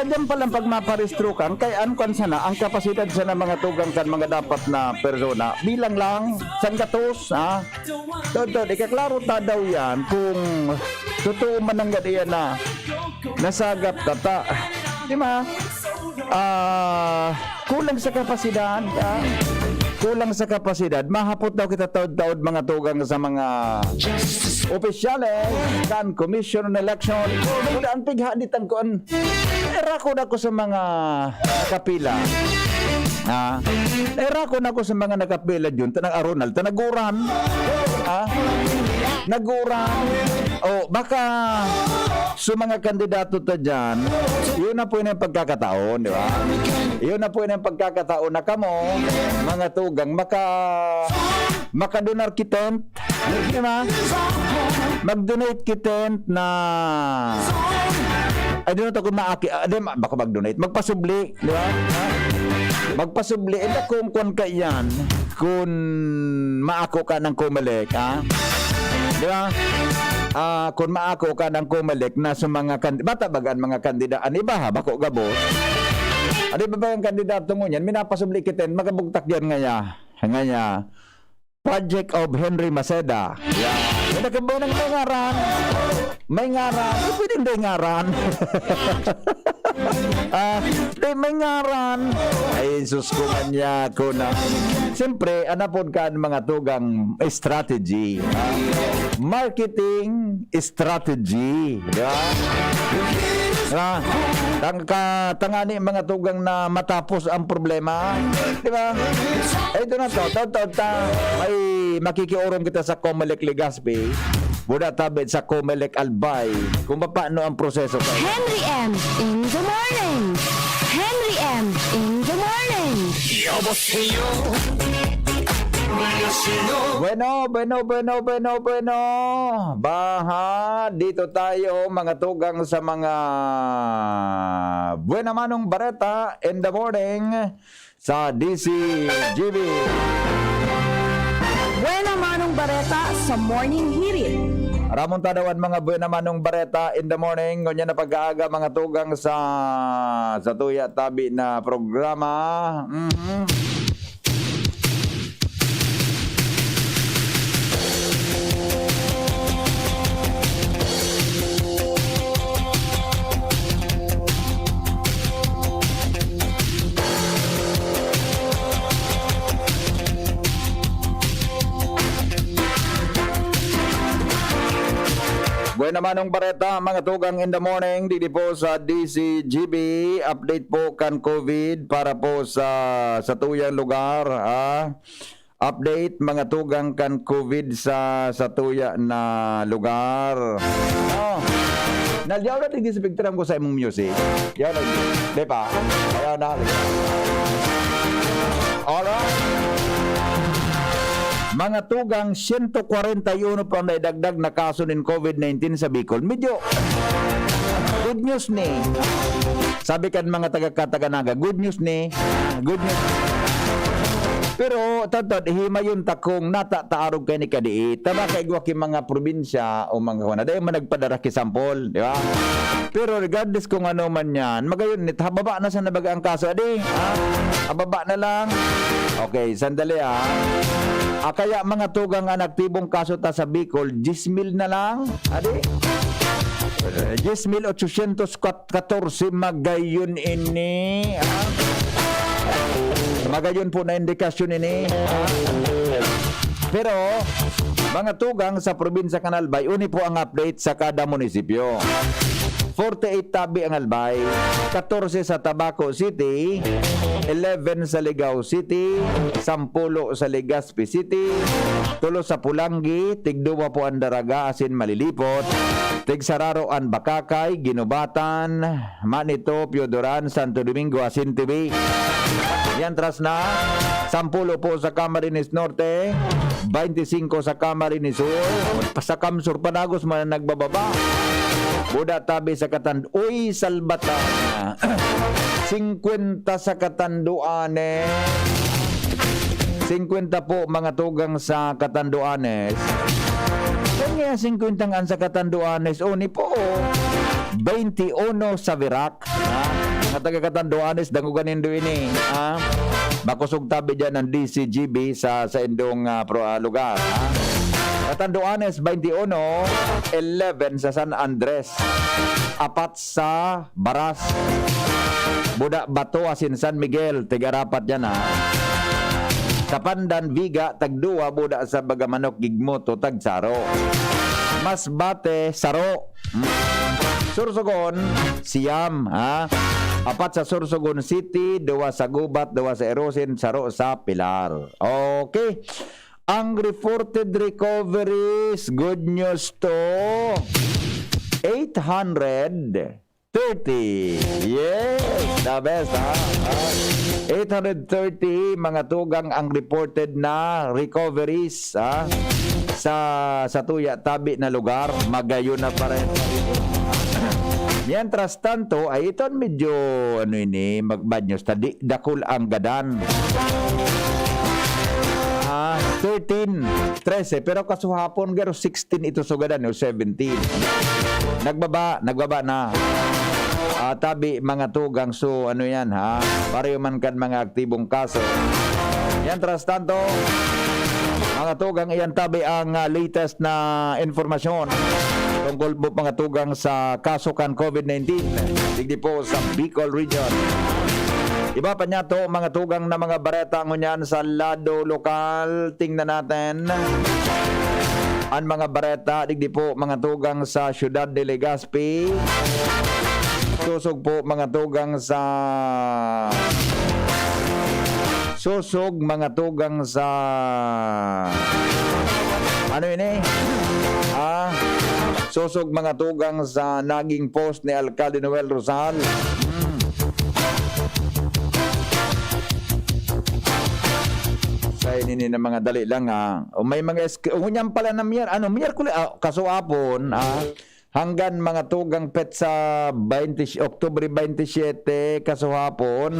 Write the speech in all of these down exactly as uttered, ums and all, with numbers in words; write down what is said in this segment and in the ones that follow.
Diyan pa lang pag maparehistro ka, ang kay-, ang kwan sana, ang kapasidad sana mga tugang kan mga dapat na persona, bilang lang, sanggatos, ha? Tod, tod, ikaklaro ta daw yan kung totoo man ang gadiyan na nasagap ka ta. Di ba? Ah, kulang sa kapasidad, ah. Kulang sa kapasidad. Mahapot daw kita taod-taod mga tugang sa mga opisyales kan Commission on Election. Wala ang pighaditan ko an Erakon ako sa mga nakapila. Ha? Erakon ako sa mga nakapila dyan. Tanang aronal, tanaguran. Ha? Naguran. O, baka sa mga kandidato ta dyan, yun na po yung pagkakataon, di ba? Yun na po yung pagkakataon na kamo, mga tugang, maka, makadonar kiten Di ba? Mag-donate kiten na, I don't know kung maaki, ah, di, ma-, bako mag-donate. Magpasubli, di ba? Ha? Magpasubli. Eh, kung kwan ka yan, kung maako ka ng Comelec, ha? Di ba? Ah, kung maako ka ng Comelec na sa mga kan-, bata baga ang mga kandida, an iba ha, bako gabos. Ano ba ba yung kandidato ngunyan? Minapasubli kiten, magabugtak yan ngaya. Ngaya. Project of Henry Maceda. Yeah. May nakabaw ng may ngaran. May ngaran. Ay, pwedeng may ngaran. Ah, di, may ngaran. Ay, sus ko man niya ako na. Siyempre, anapod ka ang mga tugang strategy. Ah, marketing strategy. Di ba? Ah, tang-, ka-, tangani mga tugang na matapos ang problema. Di ba? Ay, ito na to. Taod-taod ta. May makikiorong kita sa Comelec Legazpi. Buda tabid sa Comelec Albay. Kung paano ang proseso. Henry M in the morning. Henry M in the morning. Bueno, bueno, bueno, bueno, bueno. Baha, dito tayo, mga tugang sa mga Buena Manong Bareta in the morning sa D C G B. Buena Manong Bareta sa Morning Hirit. Ramon Tadawan, mga Buena Manong Bareta in the morning. Ngunyan na pag-aaga, mga tugang sa, sa Tuya Tabi na programa. Mhm. Buena Manong Bareta, mga tugang in the morning, didi po sa D C G B. Update po kan COVID para po sa, sa tuyang lugar, ha? Update, mga tugang kan COVID sa, sa tuya na lugar. Oh. Nalyaw na digdi sa pigtiram ko sa imong music. Yaw na, di pa? Ayaw na. Alright. Mga tugang, siyento kwarenta y uno pa ang naidagdag na kaso nin COVID nineteen sa Bicol. Medyo good news ni. Sabi kan mga taga-Kataganaga, good news ni. Good news. Pero, tantod, himayon ta kung nata ta arog kay ni kadii. Tama kay igwa ki mga probinsya o mga kuwan na, dahil man nagpadara ki sample, di ba? Pero regardless kung ano man yan, magayon, nit-, hababa na sa nabaga ang kaso, adi? Ha? Hababa na lang? Okay, sandali, ha? Ah, kaya mga tugang an aktibong kaso ta sa Bicol, diyes mil na lang, adi? Eh, diyes mil otsosyentos katorse magayon ini, ha? Magayon po na indikasyon ini, ha? Pero, mga tugang sa probinsya kan Albay, uni po ang update sa kada munisipyo. Forty-eight tabi ang Albay, katorse sa Tabaco City, eleven sa Ligao City, sampulo sa Legazpi City, tulo sa Pulangi, tigduwa po ang Daraga asin Malilipot, tigsararo an Bacacay, Guinobatan, Manito, Pioduran, Santo Domingo asin Tibi. Yan, tras na, sampulo po sa Camarines Norte, baynte singko sa Camarines Sur, sa Camsur, padagos man ang nagbababa. Buda tabi sa Katan-, uy, salbata. Singkwenta sa Catanduanes. Singkwenta po, mga tugang sa Catanduanes. Kaya singkwenta nga sa Catanduanes, o ni po, baynte uno sa Virac. Ha? Mga taga Catanduanes, dangoga nindo ini, ha? Makosog tabi diyan ang D C G B sa, sa indong, ah, pro-, ah, lugar, ha? Catanduanes, twenty-one, eleven sa San Andres, apat sa Baras, Buda Bato, asin San Miguel, tig-arapat diyan, ha? Sa Pandan, Viga, tagduwa, Buda sa Bagamanok, Gigmoto, tagsaro. Masbate, saro. Hmm. Sorsogon, siyam, ha? Apat sa Sorsogon City, duwa sa Gubat, duwa sa Erosin, saro sa Pilar. Okay. Ang reported recoveries, good news to, eight hundred thirty. Yes, the best, ha? Ah, eight hundred thirty mga tugang ang reported na recoveries, ha? Sa, sa tuya tabi na lugar, magayon na pa rin. Mientras tanto, ay ito ang medyo, ano ini, mag-, bad news. Tadi, dakul ang gadan. Ah, thirteen, trese, pero kasuhapon, garo sixteen ito sa gadan, o seventeen. Nagbaba, nagbaba na. Ah, tabi, mga tugang, so, ano yan, ha? Pareho man kan mga aktibong kaso. Mientras tanto, mga tugang, iyan tabi ang, ah, latest na informasyon tungkol po, mga tugang, sa kaso kan COVID nineteen digdi po sa Bicol Region. Iba pa niya to, mga tugang, na mga bareta ngunyan sa lado lokal. Tingnan natin ang mga bareta digdi po, mga tugang, sa siyudad de Legazpi. Sosog po, mga tugang, sa Sosog, mga tugang, sa, ano ini? Ah, Sosog, mga tugang, sa naging post ni Alcalde Noel Rosal. Hmm. Sa ini na mga dali lang, ah. O may mga esk-, o, ngunyan pala na Mier-, ano, Miyerkules, ah, kasuhapon, ah, hanggang mga tugang petsa twenty, Oktubre twenty-seven, kasuhapon.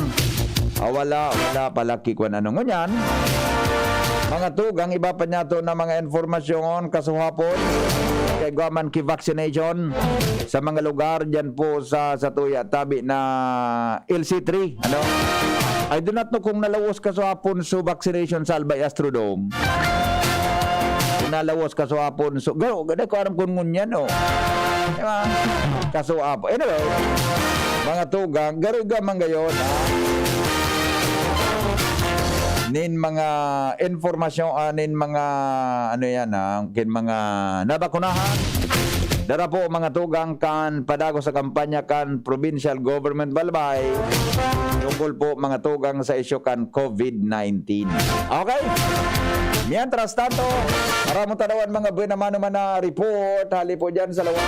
Ah, wala, wala pala kikwan ano ngunyan. Mga tugang, iba pa niya to na mga informasyon, kasuhapon. Kay guaman ki vaccination sa mga lugar dyan po sa, sa tuya, tabi na L C three, ano? I do not know kung nalawas kasuhapon so vaccination sa Albay Astrodome. Kung nalawas kasuhapon so, garo, garo ko aram kung ngunyan, oh. Di ba? Kasuhapon. Anyway, mga tugang, garo ka man gayon, ha? Nin mga informasyon, ah, nin mga, ano yan, ah, kin mga nabakunahan. Dara po, mga tugang, kan padagos sa kampanya kan provincial government balbay tungkol po, mga tugang, sa isyu kan COVID nineteen. Okay? Mientras tanto, para mo tanawan mga buena mano man na report, hali po dyan sa lawas.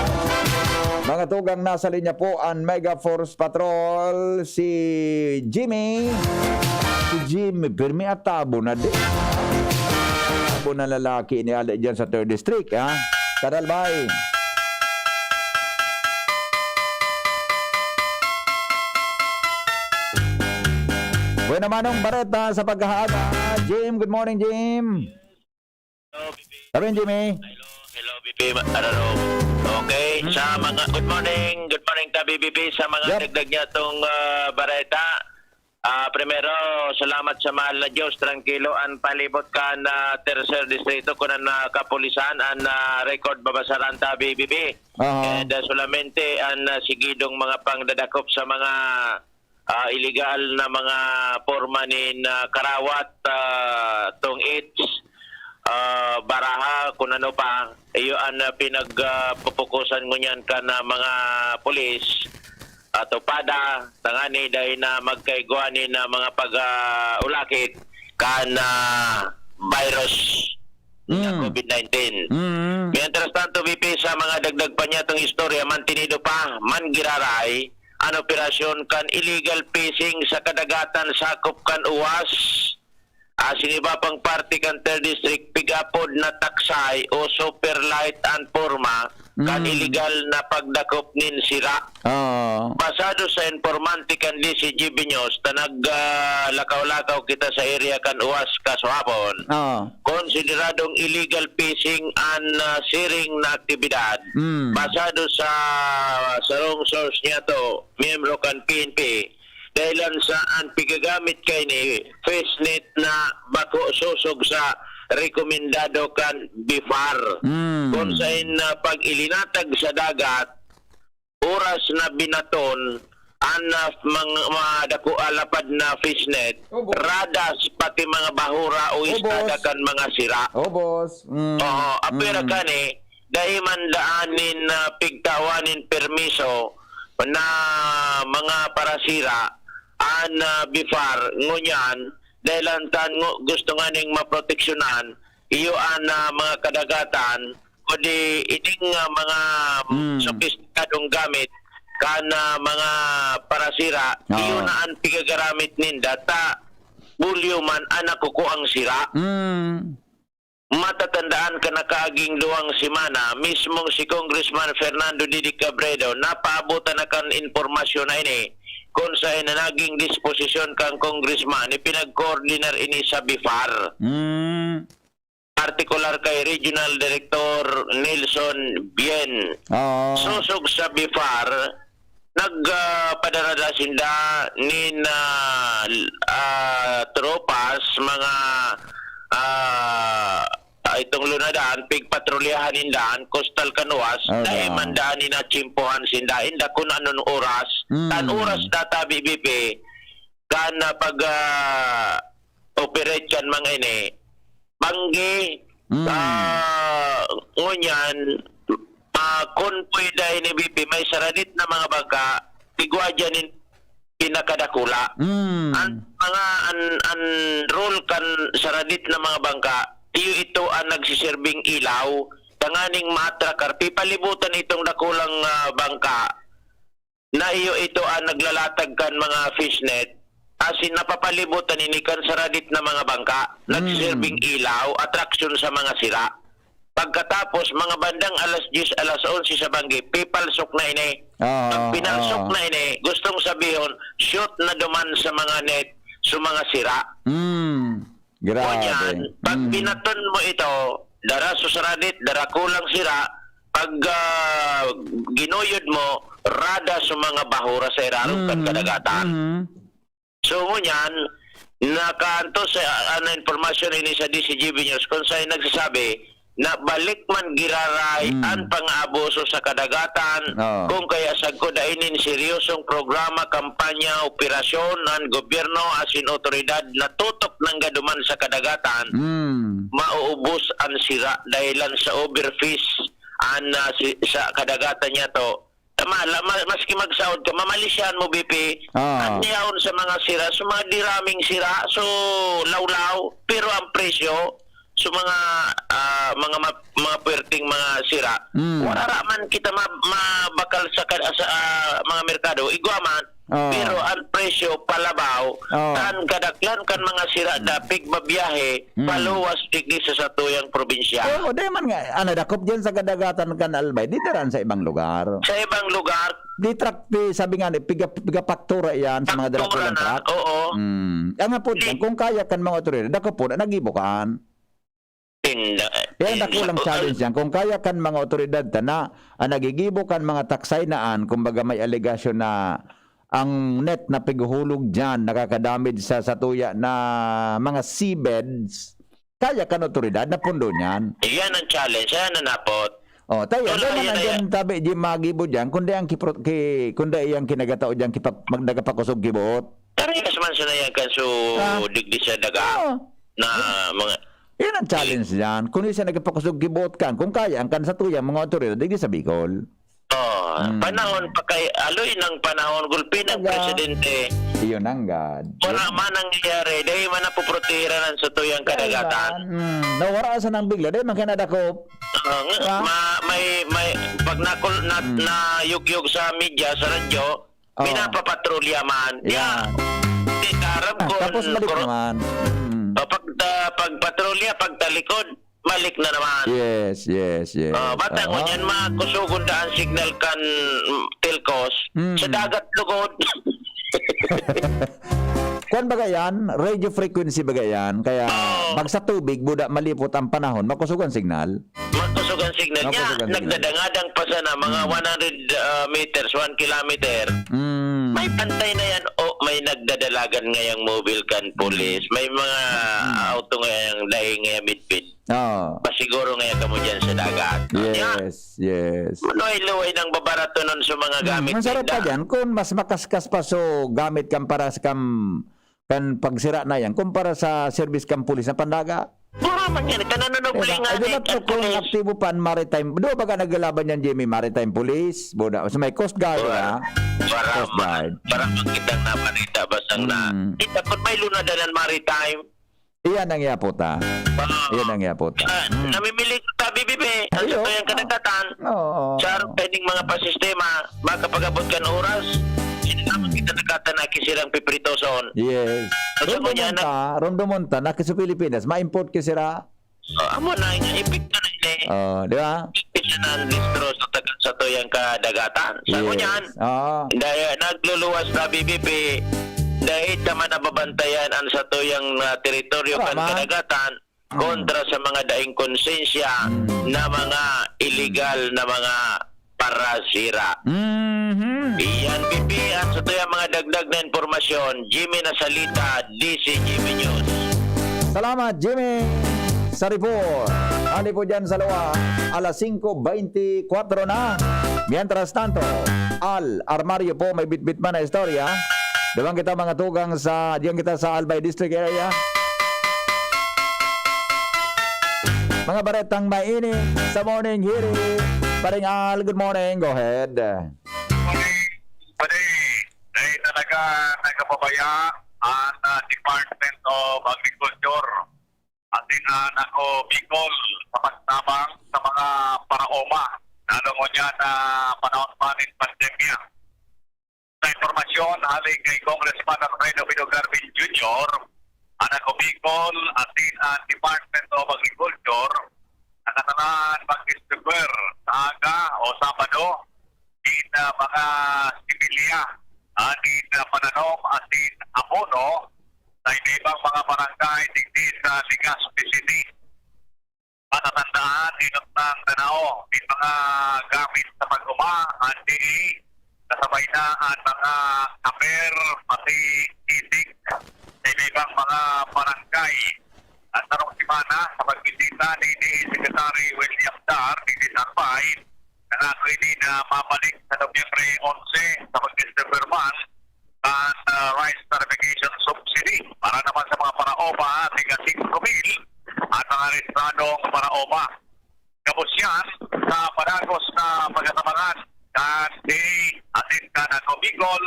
Mga tugang, nasa linya po ang Mega Force Patrol, si Jimmy. Si Jimmy, pirmi at tabo na di. Tabo na lalaki ni ali dyan sa third District, ha? Kadalbay. Buena manong bareta sa pagkahaaga. Jim, good morning, Jim. Hello, B P. Sabi, Jimmy. Hello, hello, B P. Ma-, ano, no. Okay, Hmm. sa mga, good morning, good morning, Tabi B P, sa mga Yep. dagdag niya tong, ah, bareta. Ah, primero, salamat sa mahal na Diyos, trangkilo an palibot kan, ah, tercer distrito, kun an, ah, kapulisan, an, ah, record babasaran, Tabi B P. Aha. And, ah, solamente an, ah, sigidong mga pangdadakop sa mga ah, iligal na mga porma nin, ah, karawat, ah, tong-its, ah, baraha, kun ano pa, iyo an, ah, pinag, ah, pupukusan ngunyan kan, ah, mga pulis, ah, tupada, tangani, dahil na magkaigwa nin, ah, mga pag, ah, ulakit kan, ah, virus na Mm. COVID nineteen. Mm. Mientras tanto, B P, sa mga dagdag pa niya itong istorya, mantinido pa, man giraray, an operasyon kan illegal fishing sa kadagatan sakop kan Uwas. Asin iba pang parte kan third District, pig-apod na taksay o super light an porma kan Mm. illegal na pagdakop nin sira. Oo. Basta Basado sa informante kan D C G B News, ta nag, ah, lakaw-lakaw kita sa area kan Uwas kasuhapon. Oo. Konsideradong illegal fishing an, ah, siring na aktibidad. Mm. Basado sa sarong source niya to, miyembro kan P N P, dahilan sa an pigagamit kaini, fishnet na bako sosog sa rekomendado kan BFAR. Mm. Kung sain na pag ilinatag sa dagat, oras na binaton, an, ah, mang-, mga dako, ah, lapad na fishnet, Obo. radas, pati mga bahura o Obos. istada kan mga sira. Obos. Mm. Oo, apwera Mm. kani, dai man daan nin, ah, pigtawan nin permiso na mga parasira, an, ah, BFAR, ngunyan, dahil ang tan-, ngu-, gusto nga ning maproteksyonan, iyo an, ah, mga kadagatan, kundi ining, ah, mga Mm. sopistikadong gamit kan, ah, mga parasira, Oo. iyo na an pigagaramit ninda, ta bulyo man an nakukuang sira. Mm. Matatandaan kan nakaaging duwang semana, mismong si Congressman Fernando Didi Cabredo napaabotan na kan impormasyon na ini, kun saen na naging disposisyon kan congressman, ipinagkoordinar ini sa BFAR. Mm. Partikular kay Regional Director Nelson Bien. Oo. Sosog sa BFAR, nag, ah, padarada sinda nin, ah, l-, ah, tropas, mga, ah, ah, itong lunadan, pigpatrolyahan ninda an coastal kan Uwas, Ala. dai man daan inatsimpuhan sinda, inda kun anong oras. Mm. Tan oras data, B B P, kan, ah, pag, ah, operate kan mga ini, banggi, Mm. ah, ngunyan, ah, kun pwede ini, B P, may saradit na mga bangka, tigwa dyan in pinakadakula. Mm. An, mga, an, an role kan saradit na mga bangka, iyo ito an nagsiserbing ilaw, tanganing maatrakar, pipalibutan itong dakulang, ah, bangka, na iyo ito an naglalatag kan mga fishnet, asin napapalibutan ini kan saradit na mga bangka, Mm. nagsiserbing ilaw, atraksyon sa mga sira. Pagkatapos, mga bandang alas dyes, alas onse sa banggi, pipalsok na ini. Oo, Pag pinalsok oo. na ini, gustong sabihon, shoot na duman sa mga net, sa mga sira. Mm. Grabe. Ngunyan, pag Mm. binaton mo ito, dara sa saradit, dakulang sira, pag, ah, ginuyod mo, rada sa mga bahura sa irarom kan Mm. kadagatan. Mm. So, ngunyan, nakaantos sa, ano, impormasyon ini sa D C G B News, kung saan nagsasabi na balik man giraray Mm. an pang-aabuso sa kadagatan, Oo. kung kaya sagkod na inin seryosong programa, kampanya, operasyon an gobyerno asin otoridad na tutok nanggaduman sa kadagatan, Mm. mauubos an sira dahilan sa overfish an, ah, si-, sa kadagatan niya to. Tama, la-, ma-, maski magsaod ka, mamalisyahan mo, B P, Ah. an yaon sa mga sira, sa mga diraming sira, so lawlaw, pero ang presyo, sa mga, ah, mga ma-, mga puwerteng mga sira, Mm. wala ra man kita ma-, mabakal sa ka-, sa, ah, mga merkado. Igwa man, Ah. pero ang presyo palabaw, Ah. kan kadaklan kan mga sira na pigbabiyahe, Mm. paluwas digdi sa satuyang probinsya. Oo, di man nga, ah, nadakop dyan sa kadagatan kan Albay, di daraan sa ibang lugar. Sa ibang lugar. Di truck, di, sabi nga ni, piga-, piga-paktura yan sa mga Paktura dakulang na, truck. oo. Mm. Ang nga po Di dyan, kung kaya kan mga otoridad, dakopon, nagibo kan. Tinda-, Yan, tinda-, dakulang o, challenge yan. Kung kaya kan mga otoridad ta na, ang nagigibo kan mga taksay na an, kumbaga may alegasyon na ang net na pighuhulog dyan, nakakadamage sa satuya na mga seabeds, kaya kan otoridad na pundo niyan. Yan ang challenge, yan ang napot. Oh, tayo, Wala, hindi man yan, ang yan. dyan tabi, di magibo dyan, kundi ang kipro-, ki-, kundi iyang kinagatao dyan, kipa-, mag-, nagapakusog kibuot. Parehas man sa nayagan so Ah. digdi sa daga Oo. na mga Yan ang challenge dyan. Kung isa nagpakusog kibuot kan, kung kaya, ang kan sa tuyang mga otoridad, digdi sa Bicol. Oh, Hmm. panahon pa kay, aloy ng panahon, gulpi ng Talaga. presidente. Iyon ang God. Wala man nangyayari, dahil man napoprotehiran ang sa tuyang kadagatan. Hmm. Nawara sa nang bigla, dahil man kaya nadakop. Ah, nga, Ah. ma-, may, may, pag nakul-, na, Hmm. nayugyog sa media, sa radyo, Oh. pinapapatrolya man. Yeah. Yeah. Di karab Ah, kun tapos balik kuro-, naman. Mm. o, pag, ah, pagpatrolya, pagtalikod, balik na naman. Yes, yes, yes. Ah, bata ko Oo. niyan, makusugon daan signal kan, mm, Telcos. Mm. Sa dagat lugod. Kwan baga yan, radio frequency baga yan. Kaya Oo. bag sa tubig, buda malipot ang panahon, makusog ang signal. Makusog ang signal niya. Makusog ang signal. Nagdadangadang pa sana, mga Mm. one hundred, ah, meters, one kilometer. Mm. May bantay na yan. O, may nagdadalagan ngayang mobile kan Mm. police. May mga Mm. auto ngayang dahil ngayang midpid. Oo. Pasiguro ngaya kamo dyan sa dagat. Nya, Yes, yes. maluway-luway nang babarato nun sa mga Hmm, gamit masarap pa ninda. dyan kung mas makaskas pa so gamit kan para sa kam-, kan pagsira na yan, kumpara sa serbis kan pulis na pandagat. Mura man yan, kananunubling Diba? nga Ay, di ni ba to kung pulis? aktibo pa ang maritime? Di ba baga naglalaban yan, Jimmy? Maritime police? Buda, sa may Coast Guard, Wala. ha? Wala Coast man. Guard. Wala man kitang nabalita, basta na. Hmm. Kita, pag may lunadanan maritime, Iyan ang yapot, ah. Ah. Iyan ang yapot, ah. Ah, Hmm. namimiling ta, B B B, ang Ayo. satuyang kadagatan. Oo. Sa harong kaining mga pasistema, makapag-abot kan oras, sinasama kita na kata na kisirang pipritoson. Yes. At sa Romdomonta, kanya na Romdomonta, na sa Pilipinas, ma-import ki sira. Ah, amo na, yung epekto na ini. Oh, di ba? Epekto siya ng listroso taga satuyang kadagatan. Sa Yes. kanya, Oo. Daya nagluluwas na B B P, dai ta man nababantayan ang satuyang, ah, teritoryo kan Tama. kadagatan Mm. kontra sa mga daing konsensya Mm. na mga iligal na mga parasira. Mhm. Iyan, B P, ang satuyang mga dagdag na impormasyon, Jimmy Nasalita, D C G B News. Salamat, Jimmy, sa report. Hali po dyan sa Loa, alas singko beintikwatro na. Mientras tanto, Al Armario po, may bitbit man na istorya. Duman kita, mga tugang, sa, diyan kita sa Albay District area. Mga baretang mainit sa morning, hiri. Paring Al, good morning. Go ahead. Morning, pare. Dahil talaga nagkapabaya ang, ah, Department of Agriculture. Asin, ah, nako Bicol sa pagtabang sa mga paraoma, lalo ngunyan na panahon pa nin pandemya. Sa impormasyon hali kay Congressman Alfredo Pino Garvin Junior, ang nako Bicol asin ang Department of Agriculture nakatalaan mag-distribuer sa aga o Sabado nin, ah, mga similya, ah, nin, ah, pananom asin abono sa iba-ibang mga barangay digdi sa Legazpi City. Matatandaan, inot ng tanaw, may mga gamit sa pag-uma, ang D A, kasabay na ang mga kaper, pati itik, sa iba-ibang mga barangay. At sarong semana, sa pagbisita ni D A Secretary William Dar, digdi sa Albay, nangako ini na mabalik sa Nobyembre onse sa pag-distribuir man kan, ah, rice tariffication subsidy para naman sa mga paraoma, tiga singko mil at mga rehistradong paraoma. Gabos yan sa padagos na pagatabangan kan D A asin kan Agcom Bicol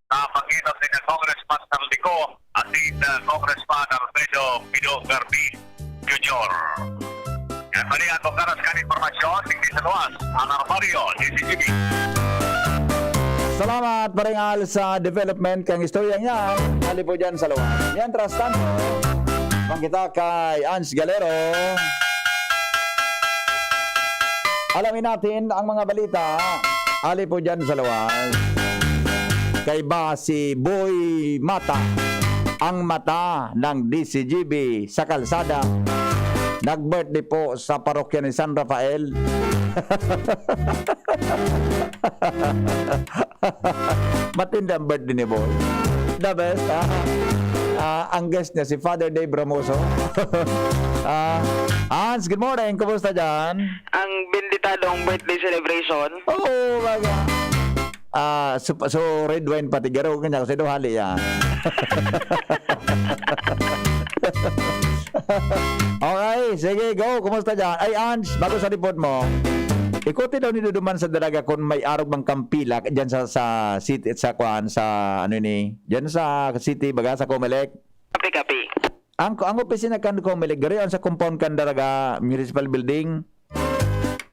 sa pangenot ni Congressman Saldico asin, ah, Congressman Alfredo Pido Garvin Junior. Yan, mali ang pagkaras kan impormasyon, digdi sa luwas, ang Armario, D C G B. Salamat, Paring Al, sa development kang istorya niya. Hali po dyan sa luwas. Mientras tanto, man kita kay Ans Galero. Alamin natin ang mga balita. Ali po dyan sa luwas. Kaiba si Boy Mata, ang mata ng D C G B sa kalsada. Nag-birthday po sa parokya ni San Rafael. Matindi ang birthday ni Boy. The best, ha? Ah, ang guest niya, si Father Dave Ramoso. Ah, Hans, good morning. Kumusta dyan? Ang benditadong birthday celebration. Oo, baga. Ah, so, so red wine pati garo, kanya kasi daw hali yan. Okay, sige, go. Kumusta dyan? Ay, Ans, bago sa report mo, ikuti daw ni Duduman sa dalaga kung may arog bang kampilak dyan sa, sa city, sa kwan, sa ano ni, dyan sa city, baga sa Comelec. Kapi-kapi. Ang, ang opisina kan Comelec, gari ang sa compound kan Daraga Municipal Building.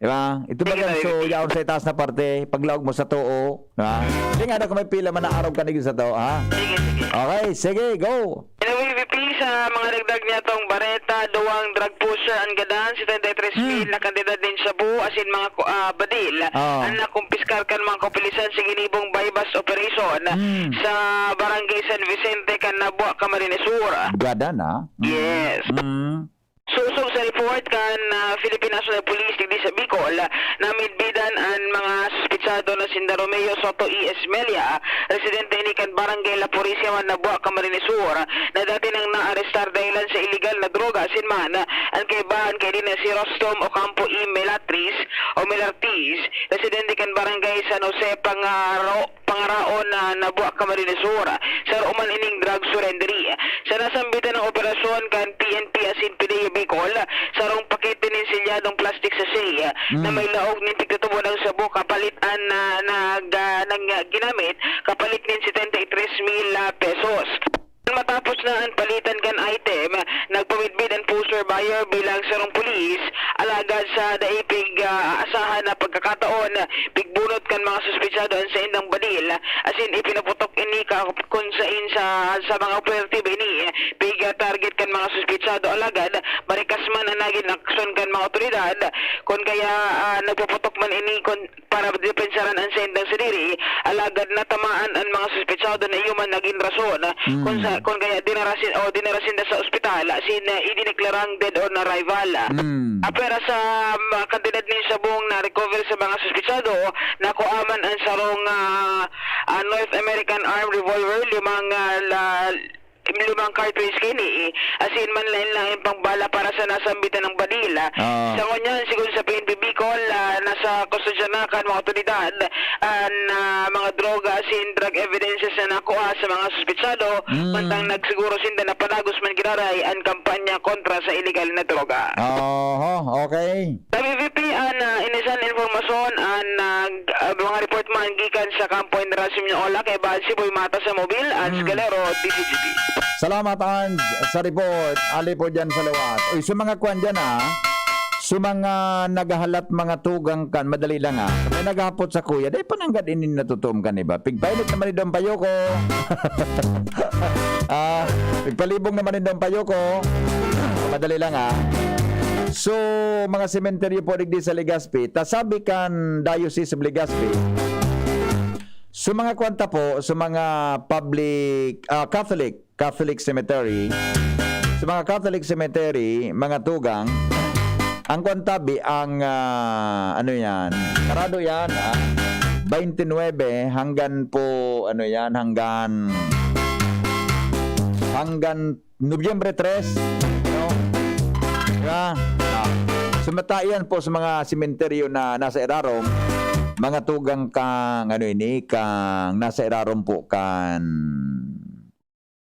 Di ba? Ito ba Sige, yan? So, sige. Yaon sa itaas na parte, paglaog mo sa too, di ba? Sige nga daw kung may pila man na arog ka na sa too, ha? Sige, sige. Okay, sige, go! Hello, V P, sa mga dagdag niya tong Reta, duwang drug pusher an gadan, setenta y tres mil Hmm. na kantidad nin shabu, asin mga ku-, ah, badil, Ah. an nakumpiskar kan mga kapulisan sa ginibong buy-bust operation Hmm. sa Barangay San Vicente kan Nabua, Camarines Sur. Gadan, ah. Mm. Yes. Mm. Sosog sa report kan, ah, Philippine National Police digdi sa Bicol, namidbidan an mga suspetsado na sinda Romeo Soto E. Esmelia, residente ini kan Barangay La Purisima, Nabua, Camarines Sur, na dati nang naarestar dahilan sa iligal na droga asin man an kaibahan kaini na si Rostom Ocampo E. Melatris o Melartis, residente kan Barangay San Jose, Pangaro-, Pangaraon na Nabua, Camarines Sur. Saro man ining drug surrendery. Sa nasambitan na operasyon kan P N P asin PDEA Bicol, sarong pakete nin selyadong plastic sachet na Mm. may laog nin tigtutubo na shabu kapalit an, ah, nag-, ah, nang, ah, ginamit kapalit nin setenta y tres mil, ah, pesos. Matapos na an palitan kan item, nagpamidbid an pusher buyer bilang sarong pulis, alagad sa dai pig, ah, aasahan na pagkakataon, pigbunot kan mga suspetsado an saindang badil, asin ipinaputok ini ka, kun sain sa, sa mga operatiba ini, pig, ah, target kan mga suspetsado, alagad marikas man an nagin aksyon kan mga otoridad, kun kaya, ah, nagpuputok man ini kun para depensaran an saindang sadiri, alagad natamaan an mga suspetsado na iyo man nagin rason, Mm. kun sa, kun kaya dinara sin-, o dinara sinda sa ospital, asin, ah, idineklarang dead on arrival. Mm. Ah, pero sa, ah, kantidad nin shabung na-recover sa mga suspetsado, nakua man an sarong, ah, ah, North American armed revolver, limang, ah, la-, limang cartridge kini, asin man lain-lain pang bala para sa nasambitan na badil. Ah. Sa ngunyan, sigon sa P N P Bicol, ah, nasa kustodya na kan mga otoridad an, ah, mga droga asin drug evidences na nakua sa mga suspetsado, Mm. mantang nagsiguro sinda na padagos man giraray an kampanya kontra sa iligal na droga. Oho, okay. Sa B P P, an, ah, inisan impormasyon, an, ah, g-, ah, mga report man gikan sa kampo General Simeon Ola, kaibahan si Boy Mata sa mobil, Ange Mm. Galero, D Z G P. Salamat, Ange, sa report. Ali po dyan sa liwat. Uy, sa mga kwan dyan, ah. Sa mga naghahalat, mga tugang kan, madali lang, ah. May naghapot sa kuya, dai pa nanggad ini natutuom kan iba. Pigpainit naman ni Don Payo ko. Ah, pigpalibong naman ni Don Payo ko. Madali lang, ah. So, mga sementeryo po digdi sa Legazpi, ta sabi kan Diocese of Legazpi, sa mga kwanta po, sa mga public, ah, Catholic, Catholic cemetery, sa mga Catholic cemetery, mga tugang, ang kwan tabi, ang, ah, ano yan, sarado yan, ah, twenty-nine hanggang po, ano yan, hanggang, hanggang Nobyembre tres, no? Diba? Ah. So, mata iyan po sa mga sementeryo na nasa irarom, mga tugang kang, ano ini, kang nasa irarom po kan,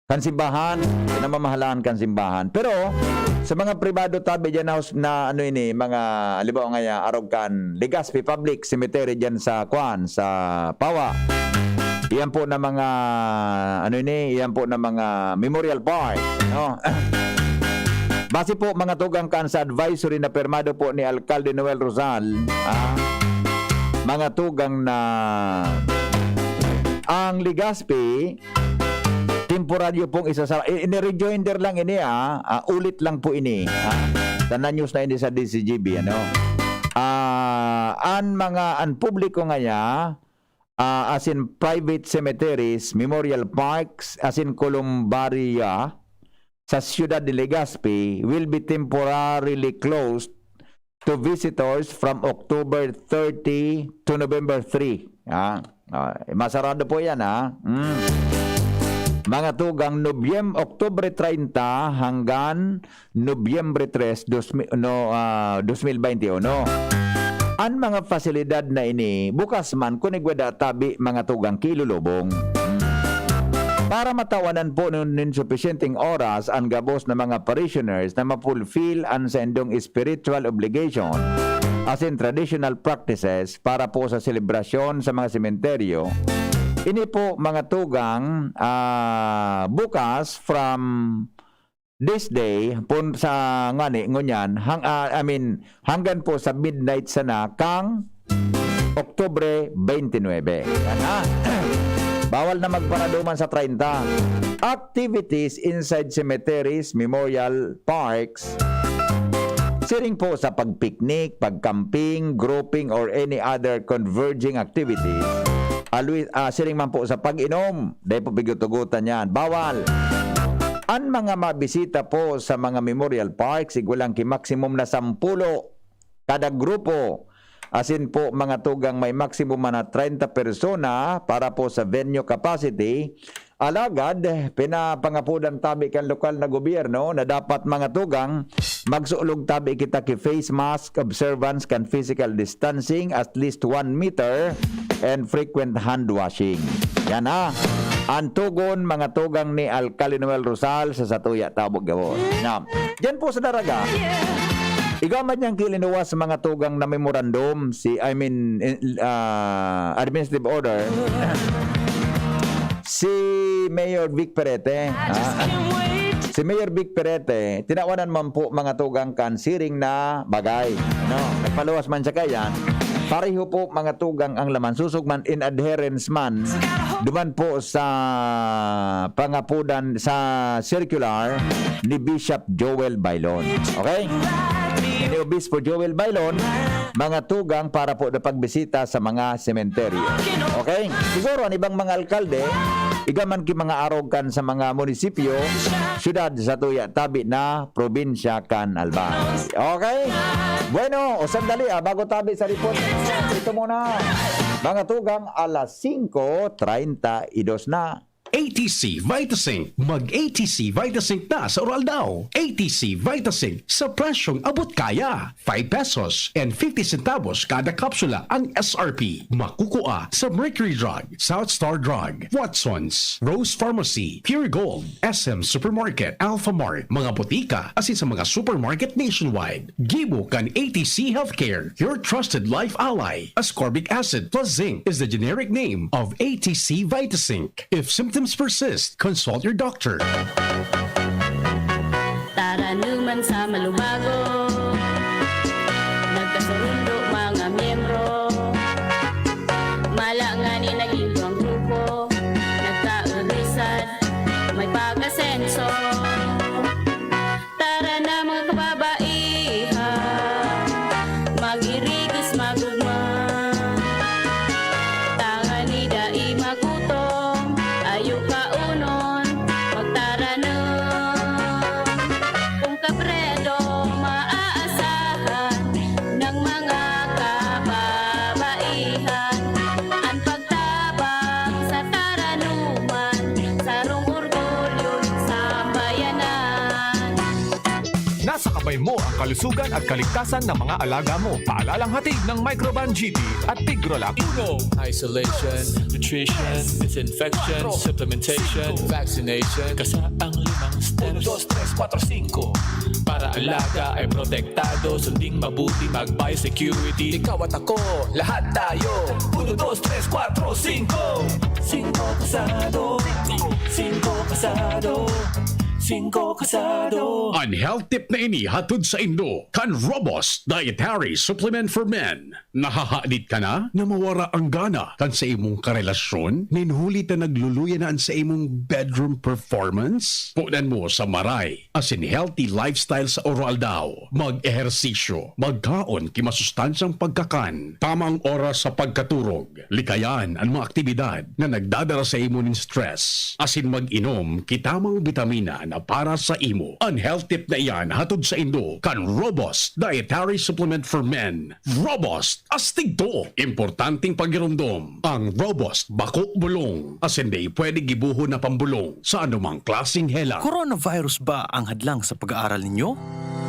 kan simbahan, pinamamahalaan kan simbahan. Pero, sa mga pribado tabi dyan na hos-, na, ano ini, mga, halimbawa nga, arog kan Legazpi Public Cemetery dyan sa, kwan, sa Pawa. Iyan po na mga, ano ini, iyan po na mga memorial park, no? Base po, mga tugang, kan sa advisory na pirmado po ni Alkalde Noel Rosal, ah, mga tugang, na ang Legazpi, temporaryo pong isasara-, i-, ini-rejoinder lang ini, ah, ah, ulit lang po ini, ah. Sa na-news na ini sa D Z G B, ano? Ah, an mga, an publiko ngaya, ah, asin private cemeteries, memorial parks, asin columbaria sa siyudad de Legazpi will be temporarily closed to visitors from October thirty to November three. Ah, ah, masarado po yan, ha? Mm. Mga tugang, Nobyem-, Oktubre treinta hanggang Nobyembre tres, dos mi-, no, ah, dos mil bente uno. An mga pasilidad na ini, bukas man kun igwa da tabi, mga tugang, ki ilulubong. Para matawanan po nin, nin supisyenteng oras an gabos na mga parishioners na ma-fulfill an saindong spiritual obligation asin traditional practices para po sa selebrasyon sa mga sementeryo, ini po, mga tugang, ah, bukas from this day, pon sa ngani, ngunyan, hang-, ah, I mean, hanggang po sa midnight sana kang Oktubre twenty-nine. Yan, ha? Bawal na magparaduman sa treinta. Activities inside cemeteries, memorial parks, siring po sa pagpiknik, pagkamping, grouping, or any other converging activities. Alwi-, ah, siring man po sa pag-inom, dahil po pigutugutan yan. Bawal. An mga mabisita po sa mga memorial parks, igwalang ki maximum na sampulo kada grupo. Asin po, mga tugang, may maximum na treinta persona para po sa venue capacity. Alagad, pinapangapodan tabi kan lokal na gobyerno na dapat, mga tugang, magsulog tabi kita ki face mask, observance kan physical distancing, at least one meter, and frequent hand washing. Yan, ha. An togon, mga tugang, ni Alcalde Noel Rosal sa satuya tabog gabos. Na, diyan po sa Daraga, igwa man niyang ki linuwas, mga tugang, na memorandum, si, I mean, in-, ah, administrative order, si Mayor Vic Perete, ha? Si Mayor Vic Perete, tinawanan man po, mga tugang, kan siring na bagay, no? Nagpaluwas man siya kaiyan. Pareho po, mga tugang, ang laman. Susog man, in adherence man, duman po sa pangapodan, sa circular ni Bishop Joel Bailon. Okay? Ni Obispo Joel Bailon, mga tugang, para po na pagbisita sa mga sementeryo. Okay? Siguro, ang ibang mga alkalde, igwa man ki mga arog kan sa mga munisipyo, syudad sa tuya tabi na probinsya kan Albay. Okay? Bueno, o sandali, ah, bago tabi sa report, ito muna. Mga tugang, alas singko treinta y dos na. A T C Vitasync. Mag A T C Vitasync na sa Oral Daw. A T C Vitasync sa presyong abot kaya. Five pesos and fifty centavos kada kapsula ang S R P. Makukua sa Mercury Drug, South Star Drug, Watson's, Rose Pharmacy, Pure Gold, S M Supermarket, Alpha Mart, mga botika, asin sa mga supermarket nationwide. Gibo kan A T C Healthcare, your trusted life ally. Ascorbic acid plus zinc is the generic name of A T C Vitasync. If symptoms persist, consult your doctor. Taranuman sa Malubago, nagkasurundo mga miyembro. Mala ngani naging duwang grupo, nagkaurisan, may pag-asenso. Tara na, mga kababaihan, mag-irigos, magugma. Tangani dai magutom, ayo kaonon, magtaranom. Kun kabredo maaasahan ng mga kababaihan, an pagtabang sa taranuman, sarong orgulyo nin sambayanan. Nasa kamay mo ang kalusugan at kaligtasan ng mga alaga mo. Paalalang hatid ng Microban G T at Tigrolac. Uno. Isolation, nutrition, disinfection, supplementation, vaccination. Kasa ang limang steps. Uno, dos, tres, kuwatro, singko. Para alaga ay protektado, sunding mabuti, mag-biosecurity. Ikaw at ako, lahat tayo. Uno, dos, tres, kuwatro, singko. Singko kasado. Singko kasado. Singko kasado. An health tip na ini hatod saindo kan Robust Dietary Supplement for Men. Nahahadit ka na na mawara ang gana kan sa imong karelasyon nin huli ta nagluluya na an sa imong bedroom performance? Podan mo sa maray asin healthy lifestyle sa Oro Aldaw. Mag-ehersisyo, magkaon ki masustansyang pagkakan, tamang oras sa pagkaturog, likayan an mga aktibidad na nagdadara sa imo nin stress, asin mag-inom ki tamang bitamina na para sa imo. An health tip na iyan hatod saindo kan Robust Dietary Supplement for Men. Robust, astig to! Importanteng pagiromdom, ang Robust bako bulong, asin dai pwede gibohon na pambolong sa anumang klaseng hela. Coronavirus ba ang hadlang sa pag-aaral ninyo?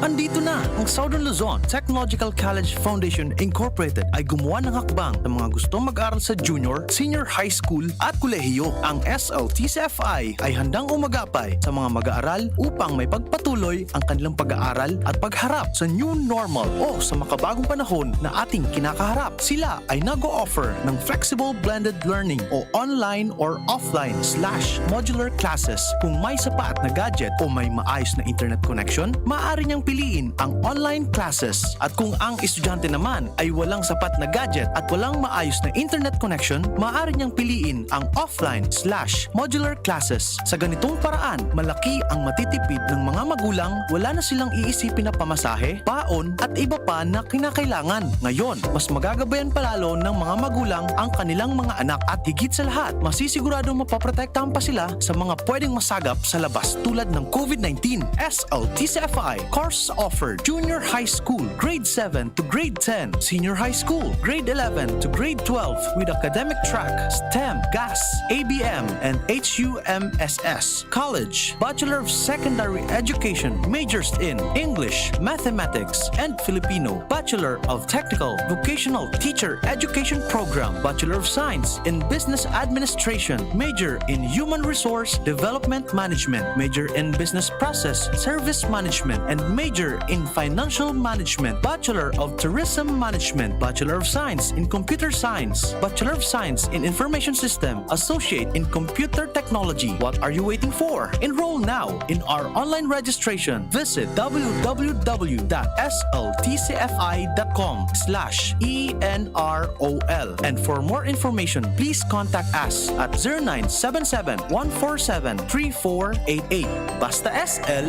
Andito na! Ang Southern Luzon Technological College Foundation Incorporated ay gumawa ng hakbang sa mga gustong mag-aral sa junior, senior high school at kolehiyo. Ang S L T C F I ay handang umagapay sa mga mag-aaral upang maipagpatuloy ang kanilang pag-aaral at pagharap sa new normal o sa makabagong panahon na ating kinakaharap. Sila ay nag-o-offer ng flexible blended learning o online or offline slash modular classes. Kung may sapat na gadget o may maayos na internet connection, maaari niyang piliin ang online classes. At kung ang estudyante naman ay walang sapat na gadget at walang maayos na internet connection, maaari niyang piliin ang offline slash modular classes. Sa ganitong paraan, malaki ang matitipid ng mga magulang, wala na silang iisipin na pamasahe, baon, at iba pa na kinakailangan. Ngayon, mas magagabayan pa lalo ng mga magulang ang kanilang mga anak at higit sa lahat, masisiguradong mapoprotektahan pa sila sa mga pwedeng masagap sa labas tulad ng COVID nineteen. S L T C F I course offered: junior high school, grade seven to grade ten, senior high school, grade eleven to grade twelve, with academic track, STEM, GAS, A B M, and H U M S S. College, Bachelor of Secondary Education, majors in English, Mathematics, and Filipino, Bachelor of Technical Vocational Teacher Education Program, Bachelor of Science in Business Administration, major in Human Resource Development Management, major in Business Process Service Management, and major in Financial Management, Bachelor of Tourism Management, Bachelor of Science in Computer Science, Bachelor of Science in Information System, Associate in Computer Technology. What are you waiting for? Enroll now in our online registration. Visit w w w dot s l t c f i dot com slash e n r o l. And for more information, please contact us at zero nine seven seven, one four seven, three four eight eight. Basta S L,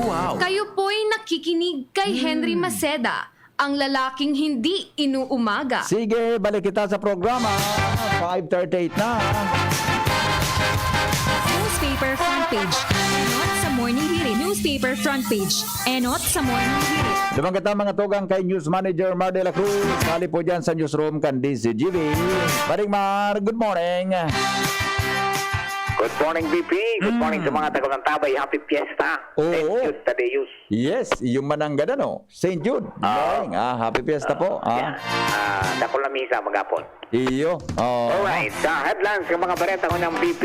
wow! Kayo po'y nakikinig kay Henry Maceda, ang lalaking hindi inuumaga. Sige, balik kita sa programa. Five thirty-eight na. Newspaper front page. Enot sa Morning Hirit. Newspaper front page. Enot sa Morning Hirit. Duman kita, mga tugang, kay News Manager Mar de la Cruz. Hali po dyan sa newsroom kan D Z G B. Paring Mar, good morning. Good morning, B P. Good morning sa mga taga-Lantabay. Happy Fiesta. Oo. Thank you, Tadeus. Yes, yung mananggad, ano? Saint Jude. Ah. Morning. Ah, happy fiesta po. Ah. Yeah. Ah, dakul na misa maghapon. Iyo. Oh. Alright. Sa headlines ng mga bareta ko ng B P.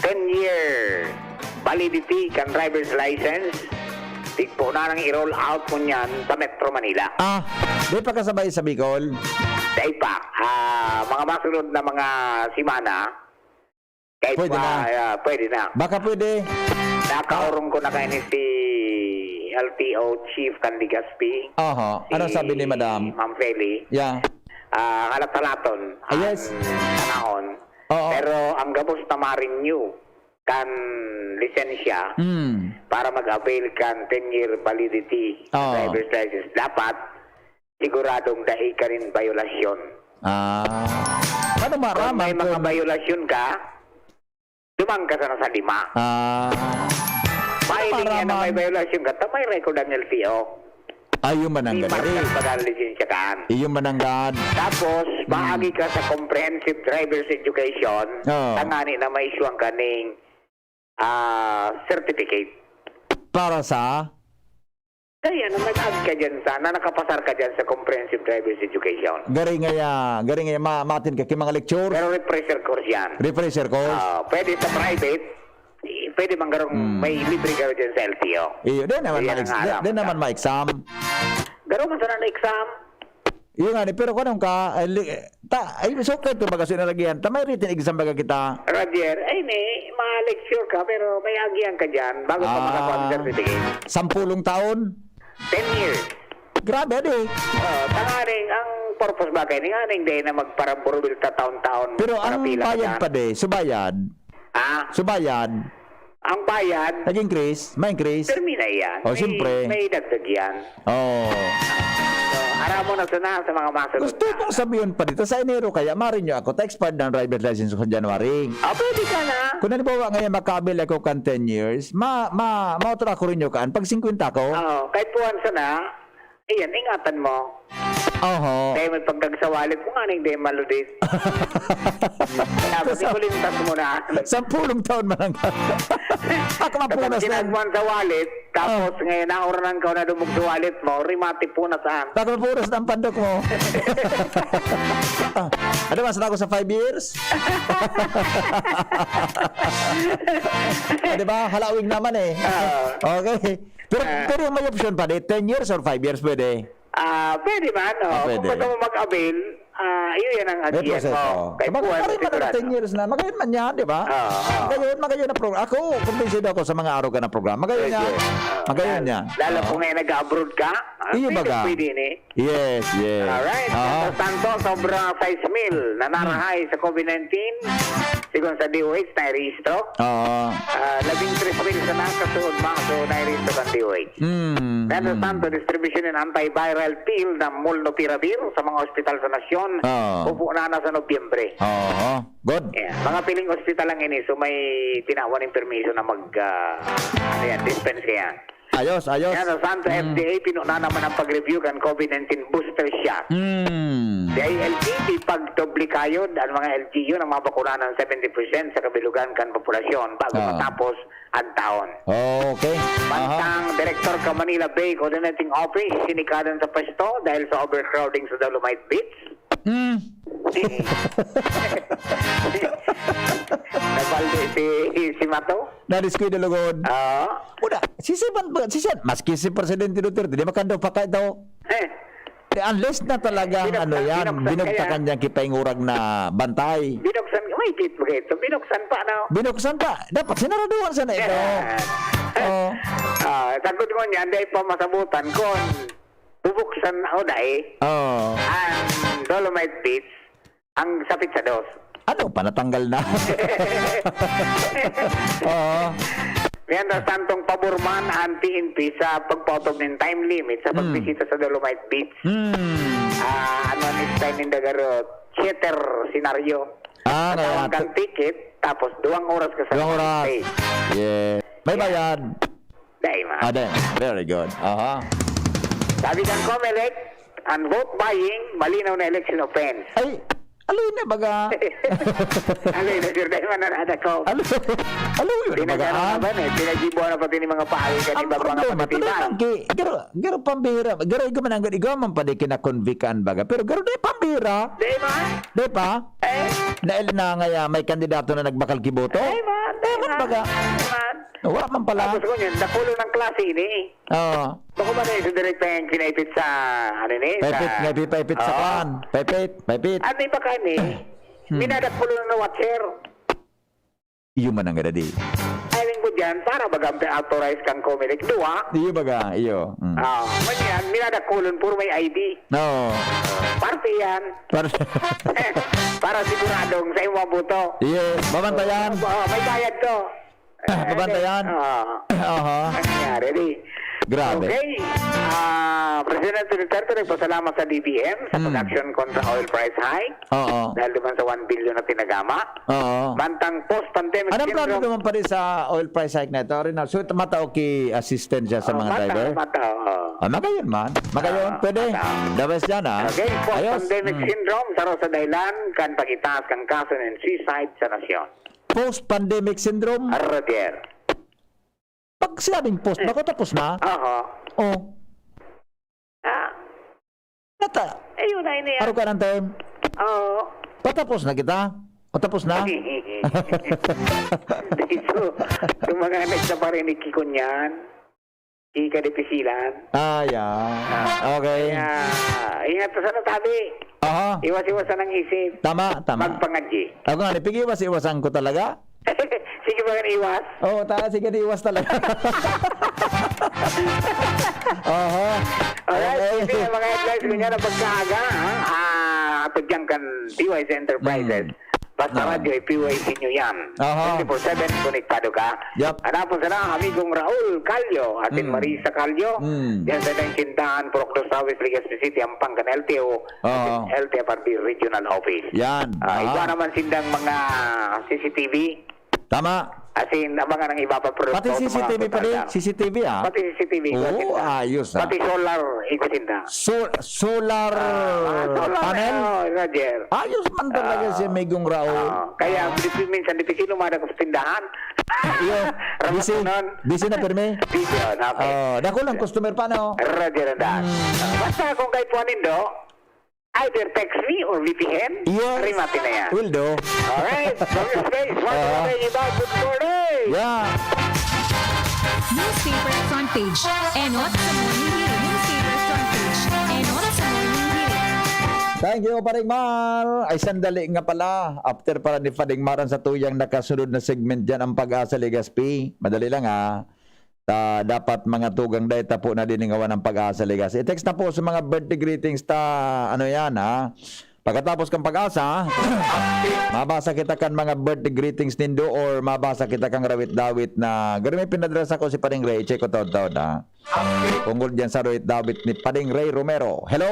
Ten-year validity kan driver's license. Tigpo na nang i-roll out mo niyan sa Metro Manila. Ah, di pa kasabay sa Bicol? Di pa. Ah, mga masunod na mga simana, kahit Pwede pa, na. ah, pwede na. Baka pwede. Nakaurong ko na kaini si L T O Chief kan Legazpi. Aha. Ano Si sabi ni Madam? Ma'am Feli. Yeah. Ah, halat-halaton Ah, yes. ang panahon. Oo. Pero ang gabos na ma-renew kan lisensya Mm. para mag-avail kan ten-year validity Oo. driver's license, dapat siguradong dai ka nin bayolasyon. Ah. Paano Kung maraman may mga kung bayolasyon ka, duman ka sana sa lima. Ah. Paano Mahiling yan na may maraman? bayolasyon ka, ta may record ang L T O. Ayun man ang May ganda. markas baga ang lisensya kaan. Iyong mananggad. Tapos, Hmm. maagi ka sa comprehensive driver's education, Oo. tangani na ma-issuean ka ning, ah, certificate. Para sa? Kaya na mag-add ka dyan sana, nakapasar ka dyan sa comprehensive driver's education. Gari ngaya, gari ngaya ma-, matin ka ki mga lecture? Pero refresher course yan. Refresher course? Ah, pwede sa private, eh, pwede man garong Hmm. may libre ka dyan sa L T O. Iyo, di naman Yan ma-ex-, ang di, alam di ko. naman ma-exam. Garo man sana na exam. Iyo nga ni, pero kung ka, ay, li-, ta, ay, so, kaya ito baga sinalagihan, ta may written exam baga kita. Roger, ay ni, ma-lecture ka, pero may agihan ka dyan bago ka Ah. makakuha ng certificate. Sampulong taon? Ten years. Grabe, adi. Oo, tanganing, ang purpose bagay ni nga, ning day na magparaburbil ta taon-taon, Pero ang parapila ka bayad dyan. pa, di, subayad? Ah? Subayad? Ang bayad, Nag-increase? May increase? Permi na yan. Oh, May, siyempre. may dagdag yan. Oh. So, aram mo na sana sa mga masunod Gusto na. kong sabihin pa dito, sa Enero kaya, ma-renew ako, ta expired na ang driver's license ko sa January. Ah, pwede ka na. Kung halimbawa ngayon, makabil ako kan ten years, ma, ma, ma-auto ako renew kaan pag singkwenta ko. Oo, kahit puwan sana, ayan, ingatan mo. Oho. Dahil may pagkagsawalit mo nga, nang dahil maludit. Tapos Sa- ikulintas mo na. Sampulong taon man ang Ako Kapag mapunas na. kinagwan sa wallet, tapos Ah. ngayon, nauranan ka na dumog sa wallet mo, rimati po na saan? Ako mapunas na ang pandok mo. Ah, ano, mas na ako sa five years? Ah, di ba? Halawig naman eh. Ah. Okay. Pero, Ah. pero may option pa, di? Ten years or five years, pwede? Ah, pwede man, oh. Ah, pwede. Kung gusto mo mag-avail, Ah, iyo yan ang May agihan proseso. mo. Kay Sabagay, kuwan, pare, man, sigurado. ten years na. Magayon man yan, di ba? Oo, oo. Magayon, magayon na program. Ako, kumbinsido ako sa mga aruga na program. Magayon Yes, yan. yes. Ah, Magayon lalo, yan. lalo Oo. kung may nag-abroad ka, ah, Iyo, pwede, baga. pwede ni. Yes, yes. Alright. Aha. Mientras tanto, sobra five mil na narahay sa COVID nineteen. Sigon sa D O H, nairehistro. Oo. Ah, labing tres mil sa nakasuod, mga so, nairehistro sa D O H. Mm, Mientras mm. tanto, distribusyon ng antiviral pill na molnupiravir sa mga ospital sa nasyon, Oo. pupunan na sa Nobyembre. Oo. Good. Yeah. Mga piling ospital lang ini, so may tinawan ng permiso na mag, ah, ano yan, dispense kaya. Ayos, ayos. Mientras tanto, Mm. F D A pinuna naman ang pag-review kan COVID nineteen booster shot. Mm. Sa I L T, ipagdoble kayod ang mga L G U na mabakunahan ng seventy percent sa kabilugan kan populasyon bago Ah. matapos ang taon. Okay. Aha. Mantang Direktor ka Manila Bay Coordinating Office, sinikadan sa pwesto dahil sa overcrowding sa Dolomite Beach. Mm. Nabalde si, si Mato. Nadiskuido lugod. Oo. Una, si Siban, si Siban, maski si Presidente Duterte, di makadaw pa kayo. Eh, Eh, unless na talagang Binuksan, ano yan, binuksan binuktakan kaya. Niya kipaingurag na bantay. Binuksan, may gate ba ito? Binuksan pa, no? Binuksan pa. Dapat sinaraduhan sana ito. Yeah. Oo. Ah, sagkod mo niyan, dahil pa masabutan kung bubuksan o dai Oo. ang Dolomite Beach, ang sapit sa dos. Ano pa, natanggal na? Oo. Mientras tantong pabor man ang P N P sa pagpautob nin time limit sa Hmm. pagbisita sa Dolomite Beach. Hmm. Ah, ano ang style nin Dagaro? Theater scenario. Ah, Katawan kaya kang ticket, tapos duwang oras ka sa Duwang oras. stage. Yeah. May bayad. Dai man. Ah, then. Very good. Aha. Sabi ng Comelec, ang vote buying, malinaw na election offense. Ay, aloy na baga. Ano yun, sir? Dai man na nada ko. Alo, aloy na baga. Pinagano na Ah. ba, eh? Pinagibuan na pati ni mga pahal ka ni Ang Babang problema, Kapatiban. tuloy lang ki, garo, garo pambira, garo igo man ang igo man pa di kinakonvikan baga. Pero garo di pambira. Dai man. Di ba? Eh, Dahil na ngaya may kandidato na nagbakal kiboto. Dai man. Dai Ewan man. baga. Dai man. Wala man pala. Tapos ko yun, dakulo ng klase ini. Oo. Bako ba na yung direct na yung kinaipit sa, ano ni? Paipit, sa, nga paipit sa Oo. kan. Paipit, paipit. Ano yung baka ni? Hmm. Minadakulo na watcher. Iyo man ang gadadi. Aling mo dyan, para baga ang authorize kang Comelec. Dua, Iyo baga, iyo. Mm. ah, man yan, minadakulon, puro may I D. No. Parte yan. Para, Para siguradong sa imo ang boto. Iyo, babantayan. Oh, may bayad to. Babantayan. Ah, Aha. ang nangyari, di. Grabe. Okay. Ah, Presidente Duterte nagpasalamat sa D B M sa Mm. pag-action kontra oil price hike Oo. dahil naman sa one billion na pinagama. Oo. Mantang post-pandemic Anong plano syndrome. naman pa rin sa oil price hike na ito, Rinald? So, matao ki assistance siya sa Oh, mga matao, driver? Matao, oh. Ah, magayon man. Magayon, Ah, pwede. matao. The best yan, ah. Okay, Ayos. post-pandemic Mm. syndrome, saro sa dahilan kan pag-itaas kan kaso ng suicide sa nasyon. Post-pandemic syndrome? Roger. Pag sinabing post, bako tapos na? Aha. Oh. Ah, Nata, ayun na, ini aro ka ng time? Oo. Patapos na kita? O tapos na? Dito, yung mga nagsaparin ni Kikon yan, ikadipisilan. Ah, yeah. Okay. Kaya, ingat ka sana, tabi. Aha. Iwas-iwasan ang isip. Tama, tama. Magpangadyi. Ako nga, pig-iwas-iwasan ko talaga. Sige ba nga iwas? Oo, ta sige, iwas talaga. Aha. Alright, Okay. Ito yung mga headlines ko niya na pagkaaga, ha? Ah, ato dyan kan P Y C Enterprises. Mm. Basta Ah. radyo ay P Y C nyo yan. Aha. Twenty-four seven, konektado ka. Yup. Hanapon sana, amigong Raul Calio, atin Mm. Marisa Calio. Mm. Yan sa Dang Sindahan, Purok Dos Tawis, Legazpi City, Ampang kan L T O, Oo. L T F R B Regional Office. Yan. Ah, Aha. Iba naman sindang mga C C T V. Tama. As in, abangan ang iba pa produkto Pati sa mga C C T V pa din? kontrata. C C T V, ah? Pati C C T V, Oo, iwasin na. ayos, ah. Pati solar, iwasin na. So-, solar Ah, solar, panel? oh, Roger. Ayos man talaga Ah. si Amigong Raul. Ah, kaya di, minsan di pisino mada ko sa tindahan. Iyo, busy, Rabutunan. busy na pirmi. Busy, oh, okay. Oh, dako lang customer pa, no? Roger and that. Mm. Basta kung kay Puan Indo, either text me or V P N, Yes. Rimati na yan. Will do. Alright, from your space, Ah. welcome back. Good morning. Yeah. Newspaper front page. Enot sa Morning Hirit. Newspaper front page. Enot sa Morning Hirit. Thank you, Paring Mar. Ay, sandali nga pala. After pala ni Paring Mar, ang satuyang nakasunod na segment dyan, ang Pag-asa Legazpi. Madali lang, ha. Ta, dapat mga tugang dahil tapo na diningawan ng Pag-asa Legazpi. I-text na po sa mga birthday greetings ta, ano yan, ha? Pagkatapos kan Pag-asa, mabasa kita kan mga birthday greetings nindo or mabasa kita kang rawit-dawit na, garo may pinadala sa ko si Paring Ray, check ko taon-taon, ha? Tungkol dyan sa rawit-dawit ni Paring Ray Romero. Hello?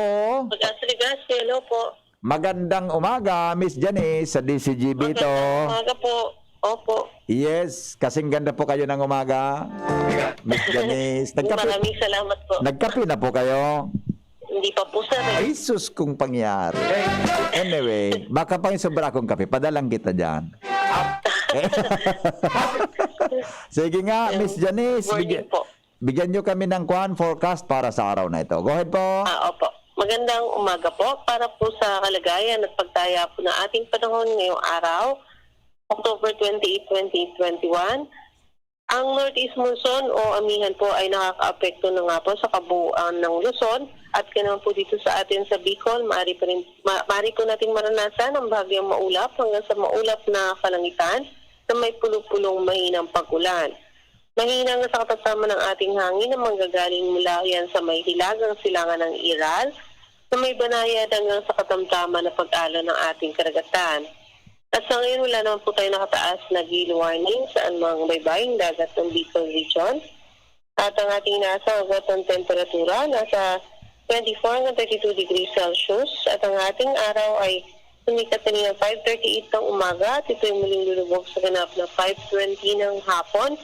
Pag-asa Legazpi, hello po. Magandang umaga, Miss Janice, sa D C G B to. Magandang umaga po. Opo. Yes, kasing ganda po kayo ng umaga, Miss Janice. Nagkape, Maraming salamat po. nagkape na po kayo? Hindi pa po, sir. Ay, sus, kung pangyari. Anyway, baka pang sobra akong kape, padalang kita dyan. Sige nga, Miss Janice, Morning bigyan, po. bigyan nyo kami ng kwan, forecast para sa araw na ito. Go ahead po. Ah, opo. Magandang umaga po para po sa kalagayan at pagtaya po ng ating panahon ngayong araw, October twenty-eight, twenty twenty-one. Ang northeast monsoon o amihan po ay nakakaapekto na nga po sa kabuuan ng Luzon at kaya naman po dito sa atin sa Bicol, maaari pa rin, ma-, maaari po nating maranasan ang bahagyang maulap hanggang sa maulap na kalangitan na may pulo-pulong mahinang pag-ulan. Mahina nga sa katamtaman ng ating hangin na manggagaling mula yan sa may hilagang silangan ng Iral, sa may banayad hanggang sa katamtaman na pag-alon ng ating karagatan. At sa ngayon, wala naman po tayo nakataas na gale warning sa anumang baybaying dagat ng Bicol Region. At ang ating inaasang agos ng temperatura, nasa twenty-four hanggang thirty-two degrees Celsius. At ang ating araw ay sumikat kanina five thirty-eight ng umaga at ito'y muling lulubog sa ganap na five twenty ng hapon.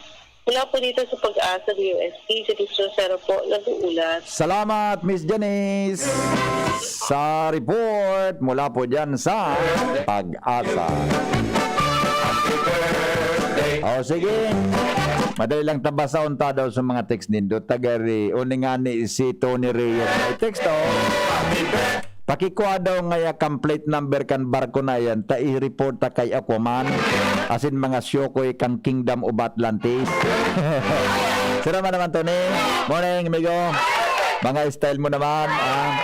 Mula po dito sa Pag-asa D O S T, si Diyos Rosero po, nag-uulat. Salamat, Miss Janice. Sa report mula po dyan sa Pag-asa. O, sige. Madali lang tabasahon ta daw sa mga text nindo. Tagari, o ni nga ni si Tony Reyes. May text, oh. Pakikua daw ngaya kan plate number kan barko na yan, ta i-report ta kay Aquaman, asin mga syokoy kan Kingdom of Atlantis. Sira man naman, Tony. Morning, amigo. Mga style mo naman, ah.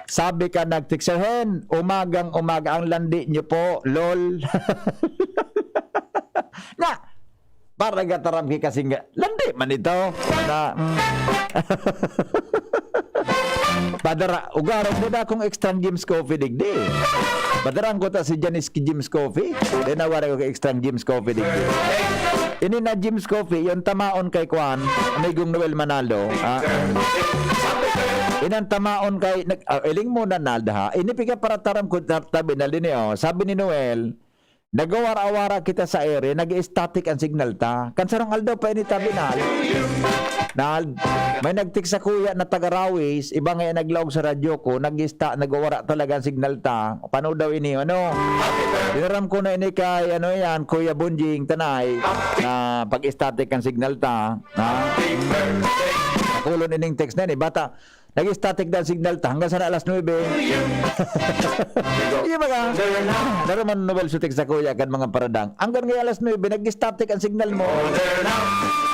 Sabi ka, nagtiksahen, umagang umaga ang landi nyo po, lol. Na, para gataram ki kasing nga, landi man ito. Na, mm. Padara, ugarog na akong extra Jim's Coffee digdi. Padaraan ko ta si Janice ki Jim's Coffee. Then nawara ko kay extra Jim's Coffee digdi. Ini na Jim's Coffee, yung tamaon kay Kwan, Amigong Noel Manalo. Ah. Inang tamaon kay, nag, ah, iling mo na, Nalda, ha? Ini piga para taram ko, tab-, tabi na lini, oh. Sabi ni Noel, "Nagawara-wara kita sa ere, nag-static ang signal ta." Kan sarong aldaw pa ini, tabi na. Nal, may nagtik sa kuya na taga Rawis, iba nga yung naglaog sa radyo ko, nag-sta-, nagwawara talaga ang signal ta. Paano daw ini, ano? Dinaram ko na ini kay, ano yan, Kuya Bonjing Tanay, na pag-static ang signal ta. Ha? Nakulon ining text na yan, eh. Bata, nag-static na ang signal ta hanggang sana alas nuebe. Di ba ka? Naroman Nobel Sutik sa kuya kan mga paradang. Hanggang ngayon alas nuebe, nag-static ang signal mo.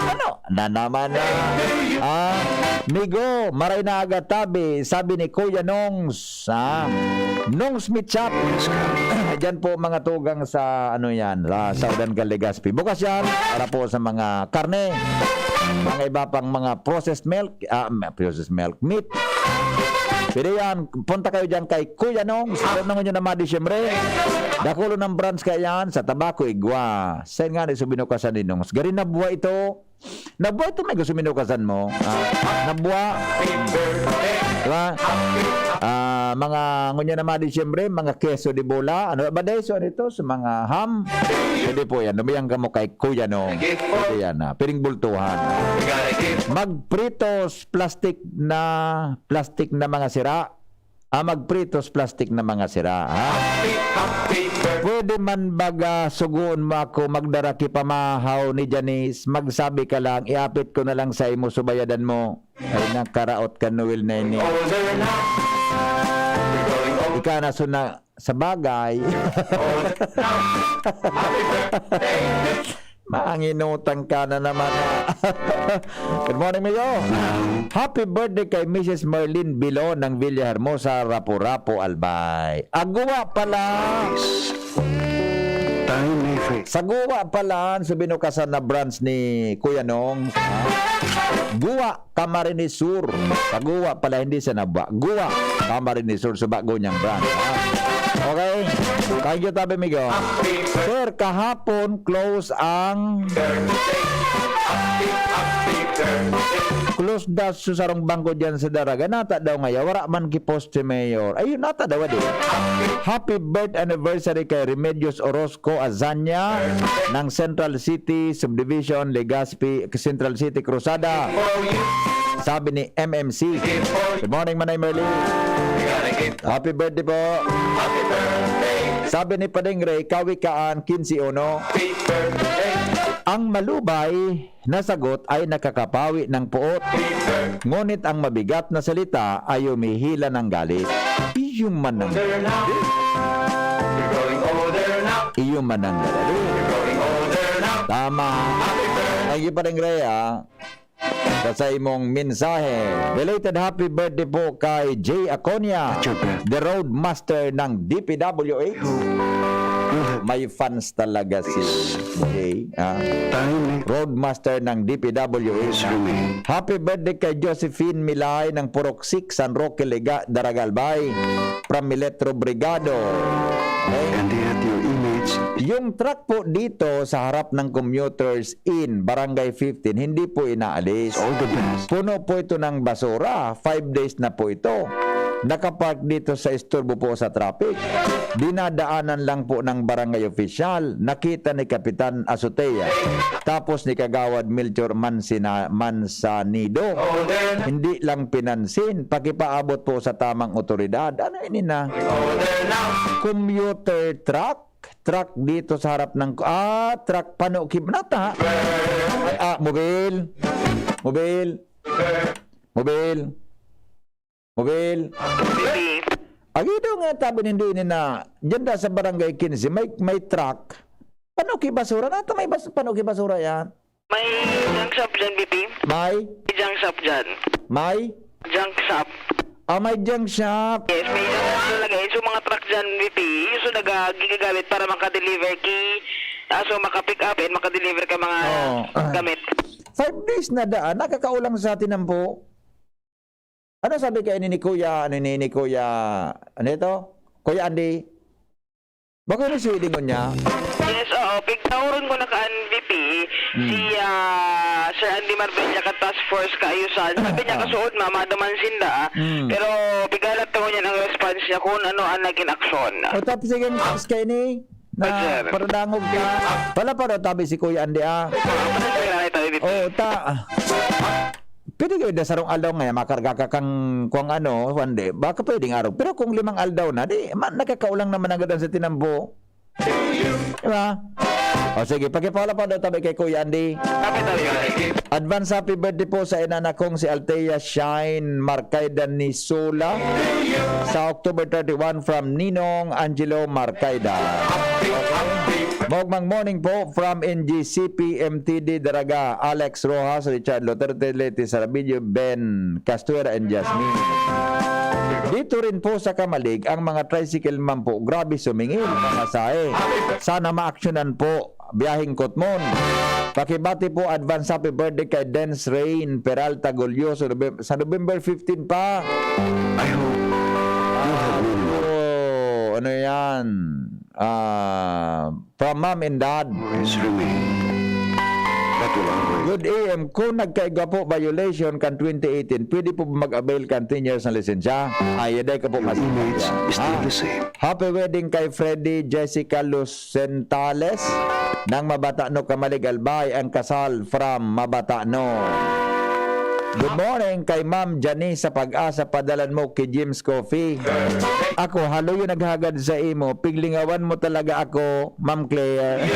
Ano? Na naman na. Ah, migo, maray na aga tabi, sabi ni Kuya Nongs. Ah, Nongs Meat Shop. Diyan po mga tugang sa, ano yan, sa Saudan, Legazpi. Bukas yan para po sa mga karne, mga iba pang mga processed milk, ah, m-, processed milk, meat. Pwede yan, punta kayo dyan kay Kuya Nongs. Alam naman nyo na, Madi, siyempre. Dakulo ng branch kaya yan sa Tabaco, Igwa. Saan nga ni sa binukasan ni Nongs? Gari na buhay ito. Nabuhay ito, may gusto minukasan mo. Ah, nabuha. Diba? Ah, mga ngunyan na, Madi, siyempre, mga queso de bola. Ano ba, Daiso? Ano ito? Sa mga ham. Pwede po yan. Lumayang ka mo kay Kuya Nong. Pwede yan, ah. Piring bultuhan. Magpritos, plastic na, plastic na mga sira. Ah, magpritos, plastic na mga sira, ha? Pwede man baga sugoon mo ako magdara ki pamahaw ni Janice? Magsabi ka lang, iapit ko na lang sa imo, subayadan mo. Ay, nakaraot ka, Noel, na ini. Ika na suna, sa bagay. Manginutang ka na naman, ah. Good morning, Mayor. Happy birthday kay Missus Merlin Bilo ng Villahermosa, Rapu-Rapu, Albay. Aguwa pala. Time effect. Sa Guwa pala, sa binukasan na branch ni Kuya Nong, ha? Guwa, Camarines Sur. Sa Guwa pala, hindi sa Nabwa. Guwa, Camarines Sur, sa bago niyang branch, ha? Okay? Thank you, Tabi Migo. Sir, kahapon, close ang close daw sa sarong bangko diyan sa Daraga. Nata daw ngaya, wara man ki post si Mayor. Ayun, nata daw, di. Happy birth anniversary kay Remedios Orozco Azania ng Central City Subdivision, Legazpi, Central City Cruzada. Sabi ni M M C. Good morning, Manay Merly. Happy birthday po. Sabi ni Padeng Ray, Kawikaan, quince uno. Ang malubay na sagot ay nakakapawi ng puot. Ngunit ang mabigat na salita ay humihila ng galit. Iyo man ang galit. Iyo man ang galit. Tama. Thank you, Padeng Ray, ah. Sa, sa imong mensahe. Belated happy birthday po kay Jay Aconia, the roadmaster ng D P W H. May fans talaga si Jay, ah. Roadmaster ng D P W H. Happy birthday kay Josephine Milay ng Purok six, San Roque, Lega-, Daraga, Albay. From Miletro Brigado. Okay? And yet your image. Yung truck po dito sa harap ng Commuters in Barangay fifteen, hindi po inaalis. All the best. Puno po ito ng basura. Five days na po ito. Nakapark dito sa isturbo po sa traffic. Dinadaanan lang po ng barangay opisyal. Nakita ni Kapitan Azotea. Tapos ni Kagawad Melchor Mansina-, Mansanido. Hindi lang pinansin. Pakipaabot po sa tamang otoridad. Ano ini na? Commuter truck? Truck dito sa harap ng, ah, truck pano ki-, nata. Ay, ah, mobil. Mobil. Mobil. Mobil. Bibi. Agi daw nga tabi nindo ini na, diyan da sa Barangay quince, may, may truck. Pano ki basura? Nata may bas-, pano ki basura yan? May junk shop dyan, B P. May? May junk shop dyan. May? Junk shop. Ah, may junk shop. Yes, may junk shop talaga. Eh, so, mga truck dyan, B P, yung so, nag-, ah, gigagamit para maka-deliver ki, ah, so, maka-pick up and maka-deliver ka mga Oo. gamit. Five days na daan, nakakaulang sa atin ang po. Ano sabi kayo ni, ni Kuya, ano ni, ni Kuya, ano ito? Kuya Andy? Bako ni Sweden ngunyan? Yes, oo. Pigtaoron ko na kan V P, Hmm. si, ah, Sir Andy Marbella kan Task Force Kaayusan. Sabi niya, Ah. kasuod, ma, maduman sinda, ah. Hmm. Pero pigalat ko ngunyan ang response niya kung ano ang naging aksyon. O, tapos sige, ang taas kayo ni, na Yes, sir. paradangog ka. Wala pa daw tabi si Kuya Andy, ah. Ah, pwede ko yung nakita, V P. Oo, ta-, pwede kayo da sarong aldaw nga, makarga ka kang, kung ano, one day, baka pwedeng araw. Pero kung limang aldaw na, di, ma-, nakakaulang naman ang gadan sa tinambo. Di ba? O sige, pakipala pa daw tabi kay Kuya Andy. Kapit na yun. Advance happy birthday po sa inana kong si Althea Shine Marcaida Nisola sa October thirty-one from Ninong Angelo Marcaida. Maugmang morning po from N G C P M T D Daraga, Alex Rojas, Richard Loterte, Leti Sarabillo, Ben Castuera, and Jasmine. Dito rin po sa Camalig, ang mga tricycle man po, grabe sumingil, pamasahe. Sana maaksyonan po, biyaheng Kotmon. Pakibati po, advance happy birthday kay Dance Rain Peralta Golyoso, Novem-, sa November fifteen pa. I hope you have many more. Oh, ano yan? Ah, from mom and dad. Memories remain. That will always Good A M, kung nagkaigwa po violation kan twenty eighteen, pwede po ba mag-avail kan ten years na lisensya? Ay, yaday ka po Your mas image is still Ah. the same. Happy wedding kay Freddy Jessica Lucentales ng Mabatano, Camalig, Albay, ang kasal from Mabatano. Good morning kay Ma'am Janice sa Pag-asa, padalan mo kay Jim's Coffee. Ako, haloy yung naghagad sa imo, piglingawan mo talaga ako, Ma'am Claire.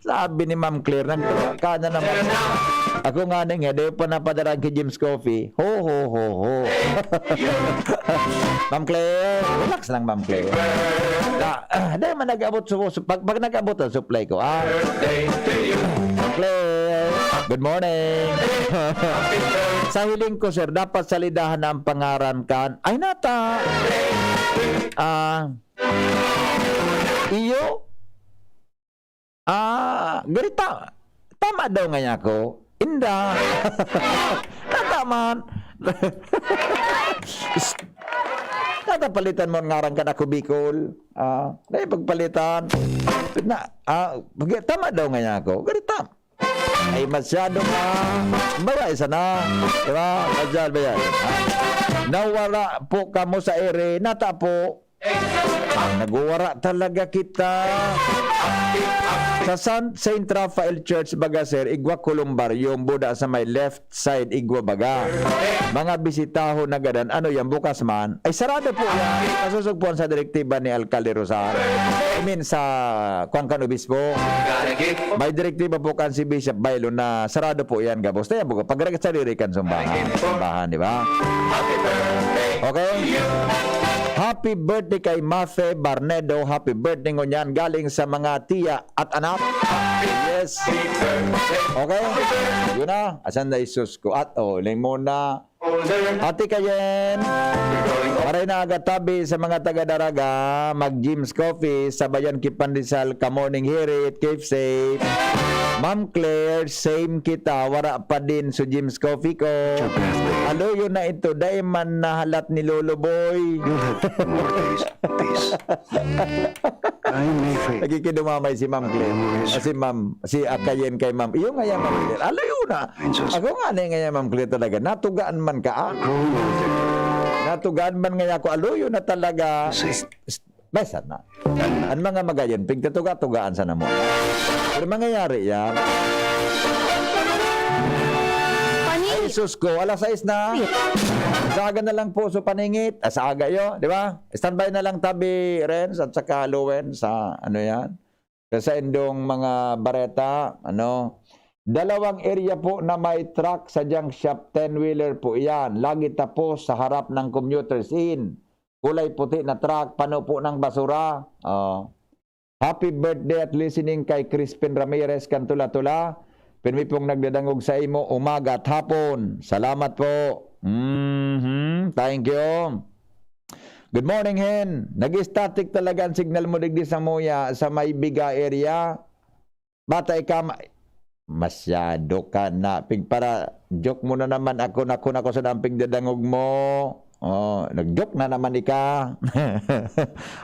Sabi ni Ma'am Claire, "Nagtaka ka na naman." Ako nga na nga, di pa napadara kay Jim's Coffee. Ho, ho, ho, ho. Ma'am Claire, relax lang, Ma'am Claire. Na, ah, dahil man nag-abot su-, su-, pag, pag nag-abot ang supply ko, ah. Ma'am Claire, good morning. Sa hiling ko, sir, dapat salidahan na ang pangaran kan, ay, nata. Ah, iyo. Ah, garita. Tama daw ngaya ako. Inda. Tama man. Nata palitan mo ang ngaran kan ako, Bicol. Ah, na yung pagpalitan. Na, ah, pag-, tama daw ngaya ako. Garita. Ay, masyado ka. Baya, isa na. Diba? Masyado, baya. Ah, nawara po kamo sa ere. Nata po. Nagwawara talaga kita. Sa San, Saint Raphael Church, baga, sir, igwa columbarium, buda sa may left side, igwa baga. Mga bisitahon na gadan, ano yan, bukas man? Ay, sarado po yan. Kasusugpuan sa direktiba ni Alkalde Rosar. I mean, sa, kwan kan obispo. May direktiba po kan si Bishop Bailo na sarado po yan, gabos. Kaya buka, pag sariri kan sumbahan, sumbahan, di ba? Okay? Happy birthday kay Mafe Barnedo. Happy birthday ngunyan galing sa mga tiya at anak. Yes. Okay? Yun na. Asan na isus ko? At, oh, limon na. Ate Kayen, maray na aga tabi sa mga taga Daraga, mag Jim's Coffee, sabayan ki pandesal, ka morning hirit, keep safe. Ma'am Claire, same kita, wara pa din sa Jim's Coffee ko. Aluyo na ito, dai man nahalat ni Lolo Boy. You'll have more days of peace. I may fail. Nagkikidumamay si Ma'am Claire. Memories. Ah, si Ma'am, si Akayen kay Ma'am. Iyo nga yan, Ma'am Claire. Aluyo na. Ako nga na nga yan, Ma'am Claire, talaga. Natugaan man ka, ah? Growing older. Natugaan man nga ako. Aluyo na talaga. Kasi S-, s-, basta na. Ang mga magayon, pigtatuga-tugaan sa namo. Pero mangyayari yan. Paningit. Ay, sus ko, alas sais na. Sa aga na lang po, so paningit. Ah, sa aga yo, di ba? Standby na lang tabi, Renz, at saka Lowen, sa ano yan. Sa indong mga bareta, ano, dalawang area po na may truck sa junk shop, ten-wheeler po iyan. Lagi tapos sa harap ng Commuters Inn. Kulay puti na truck, pano po ng basura. Oh. Happy birthday at listening kay Crispin Ramirez kan Tula-Tula. Pirmi pong nagdadangog sa imo, umaga at hapon. Salamat po. Mhm. Thank you. Good morning, Hen. Nag-static talaga ang signal mo digdi sa Muya, sa may Biga area. Bata ika ma-, masyado ka na. Pigpara-joke mo na naman ako, naku, naku, sa damping dadangog mo. Oh, nag-joke na naman ika.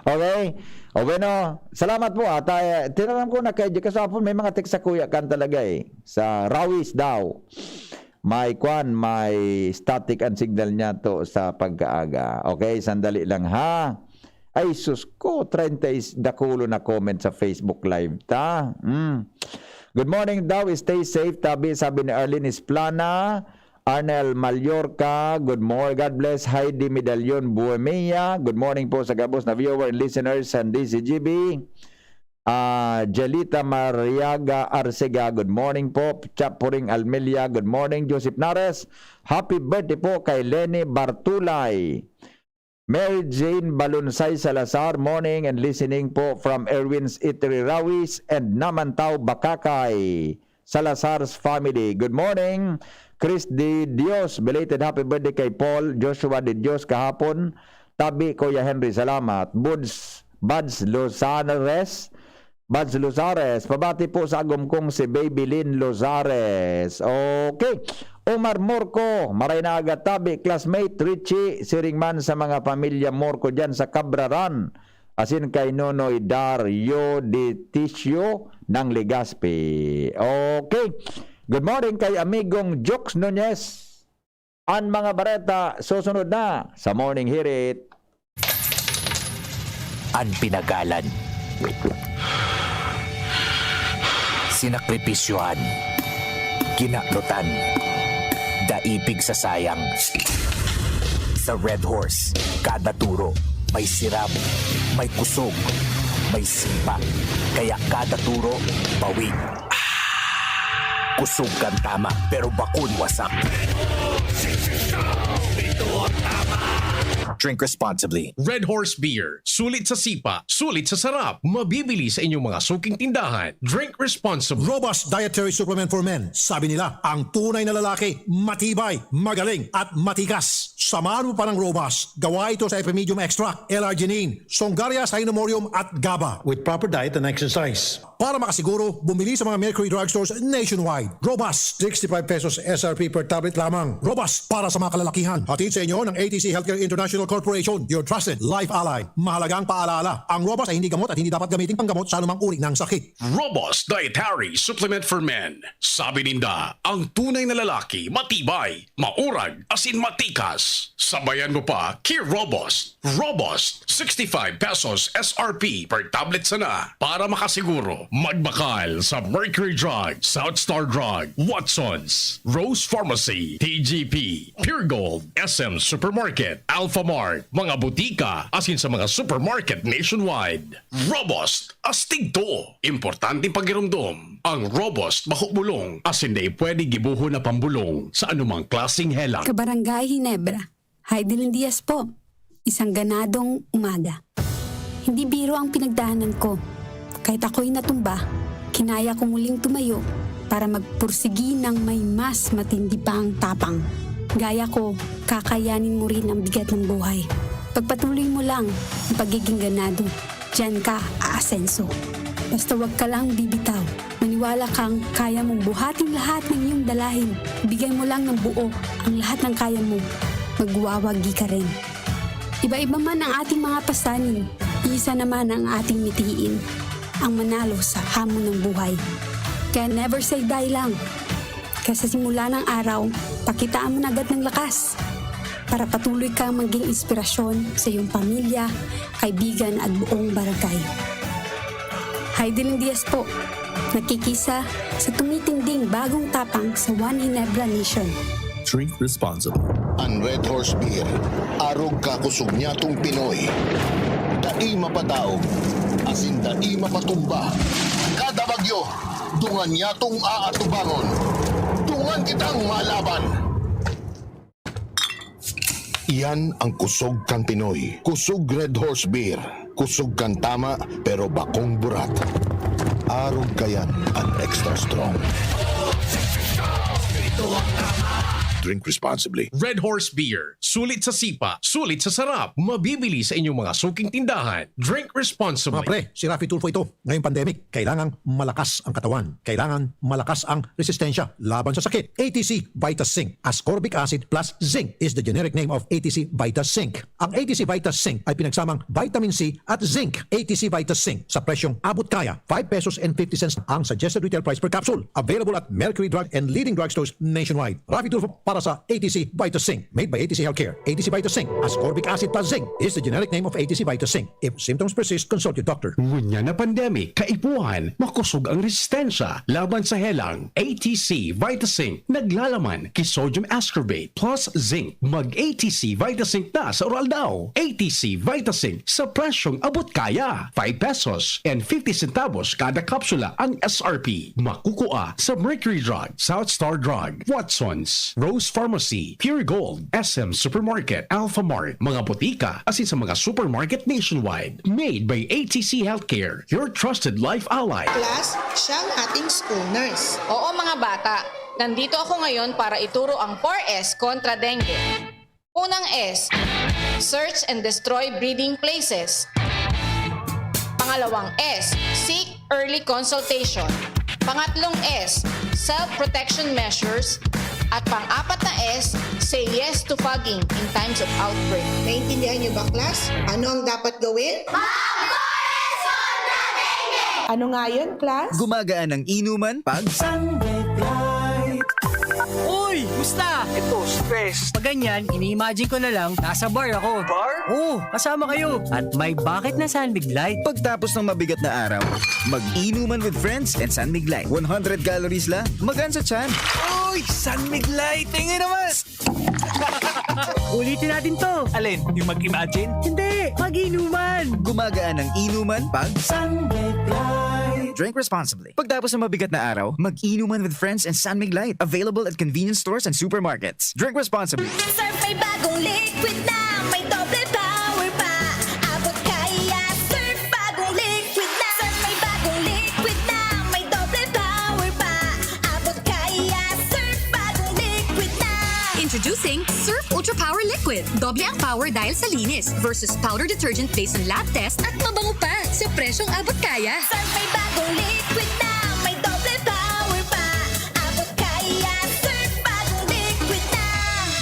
Okay? O bueno, salamat po, ah. Ta-, tinaram ko na kay Jika sa hapon, may mga text sa kuya kan talaga, eh. Sa Rawis daw. May kwan, may static ang signal niya to sa pagkaaga. Okay, sandali lang, ha. Ay, sus ko, treinta is dakulo na comment sa Facebook Live ta. Mm. Good morning daw, stay safe, tabi, sabi ni Arlene Isplana. Arnel Mallorca, good morning. God bless. Heidi Medallon Buemia, good morning po sa gabos na viewer and listeners sa D Z G B. Ah, Jelita Mariaga Arcega, good morning po. Chapuring Almelia, good morning. Joseph Nares, happy birthday po kay Lenny Bartulay. Mary Jane Balunsay Salazar, morning and listening po from Erwin's Eatery Rawis and Namantaw, Bakakay. Salazar's family. Good morning, Chris De Dios. Belated happy birthday kay Paul Joshua De Dios kahapon. Tabi, Kuya Henry, salamat. Buds, Buds Lozares, Buds Lozares, pabati po sa agom kong si Baby Lynn Lozares. Okay. Omar Morco, maray na aga tabi, classmate Richie, siring man sa mga pamilya Morco dyan sa Cabraran. Asin kay Nonoy Dario de Tisio ng Legazpi. Okay. Good morning kay amigong Jokes Nunez. An mga bareta susunod na sa Morning Hirit. An pinagalan. Sinakripisyohan. Kinaklotan. Daipig sa sayang. Sa Red Horse, kada turo, may sirab, may kusog, may sipa. Kaya kada turo, bawi. Kusog kan tama, pero bakun wasak. Ito ang tama. Drink responsibly. Red Horse Beer. Sulit sa sipa, sulit sa sarap. Mabibili sa inyong mga suking tindahan. Drink responsibly. Robust Dietary Supplement for Men. Sabi nila, ang tunay na lalaki, matibay, magaling, at matikas. Samahan mo pa ng Robust. Gawa ito sa Epimedium Extract, L-arginine, Songaria Cynomorium, at GABA. With proper diet and exercise. Para makasiguro, bumili sa mga Mercury Drugstores nationwide. Robust, sixty-five pesos S R P per tablet lamang. Robust para sa mga kalalakihan. Hatid sa inyo ng A T C Healthcare International Corporation, your trusted life ally. Mahalagang paalala, ang Robust ay hindi gamot at hindi dapat gamitin panggamot sa anumang uri ng sakit. Robust Dietary Supplement for Men. Sabi ninda, ang tunay na lalaki, matibay, maurag, asin matikas. Sabayan mo pa, ki Robust. Robust, sixty-five pesos S R P per tablet sana. Para makasiguro, magbakal sa Mercury Drug, South Star Drug, Watsons, Rose Pharmacy, T G P, Pure Gold, S M Supermarket, Alphamart, mga butika, asin sa mga supermarket nationwide. Robust, astig to! Importanteng pagiromdom, ang Robust bako bulong, asin dai pwede gibohon na pambulong sa anumang klaseng helang. Kabarangay Ginebra, Heidelin Diaz po. Isang ganadong umaga. Hindi biro ang pinagdaanan ko. Kahit ako'y natumba, kinaya ko muling tumayo para magpursigi ng may mas matindi pang tapang. Gaya ko, kakayanin mo rin ang bigat ng buhay. Pagpatuloy mo lang ang pagiging ganado. Diyan ka aasenso. Basta wag ka lang bibitaw. Maniwala kang kaya mong buhatin lahat ng iyong dalahin. Ibigay mo lang ng buo ang lahat ng kaya mo. Magwawagi ka rin. Iba-iba man ang ating mga pasanin, iisa naman ang ating mitiin. Ang manalo sa hamon ng buhay. Kaya never say die lang. Kaya sa simula ng araw, pakitaan mo na agad ng lakas para patuloy kang maging inspirasyon sa iyong pamilya, kaibigan at buong barangay. Heidelin Diaz po, nakikisa sa tumitinding bagong tapang sa One Ginebra Nation. Drink responsibly. An Red Horse Beer, arog kakosog niyatong Pinoy. Dai mapadaog, asin dai mapatumba. Kada bagyo, dungan niyatong aatubangon. Dungan kitang malaban. Iyan ang kusog kan Pinoy. Kusog Red Horse Beer. Kusog kan tama, pero bakong burat. Arog kayan an extra strong. Drink responsibly. Red Horse Beer. Sulit sa sipa, sulit sa sarap. Mabibili sa inyong mga suking tindahan. Drink responsibly. Mga pre, si Raffy Tulfo ito. Ngayong pandemic, kailangang malakas ang katawan. Kailangan malakas ang resistensya laban sa sakit. A T C Vita Zinc. Ascorbic acid plus zinc is the generic name of A T C Vita Zinc. Ang A T C Vita Zinc ay pinagsamang vitamin C at zinc. A T C Vita Zinc sa presyong abot kaya, five pesos and fifty cents ang suggested retail price per capsule. Available at Mercury Drug and leading drugstores nationwide. Raffy Tulfo para sa A T C Vita Zinc. Made by A T C Healthcare. A T C Vita Zinc. Ascorbic acid plus zinc is the generic name of A T C Vita Zinc. If symptoms persist, consult your doctor. Ngunyan na pandemic, kaipuhan, makosog ang resistensya laban sa helang. A T C Vita Zinc, naglalaman ki sodium ascorbate plus zinc. Mag A T C Vita Zinc na sa oral daw. A T C Vita Zinc sa presyong abot kaya. Five pesos and fifty centavos kada kapsula ang S R P. Makukua sa Mercury Drug, South Star Drug, Watsons, Rose Pharmacy, Pure Gold, S M Supermarket, Alphamart, mga botika, asin sa mga supermarket nationwide. Made by A T C Healthcare, your trusted life ally. Class, siya ang ating school nurse. Oo, mga bata. Nandito ako ngayon para ituro ang four S kontra dengue. Unang S, search and destroy breeding places. Pangalawang S, seek early consultation. Pangatlong S, self-protection measures. At pang-apat na S, say yes to fogging in times of outbreak. Naintindihan niyo ba, class? Ano ang dapat gawin? Ano nga yun, class? Gumagaan ang inuman pag Uy! Musta? Ito, stress. Pag ganyan, ini-imagine ko na lang, nasa bar ako. Bar? Oo, kasama kayo. At may bakit na San Mig Light. Pagtapos ng mabigat na araw, mag-inuman with friends and San Mig Light. One hundred calories lang, magaan sa tiyan. Uy! San Mig Light! Tingin naman! Ulitin natin to. Alin? Yung mag-imagine? Hindi! Mag-inuman! Gumagaan ang inuman pag San Mig Light. Drink responsibly. Pagtapos ng mabigat na araw, mag-inuman with friends and San Mig Light. Available at convenience stores and supermarkets. Drink responsibly. Surf may bagong liquid na may doble Ultra Power Liquid. Doble ang power dahil sa linis versus powder detergent based on lab test at mabango pa sa presyong abot kaya. Surf may bagong liquid na may doble power pa. Abot kaya, Surf bagong liquid na.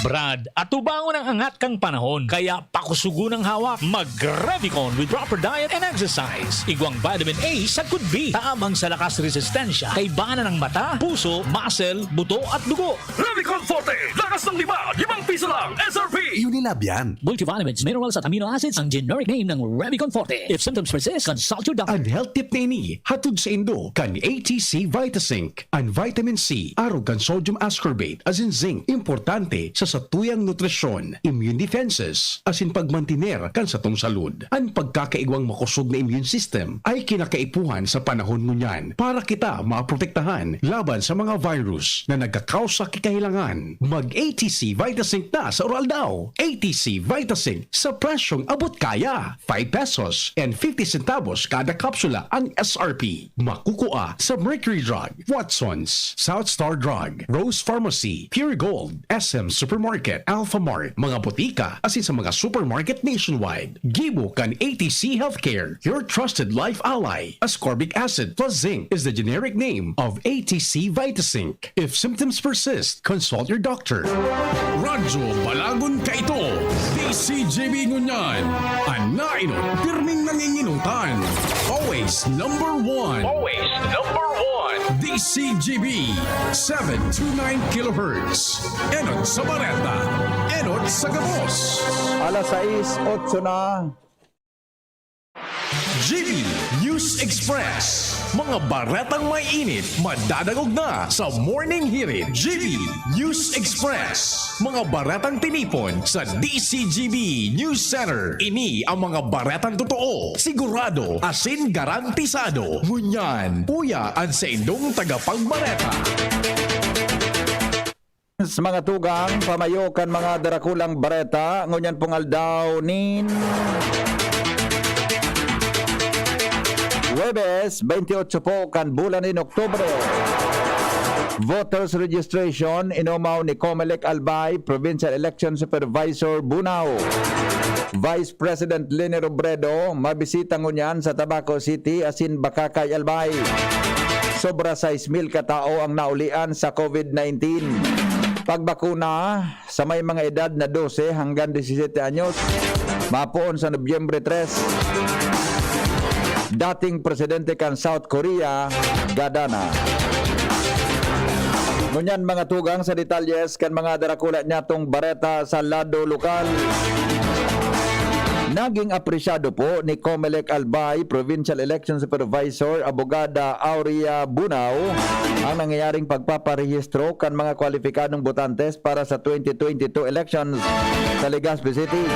Brad, atubangon ang angat kan panahon, kaya pakusugon ang hawak. Mag-Revicon with proper diet and exercise. Igwang vitamin A sagkod B, tabang sa lakas resistensya, kaibahan ng mata, puso, muscle, buto at dugo. Revicon Forte, lakas ng lima, limang piso lang, S R P. Unilab yan. Multivitamins, minerals at amino acids ang generic name ng Revicon Forte. If symptoms persist, consult your doctor. An health tip na ini, hatod saindo kan A T C Vitazinc. An vitamin C, arog kan sodium ascorbate, asin zinc, importante sa satuyang nutrisyon, immune defenses, asin pagmantiner kan satong salud. An pagkakaigwang makosog na immune system ay kinakaipuhan sa panahon ngunyan para kita maprotektahan laban sa mga virus na nagkakausa ki kahelangan. Mag A T C Vitazinc na sa Oral Daw. A T C Vitazinc sa presyong abot kaya. Five pesos and fifty centavos kada kapsula ang S R P. Makukua sa Mercury Drug, Watson's, South Star Drug, Rose Pharmacy, Pure Gold, S M Supermarket, Alphamart, mga botika, asin sa mga supermarket nationwide. Gibo kan A T C Healthcare, your trusted life ally. Ascorbic acid plus zinc is the generic name of A T C Vitazinc. If symptoms persist, consult your doctor. Radyo Balagon Kaito, D C G B ngunyan. An nainot, pirming nanginginutan. Always number one. Always number one. D C G B, seven two nine kilohertz. Enot sa bareta, enot sa gabos. Alas sais, otso na. G B News Express. Mga baretang may init, madadangog na sa Morning Hirit. G B News Express. Mga baretang tinipon sa D C G B News Center. Ini ang mga baretang totoo, sigurado, asin garantisado. Ngunyan, uya an saindong tagapagbareta. Sa mga tugang, pamayo kan mga darakulang bareta, ngunyan pong aldaw nin Huwebes, twenty-eight po kan bulan nin Oktubre. Voters registration, inumaw ni Comelec Albay, Provincial Election Supervisor, Bunao. Vice President Leni Robredo, mabisita ngunyan sa Tabaco City, asin Bacacay, Albay. Sobra sais mil katao ang naulian sa COVID nineteen. Pagbakuna sa may mga edad na dose hanggang disisete anyos, mapoon sa Nobyembre tres. Dating presidente kan South Korea, gada na. Ngunyan, mga tugang, sa detalyes kan mga darakula niyatong bareta sa lado lokal. Naging apresyado po ni Comelec Albay, Provincial Election Supervisor, Abogada Aurea Bunao, ang nangyayaring pagpaparehistro kan mga kwalipikadong botantes para sa twenty twenty-two elections sa Legazpi City.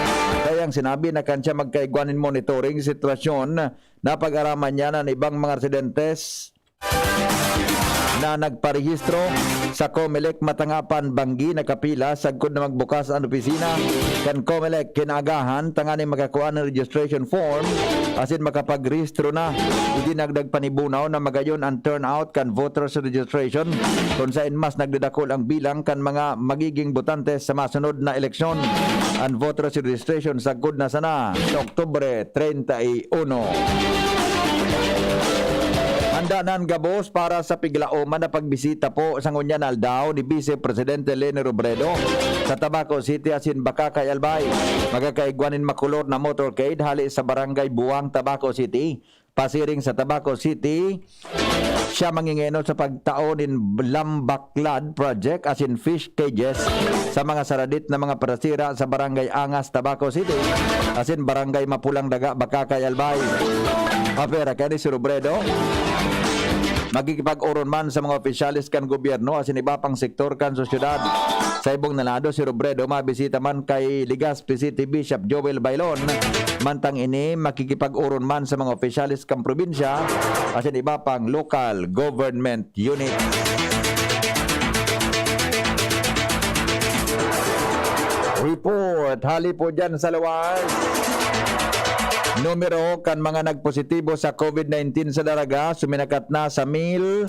Kayang sinabi na kan siya magkaigwa nin monitoring sitwasyon na pag-araman niya an ibang mga residentes na nagparehistro sa Comelec matanga pa an banggi nakapila sagkod na magbukas an opisina kan Comelec kinaagahan tanganing makakua nin registration form asin makapagrehistro na. Idinagdag pa ni Bunao na magayon an turnout kan voters registration, kun saen mas nagdadakul ang bilang kan mga magiging botante sa masunod na eleksyon. An voters registration sagkod na sana sa Oktubre treinta y uno. Handa na an gabos para sa piglaoman na pagbisita po sa ngunyan na aldaw ni Vice Presidente Leni Robredo sa Tabaco City asin Bacacay, Albay. Magkakaigwa nin makulor na motorcade hali sa Barangay Buang, Tabaco City. Pasiring sa Tabaco City, siya mangingenot sa pagtao nin lambaklad project asin fish cages sa mga saradit na mga parasira sa Barangay Angas, Tabaco City, asin Barangay Mapulang Daga, Bacacay, Albay. Apera kaya ni si Robredo, magkikipag-oron man sa mga opisyales kan gobyerno asin iba pang sektor kan sosyedad. Sa ibong na lado, si Robredo mabisita man kay Legazpi City Bishop Joel Bailon. Mantang ini, makikipag-oron man sa mga opisyales kan probinsya asin iba pang local government unit. Report, hali po dyan sa luwas. Numero kan mga nagpositibo sa COVID nineteen sa Daraga suminakat na sa mil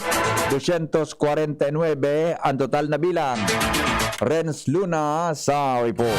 dosyentos kwarenta y nuebe ang total na bilang. Renz Luna sa report.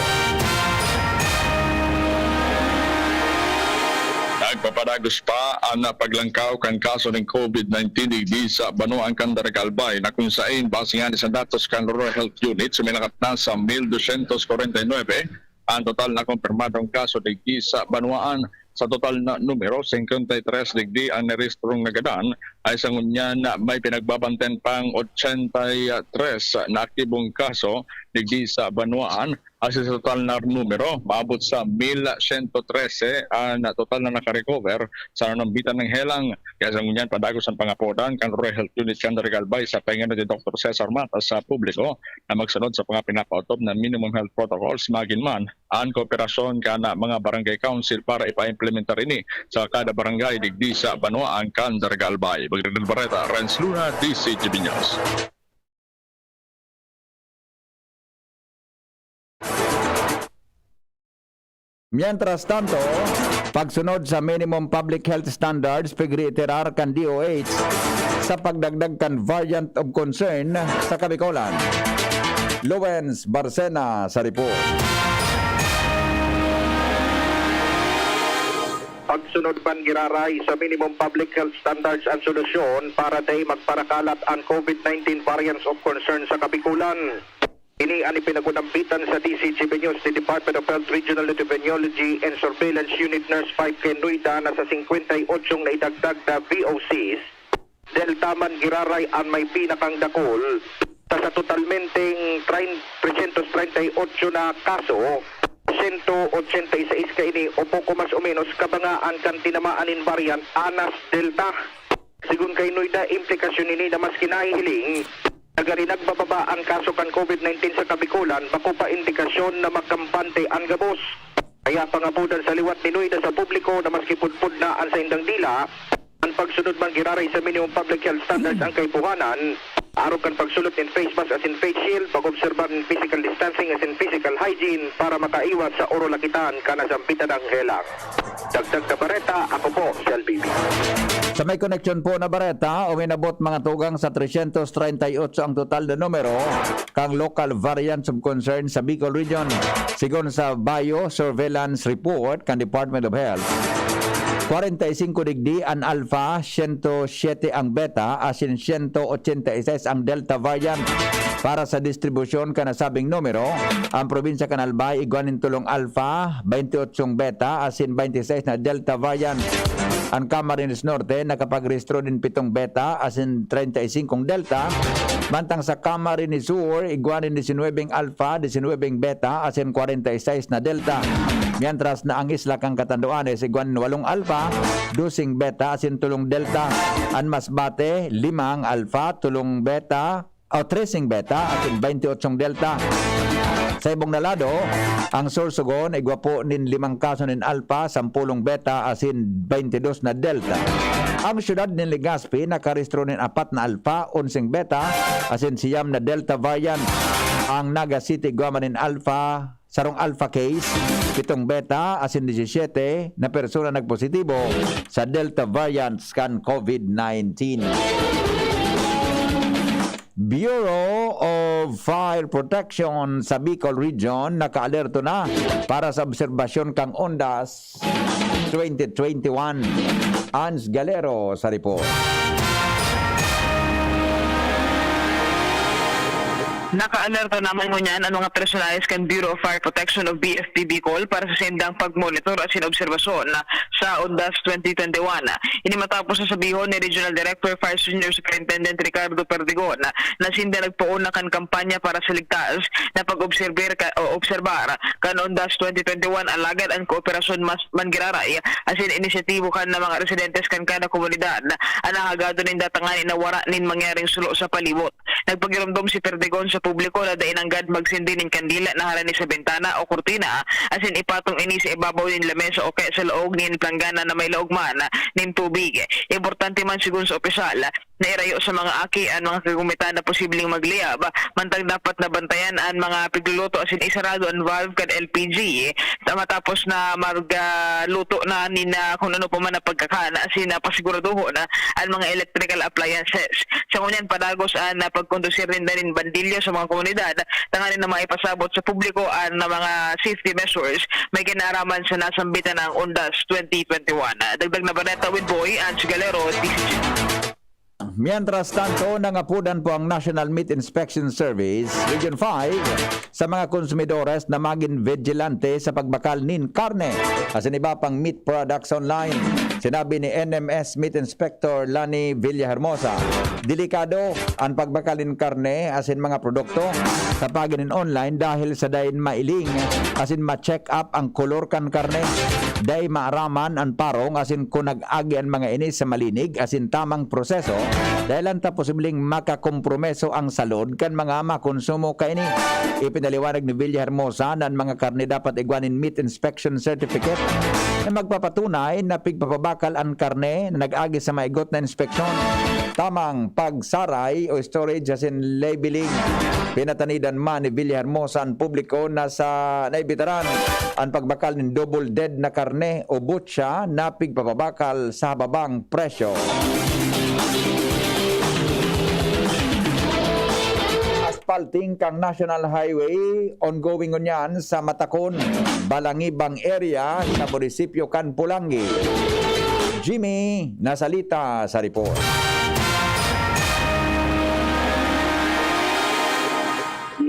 Nagpapadagos pa an paglangkaw kan kaso nin COVID nineteen digdi sa banwaan kan Daraga Albay, na kun saen, base ngani sa datos kan Rural Health Unit, suminakat na sa mil dosyentos kwarenta y nuebe an total na kumpirmadong kaso digdi sa banwaan. Sa total na numero, singkwenta y tres digdi an narehistrong nagadan, ay sa ngunyan na may pinagbabantayan pang ochenta y tres na aktibong kaso digdi sa banwaan. Asin sa total na numero, maabot sa mil siyento trese an total na nakarecover sa nanambitan nin helang. Kaya sa ngunyan, padagos an pangapodan kan Rural Health Unit kan Daraga Albay sa panguna ni Doktor Cesar Mata sa publiko na magsunod sa mga pinapaotob na minimum health protocols, magin man an kooperasyon kan mga barangay council para ipaimplementar ini sa kada barangay digdi sa banwaan kan Daraga Albay. Magdagdag bareta, Renz Luna, D C G B News. Mientras tanto, pagsunod sa minimum public health standards, pigreiterar kan D O H sa pagdagdag kan variant of concern sa Kabikolan. Lowens Barcena sa report. Pagsunod man giraray sa minimum public health standards an solusyon para dai magparakalat an COVID nineteen variants of concern sa Kabikolan. Ini an ipinagunambitan sa D C G B News ni Department of Health Regional Epidemiology and Surveillance Unit Nurse five kan NOIDA na sa singkwenta y otso na idagdag na V O Cs, Delta man giraray an may pinakang dakul. Sa, sa totalmenteng train-, tresyentos treinta y otso na kaso, sento ochenta y seis kaini o poko mas o menos kabangaan kan tinamaan nin variant anas Delta. Sigon kay NOIDA, implikasyon ini na maski nahihiling na gari nagbababa an kaso kan COVID nineteen sa Kabikolan, bako pa indikasyon na makampante an gabos. Kaya pangapodan sa liwat ni NOIDA sa publiko na maski pudpod na an saindang dila, an pagsunod man giraray sa minimum public health standards ang kaipuhanan, arog kan pagsulot nin face mask asin face shield, pag-obserbar nin physical distancing asin physical hygiene para makaiwas sa orolakitan kan nasambitan na helang. Dagdag na bareta, ako po si L B B. Sa may koneksyon po na bareta, uminabot mga tugang sa tresyentos treinta y otso ang total na numero kan local variants of concern sa Bicol Region. Sigon sa Bio Surveillance Report kan Department of Health, kwarenta y singko digdi an Alpha, siyento siyete ang Beta, asin siyento ochenta y seis ang Delta variant. Para sa distribusyon kan nasabing numero, ang probinsya kan Albay igwa nin tolong Alpha, baynte otsong Beta, asin baynte seis na Delta variant. An Camarines Norte nakapagrehistro nin pitong Beta asin treinta y singkong Delta, mantang sa Camarines Sur, igwa nin disinwebeng Alpha, disinwebeng Beta, asin kwarenta y seis na Delta. Mientras na ang isla kan Catanduanes igwa nin walong Alpha, doseng Beta, asin tolong Delta. An Masbate, limang Alpha, tolong Beta, o treseng Beta asin baynte otsong Delta. Sa ibong na lado, ang Sorsogon igwa po nin limang kaso nin Alpha, sampolong Beta asin baynte dos na Delta. Ang siyudad nin Legazpi nakarehistro nin apat na Alpha, onseng Beta asin siyam na Delta variant. Ang Naga City igwa man nin Alpha, sarong Alpha case, pitong Beta asin disisyete na persona nagpositibo sa Delta variants kan COVID nineteen. Bureau of Fire Protection sa Bicol Region nakaalerto na para sa obserbasyon kan Ondas twenty twenty-one. Ans Galero sa report. Nakaalerto naman ngunyan an mga personahes kan Bureau of Fire Protection o B F P Bicol para sa saindang pagmonitor asin obserbasyon sa Ondas twenty twenty-one. Ini matapos na sabihon ni Regional Director Fire Senior Superintendent Ricardo Perdigon na sinda nagpoon na kan kampanya para sa ligtas na pag-obserber ka, o obserbar kan Ondas twenty twenty-one, alagad an kooperasyon mas man giraray asin inisyatibo kan na mga residentes kan kada komunidad an nahagadon ninda tanganing na wara nin mangyaring sulo sa palibot. Nagpagiromdom si Perdigon sa publiko na dai nanggad magsindi nin kandila na harani sa bintana o kurtina, asin ipatong ini sa ibabaw nin lamesa o kaya sa laog nin planggana na may laog man nin tubig. Importante man, sigon sa opisyal, na irayo sa mga aki an mga kagumitan na posibleng magliyab. Mantang dapat na bantayan an mga pigluluto asin isarado an valve kan L P G sa matapos na mag, ah, luto na nin, ah, kun ano pa man na pagkakan asin, ah, pasiguraduhon, ah, an mga electrical appliances. Sa ngunyan, padagos an, ah, pagkondusir ninda nin bandilyo sa mga komunidad tanganing na maipasabot sa publiko an mga safety measures may kinaaraman sa nasambitan na Undas twenty twenty-one. Dagdag na bareta with Boy Ange Galero, D C G. Mientras tanto, nangapudan po ang National Meat Inspection Service, Region five, sa mga konsumidores na magin vigilante sa pagbakal nin karne asin iba pang meat products online. Sinabi ni N M S Meat Inspector Lani Villahermosa, delikado an pagbakal nin karne asin mga produkto sa pagin online dahil sa dain mailing asin ma-check up ang kolor kan karne. Dai maaraman an parong asin kun nag-agi an mga ini sa malinig asin tamang proseso, dahelan ta posibleng makakompromiso ang salud kan mga makonsumo kaini. Ipinaliwanag ni Villahermosa na an mga karne dapat igwa nin meat inspection certificate na magpapatunay na pigpapabakal an karne na nag-agi sa maigot na inspeksyon. Tamang pagsaray o storage asin labeling. Pinatanidan man ni Villahermosa an publiko na sa naibitaran an pagbakal nin double dead na karne o butsa na pigpapabakal sa hababang presyo. Asphalting kan National Highway, ongoing ngunyan sa Matacon, Balangibang area sa munisipyo kan Polangui. Jimmy Nasalita sa report.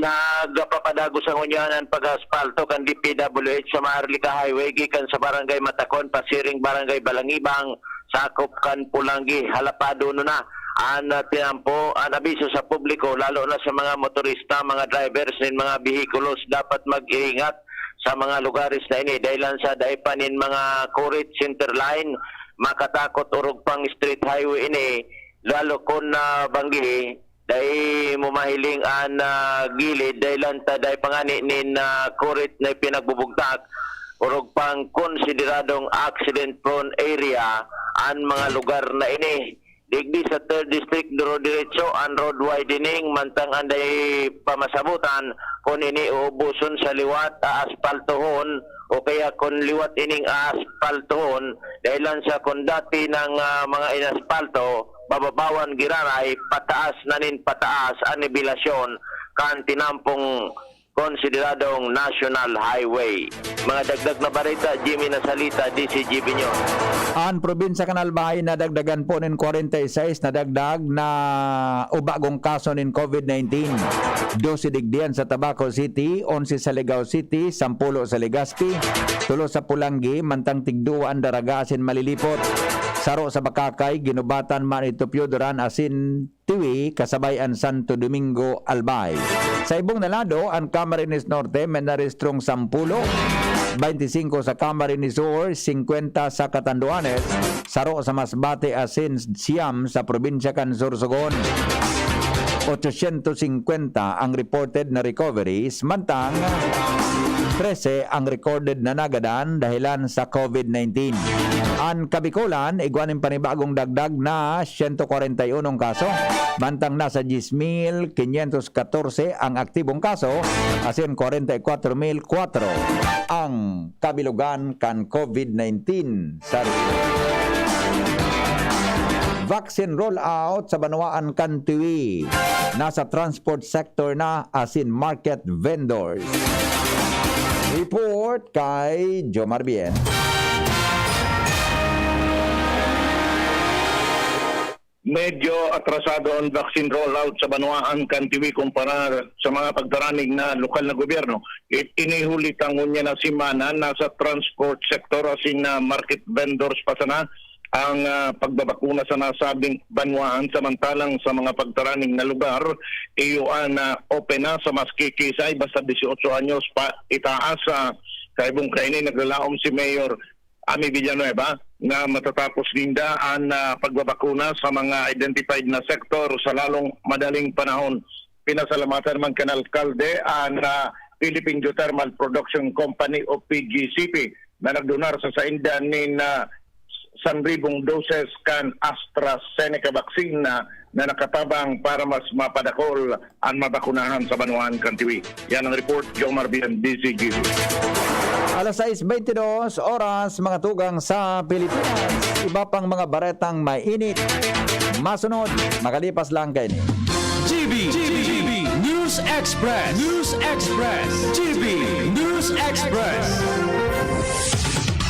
Nagpapadagos sa ngunyan an pag-aspalto kan D P W H sa Maharlika Highway gikan sa Barangay Matacon pasiring Barangay Balangibang, sakop kan Polangui. Halapado na an, ah, tinampo, an abiso sa publiko, lalo na sa mga motorista, mga drivers nin mga behikulos, dapat mag-iingat sa mga lugares na ini dahilan sa dai pa nin mga kurit, centerline, makatakot orog pang street highway ini, lalo kun nabanggi, dai mo mahiling an, ah, gilid dahilan ta dai pa ngani nin, ah, kurit na ipinagbubugtak, orog pang konsideradong accident prone area an mga lugar na ini. Digdi sa third District, duro-diretso an road widening, mantang an dai pamasabotan kun ini uubuson sa liwat, aaspaltohon, o kaya kun liwat ining aaspaltohon, dahilan sa kun dati nang, ah, mga inaspalto, bababawan giraray, pataas na nin pataas an nibilasyon kan tinampong konsideradong National Highway. Mga dagdag na bareta, Jimmy Nasalita, D C G B News. An probinsya kan Albay nadagdagan po nin kwarenta y seis na dagdag na o bagong kaso nin COVID nineteen. Dose digdiyan sa Tabaco City, onse sa Ligao City, sampulo sa Legazpi, tulo sa Polangui, mantang tigduwa an Daraga asin Malilipot. Saro sa Bacacay, ginubatan man ito Piodoran asin Tiwi, kasabay an Santo Domingo, Albay. Sa ibong na lado, an Camarines Norte may narehistrong sampulo, baynte singko sa Camarines Sur, singkwenta sa Catanduanes, saro sa Masbate asin siyam sa probinsya kan Sorsogon. Otsosyentos singkwenta ang reported na recoveries, mantang trese ang recorded na nagadan dahilan sa COVID nineteen. An Kabikolan, igwa nin panibagong dagdag na siyento kwarenta y unong kaso, mantang nasa diyes mil kinyentos katorse ang aktibong kaso, asin kwarenta y kwatro mil kwatro ang kabilogan kan COVID nineteen sa rehiyon. Vaccine rollout sa banwaan kan Tiwi, nasa transport sector na asin market vendors. Report kay Jomar Bien. Medyo atrasado ang vaccine rollout sa banwaan kan Tiwi kumpara sa mga pagtaranig na lokal na gobyerno. It-, inihuli ta ngunyan na semana, nasa transport sector asin na market vendors pa sana ang, ah, pagbabakuna sa nasabing banwaan, samantalang sa mga pagtaraning na lugar, iyo an, ah, open na sa maski kisay basta dieciocho anyos pa itaas. Sa kaibong kaini, naglalaom si Mayor Ami Villanueva nga matatapos ninda an, ah, pagbabakuna sa mga identified na sektor sa lalong madaling panahon. Pinasalamatan man kan alkalde an, ah, Philippine Geothermal Production Company o P G C P na nagdunar sa sainda nin, ah, san ribong doses kan AstraZeneca vaccine na, na nakatabang para mas mapadakol an mabakunahan sa banwaan kan tiwi. Yan ang report, Jomar Bian, D Z G B. Alas sais beintidos oras, mga tugang sa Pilipinas. Iba pang mga baretang mainit masunod makalipas lang kaini. G B, G B, News Express, News Express, G B News Express.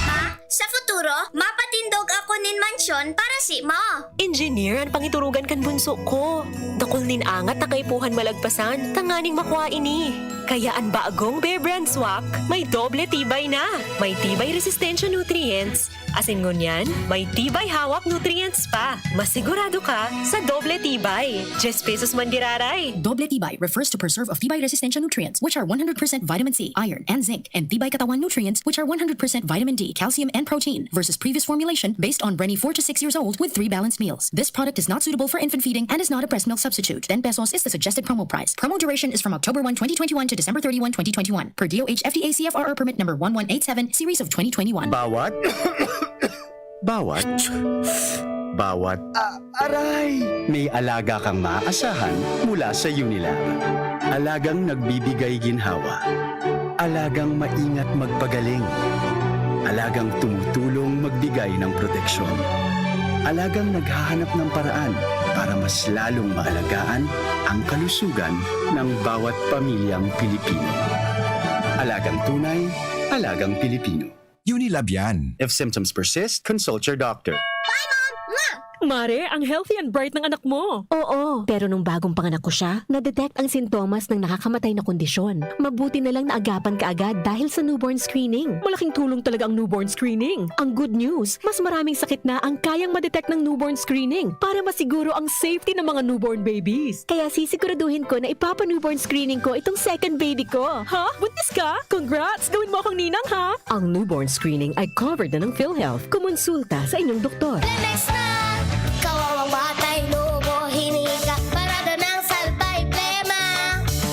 Ma, sa futuro, mapatindog ako nin mansyon para si mo. Engineer an pangiturugan kan bunso ko. Dakul nin angat na kaipuhan malagpasan tanganing makua ini. Kaya an bagong Bear Brand Swak may doble tibay na. May tibay resistensya nutrients, asin ngunyan, may tibay hawak nutrients pa. Masigurado ka sa doble tibay. Diyes pesos man giraray. Doble tibay refers to preserve of tibay resistensya nutrients, which are one hundred percent vitamin C, iron, and zinc, and tibay katawan nutrients, which are one hundred percent vitamin D, calcium, and protein, versus previous formulation based on Brenny four to six years old with three balanced meals. This product is not suitable for infant feeding and is not a breast milk substitute. Ten pesos is the suggested promo price. Promo duration is from October one, twenty twenty-one to December thirty-one, twenty twenty-one, per D O H F D A C F R R permit number one one eight seven, series of twenty twenty-one. Bawat, bawat, bawat, Ah, aray! may alaga kang maaasahan mula sa Unilab. Alagang nagbibigay ginhawa. Alagang maingat magpagaling. Alagang tumutulong magbigay ng proteksyon. Alagang naghahanap ng paraan para mas lalong maalagaan ang kalusugan ng bawat pamilyang Pilipino. Alagang tunay, alagang Pilipino. Unilab yan. If symptoms persist, consult your doctor. Mare, ang healthy and bright ng anak mo. Oo, pero nung bagong panganak ko siya, na-detect ang sintomas ng nakakamatay na kondisyon. Mabuti na lang naagapan kaagad dahil sa newborn screening. Malaking tulong talaga ang newborn screening. Ang good news, mas maraming sakit na ang kayang ma-detect ng newborn screening para masiguro ang safety ng mga newborn babies. Kaya sisiguraduhin ko na ipapa-newborn screening ko itong second baby ko. Ha? Buntis ka? Congrats! Gawin mo akong ninang, ha? Ang newborn screening ay covered na ng PhilHealth. Kumonsulta sa inyong doktor. Lemex na! Kawawang batay, lobo, hininga, parada ng salbay, plema.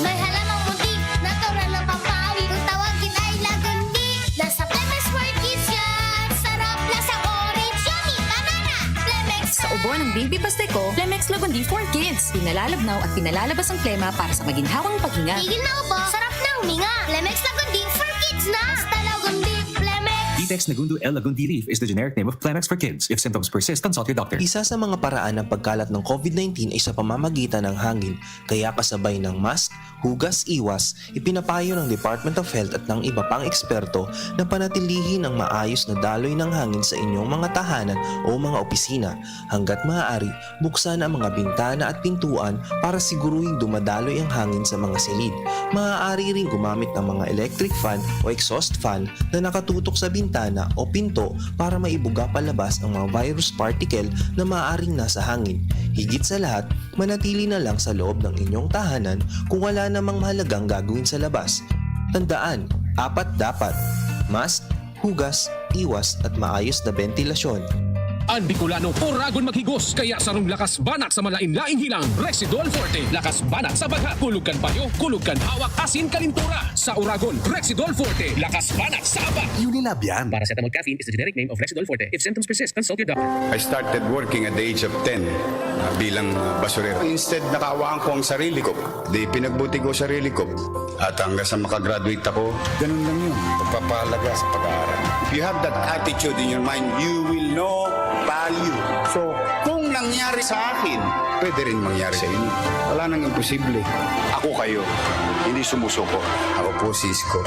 May halamang muntik, natural na pampawi. Kung tawagin ay lagundi, nasa Lemex for Kids yan. Sarap, lasang orange, yummy, banana. Lemex Sa ubo ng baby pasteko, Lemex Lagundi for Kids. Pinalalabnaw at pinalalabas ang plema para sa maginhawang paghinga. Tigil na ubo, sarap na huminga. Lemex Lagundi for Kids na! Basta Lagundi, Lemex! Vitex Nagundo L Lagundi Leaf is the generic name of Clemex for Kids. If symptoms persist, consult your doctor. Isa sa mga paraan ng pagkalat ng COVID nineteen ay sa pamamagitan ng hangin, kaya kasabay ng mask, hugas, iwas, ipinapayo ng Department of Health at ng iba pang eksperto na panatilihin ang maayos na daloy ng hangin sa inyong mga tahanan o mga opisina. Hanggat maaari, buksan ang mga bintana at pintuan para siguruhing dumadaloy ang hangin sa mga silid. Maaari ring gumamit ng mga electric fan o exhaust fan na nakatutok sa bintana o pinto para maibuga palabas ang mga virus particle na maaaring nasa hangin. Higit sa lahat, manatili na lang sa loob ng inyong tahanan kung wala namang mahalagang gagawin sa labas. Tandaan, apat dapat: mask, hugas, iwas at maayos na bentilasyon. An Bicolano, oragon maghigos, kaya sarong lakas banat sa malain-laing hilang, Rexidol Forte. Lakas banat sa bagha, kulog kan payo, kulog kan hawak, asin kalintura. Sa oragon, Rexidol Forte, lakas banat sa aba. Unilab yan. Paracetamol caffeine is the generic name of Rexidol Forte. If symptoms persist, consult your doctor. I started working at the age of ten uh, bilang uh, basurero. Instead na kaawaan ko ang sarili ko, di pinagbuti ko sarili ko. At hanggang sa makagraduate ako, ganun lang yun. Pagpapahalaga sa pag-aaral. If you have that attitude in your mind, you will know value. So, kung nangyari sa akin, pwede rin mangyari sa inyo. Wala nang imposible. Ako kayo, hindi sumusuko. Ako po si Isko.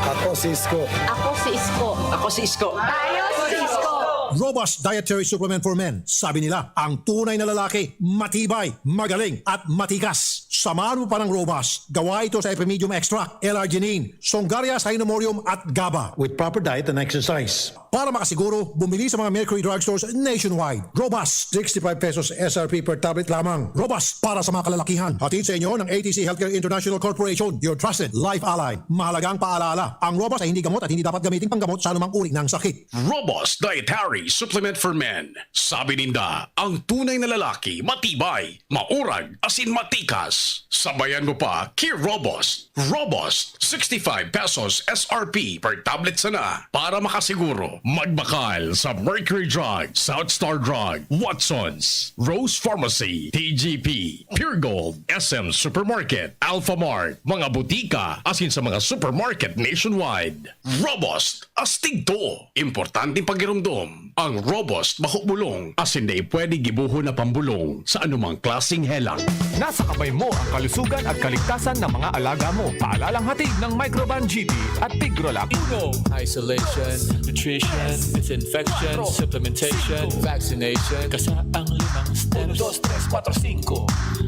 Ako si Isko. Ako si Isko. Ako si Isko. Tayo si Isko. Robust Dietary Supplement for Men. Sabi nila, ang tunay na lalaki, matibay, magaling, at matikas. Samahan mo pa ng Robust. Gawa ito sa Epimedium Extract, L-arginine, Songaria Cynomorium at GABA. With proper diet and exercise. Para makasiguro, bumili sa mga Mercury Drugstores nationwide. Robust, sixty-five pesos S R P per tablet lamang. Robust para sa mga kalalakihan. Hatid sa inyo ng A T C Healthcare International Corporation, your trusted life ally. Mahalagang paalala, ang Robust ay hindi gamot at hindi dapat gamitin panggamot sa anumang uri ng sakit. Robust Dietary Supplement for men. Sabi ninda, ang tunay na lalaki, matibay, maurag, asin matikas. Sabayan mo pa, Kir Robust. Robust, sixty-five pesos S R P per tablet sana. Para makasiguro, magbakal sa Mercury Drug, South Star Drug, Watsons, Rose Pharmacy, T G P, Pure Gold, S M Supermarket, Alpha Mart, mga butika, asin sa mga supermarket nationwide. Robust, astig to. Importanteng pagiromdom, ang Robust bako bulong, asin dai pwede gibohon na pambulong sa anumang klaseng helang. Nasa kamay mo ang kalusugan at kaligtasan ng mga alaga mo. Paalalang hatid ng Microban G T at Tigrolac. Uno, isolation, nutrition, disinfection, supplementation, vaccination. Kasaang limang steps. Uno, dos, tres, kuwatro, singko.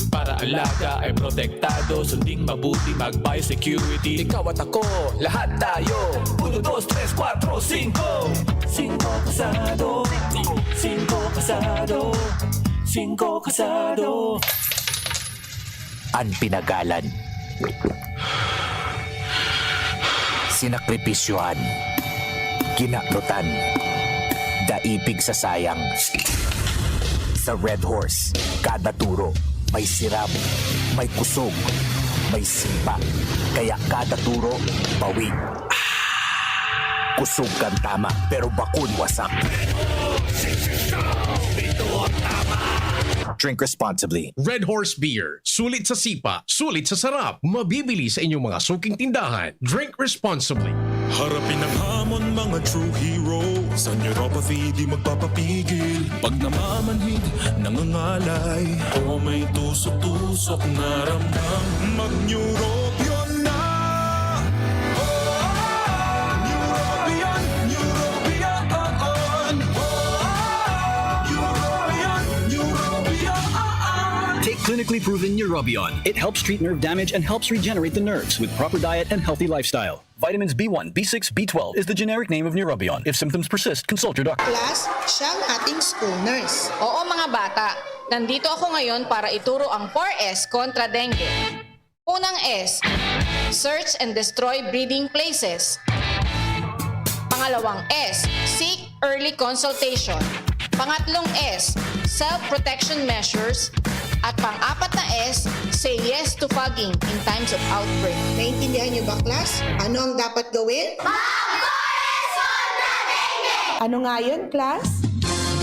Para alaga ay protektado, sunding mabuti, mag-biosecurity. Ikaw at ako, lahat tayo. Uno, dos, tres, kuwatro, singko. Singko kasado. Singko kasado. Singko kasado. An pinagalan. Sinakripisyohan. Kinaprotan. Daipig sa sayang. Sa Red Horse, kada turo may sirab, may kusog, may sipa. Kaya kada turo, bawig. Kusog kan tama, pero bakun wasak. Drink responsibly. Red Horse Beer. Sulit sa sipa, sulit sa sarap. Mabibili sa inyong mga suking tindahan. Drink responsibly. Harapin ang hamon, mga true heroes. Ang neuropathy di magpapapigil. Pag namamanhid, nangangalay, o may tusok-tusok na ramdam, mag-Neurobion na! Neurobion, Neurobion, on! Neurobion, Neurobion, on! Take clinically proven Neurobion. It helps treat nerve damage and helps regenerate the nerves with proper diet and healthy lifestyle. Vitamins B one, B six, B twelve is the generic name of Neurobion. If symptoms persist, consult your doctor. Class, siya ang ating school nurse. Oo, mga bata. Nandito ako ngayon para ituro ang four S kontra dengue. Unang S, search and destroy breeding places. Pangalawang S, seek early consultation. Pangatlong S, self-protection measures. At pang-apat na S, say yes to fogging in times of outbreak. Naintindihan niyo ba, class? Ano ang dapat gawin? Mag-four S kontra dengue! Ano nga yun, class?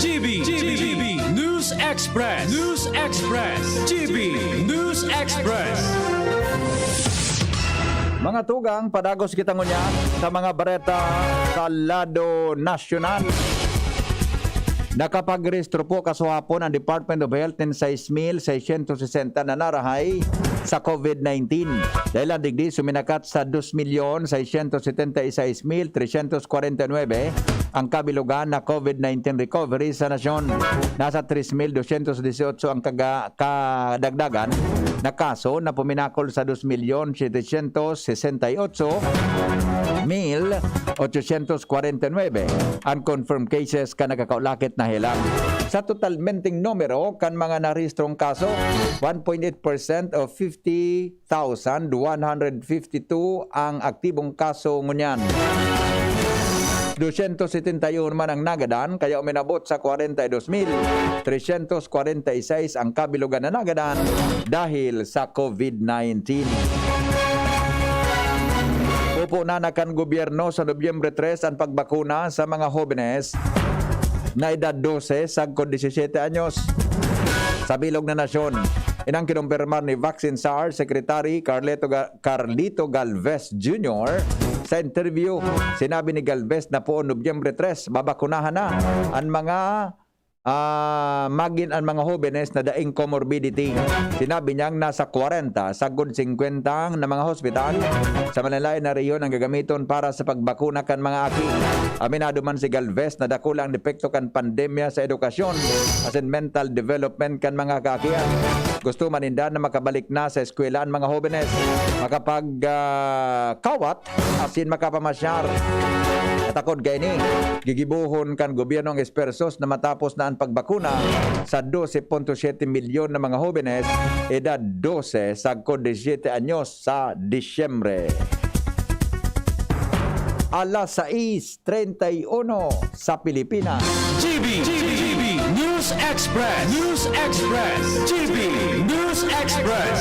G B, G B, News Express, News Express, G B, News Express. Mga tugang, padagos kita ngunyan sa mga bareta sa lado nasyonal. Nakapagrehistro po kasuhapon ang Department of Health nin sais mil seiscientos sesenta na narahay sa COVID nineteen. Dahil ang digdi suminakat sa dos milyon seiscientos setenta y seis mil trescientos kwarenta y nuebe ang kabilugan na COVID nineteen recovery sa nasyon. Nasa tres mil doscientos dieciocho ang kaga-, kadagdagan na kaso na puminakol sa dos milyon setecientos sesenta y ocho mil ochocientos kwarenta y nuebe ang confirmed cases kan nagkakaulakit na helang. Sa totalmenteng numero kan mga narehistrong kaso, one point eight percent o fifty thousand one hundred fifty-two ang aktibong kaso ngunyan. Doscientos setenta y uno man ang nagadan, kaya uminabot sa kwarenta y dos mil trescientos kwarenta y seis ang kabilugan na nagadan dahil sa COVID nineteen. Pupunan na kan gobyerno sa Nobyembre tres an pagbakuna sa mga hobenes na edad dose sagkod disisiyete anyos. Sa bilog na nasyon, inang kinumpirmar ni Vaccine Czar Secretary Carleto Ga-, Carlito Galvez Junior sa interview. Sinabi ni Galvez na poon Nobyembre tres, babakunahan na an mga, ah, magin an mga hobenes na daing comorbidity. Sinabi niyang nasa kwarenta sagkod singkwenta na mga hospital sa malalain na rehiyon ang gagamiton para sa pagbakuna kan mga aki. Aminado man si Galvez na dakula ang epekto kan pandemya sa edukasyon asin mental development kan mga kaakihan. Gusto man ninda na makabalik na sa eskwela an mga hobenes, makapag, ah, kawat asin makapamasyar. Takod kaini, gigibohon kan gobyerno ang espersos na matapos na an pagbakuna sa dose punto siyete milyon na mga hobenes edad dose sagkod disisiyete anyos sa Disyembre. alas sais treinta y uno sa Pilipinas. G B, G B, News Express, News Express, G B News Express.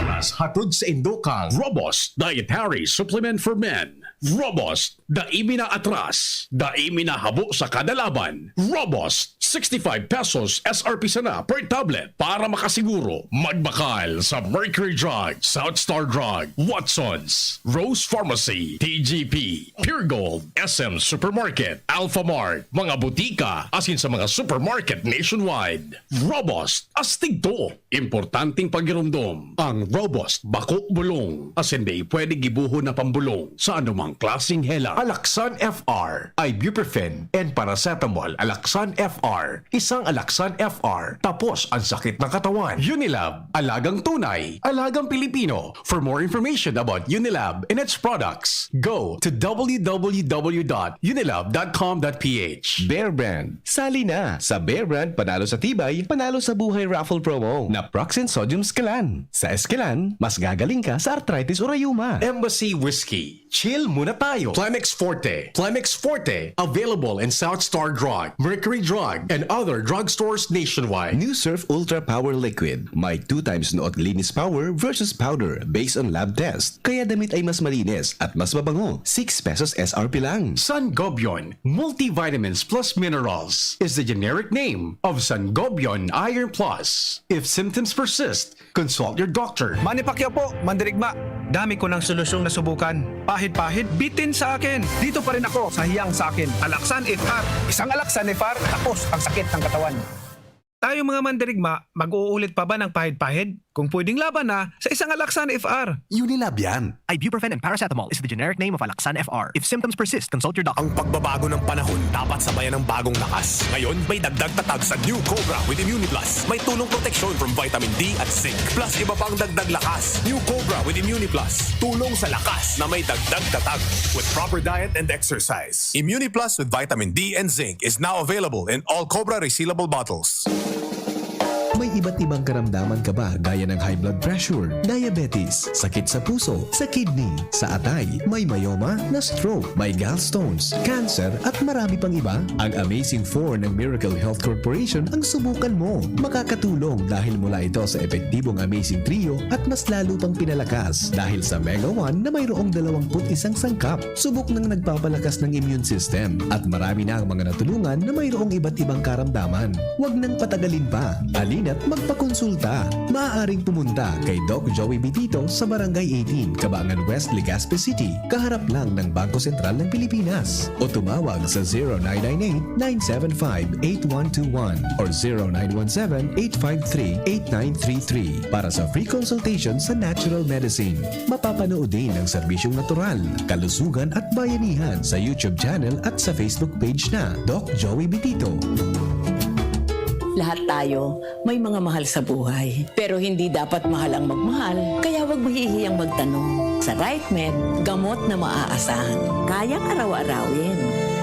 Oras hatod sa Indokang Robust Dietary Supplement for Men. Robust, dai mi na atras, dai mi na habo sa kada laban. Robust, sixty-five pesos S R P sana per tablet. Para makasiguro, magbakal sa Mercury Drug, South Star Drug, Watsons, Rose Pharmacy, T G P, Pure Gold, S M Supermarket, Alpha Mart, mga butika, asin sa mga supermarket nationwide. Robust, astig to. Importanteng pagiromdom, ang Robust bako bulong, asin dai pwede gibohon na pambolong sa anumang klaseng hela. Alaxan F R, ibuprofen, and paracetamol. Alaxan F R, isang Alaxan F R, tapos ang sakit ng katawan. Unilab, alagang tunay, alagang Pilipino. For more information about Unilab and its products, go to w w w dot unilab dot com dot p h. Bear Brand. Sali na sa Bear Brand Panalo sa Tibay, Panalo sa Buhay Raffle Promo na Proxin Sodium Esquilan. Sa Esquilan, mas gagaling ka sa arthritis o rayuma. Embassy Whiskey. Chill muna tayo. Plemex Forte. Plemex Forte. Available in South Star Drug, Mercury Drug, and other drugstores nationwide. New Surf Ultra Power Liquid. May two times nood linis power versus powder based on lab test. Kaya damit ay mas malinis at mas mabango. Six pesos S R P lang. Sangobion Multivitamins Plus Minerals is the generic name of Sangobion Iron Plus. If symptoms persist, consult your doctor. Manny Pacquiao po, mandirigma. Dami ko ng solusyong nasubukan. Pahid-pahid, bitin sa akin. Dito pa rin ako sa hiyang sa akin. Alaxan F R. Isang Alaxan F R, tapos ang sakit ng katawan. Tayo mga mandirigma, mag-uulit pa ba ng pahid-pahid? Kung pwedeng laban na, sa isang Alaxan F R. Unilab yan. Ibuprofen and paracetamol is the generic name of Alaxan F R. If symptoms persist, consult your doctor. Ang pagbabago ng panahon dapat sabayan ng bagong lakas. Ngayon, may dagdag tatag sa New Cobra with Immuniplus. May tulong proteksyon from vitamin D at zinc. Plus iba pang dagdag lakas. New Cobra with Immuniplus. Tulong sa lakas na may dagdag tatag. With proper diet and exercise. Immuniplus with vitamin D and zinc is now available in all Cobra resealable bottles. May iba't ibang karamdaman ka ba, gaya ng high blood pressure, diabetes, sakit sa puso, sa kidney, sa atay, may myoma, na-stroke, may gallstones, cancer, at marami pang iba? Ang Amazing Four ng Miracle Health Corporation ang subukan mo. Makakatulong dahil mula ito sa epektibong Amazing Trio at mas lalo pang pinalakas dahil sa Mega One na mayroong dalawampu't isang sangkap. Subok nang nagpapalakas ng immune system at marami na ang mga natulungan na mayroong iba't ibang karamdaman. Huwag nang patagalin pa. Halina't magpakonsulta. Maaaring pumunta kay Doc Joey Bitito sa Barangay eighteen, Cabangan West, Legazpi City, kaharap lang ng Bangko Sentral ng Pilipinas. O tumawag sa zero nine nine eight, nine seven five, eight one two one or zero nine one seven, eight five three, eight nine three three para sa free consultation sa natural medicine. Mapapanood din ang serbisyong natural, kalusugan at bayanihan sa YouTube channel at sa Facebook page na Doc Joey Bitito. Lahat tayo may mga mahal sa buhay. Pero hindi dapat mahal ang magmahal, kaya huwag mahihiyang magtanong. Sa RightMed, gamot na maaasahan. Kayang araw-arawin.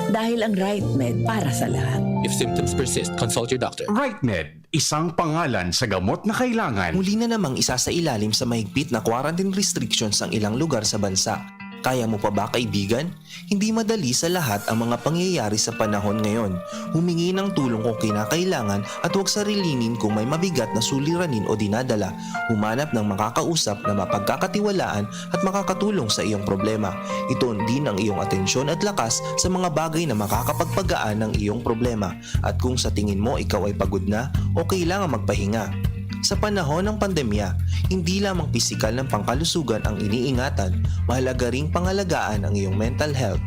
Dahil ang RightMed para sa lahat. If symptoms persist, consult your doctor. RightMed, isang pangalan sa gamot na kailangan. Muli na namang isasailalim sa mahigpit na quarantine restrictions ang ilang lugar sa bansa. Kaya mo pa ba, kaibigan? Hindi madali sa lahat ang mga pangyayari sa panahon ngayon. Humingi ng tulong kung kinakailangan at huwag sarilinin kung may mabigat na suliranin o dinadala. Humanap ng makakausap na mapagkakatiwalaan at makakatulong sa iyong problema. Ituon din ang iyong atensyon at lakas sa mga bagay na makakapagpagaan ng iyong problema. At kung sa tingin mo ikaw ay pagod na o kailangan magpahinga. Sa panahon ng pandemya, hindi lamang pisikal ng pangkalusugan ang iniingatan, mahalaga ring pangalagaan ang iyong mental health.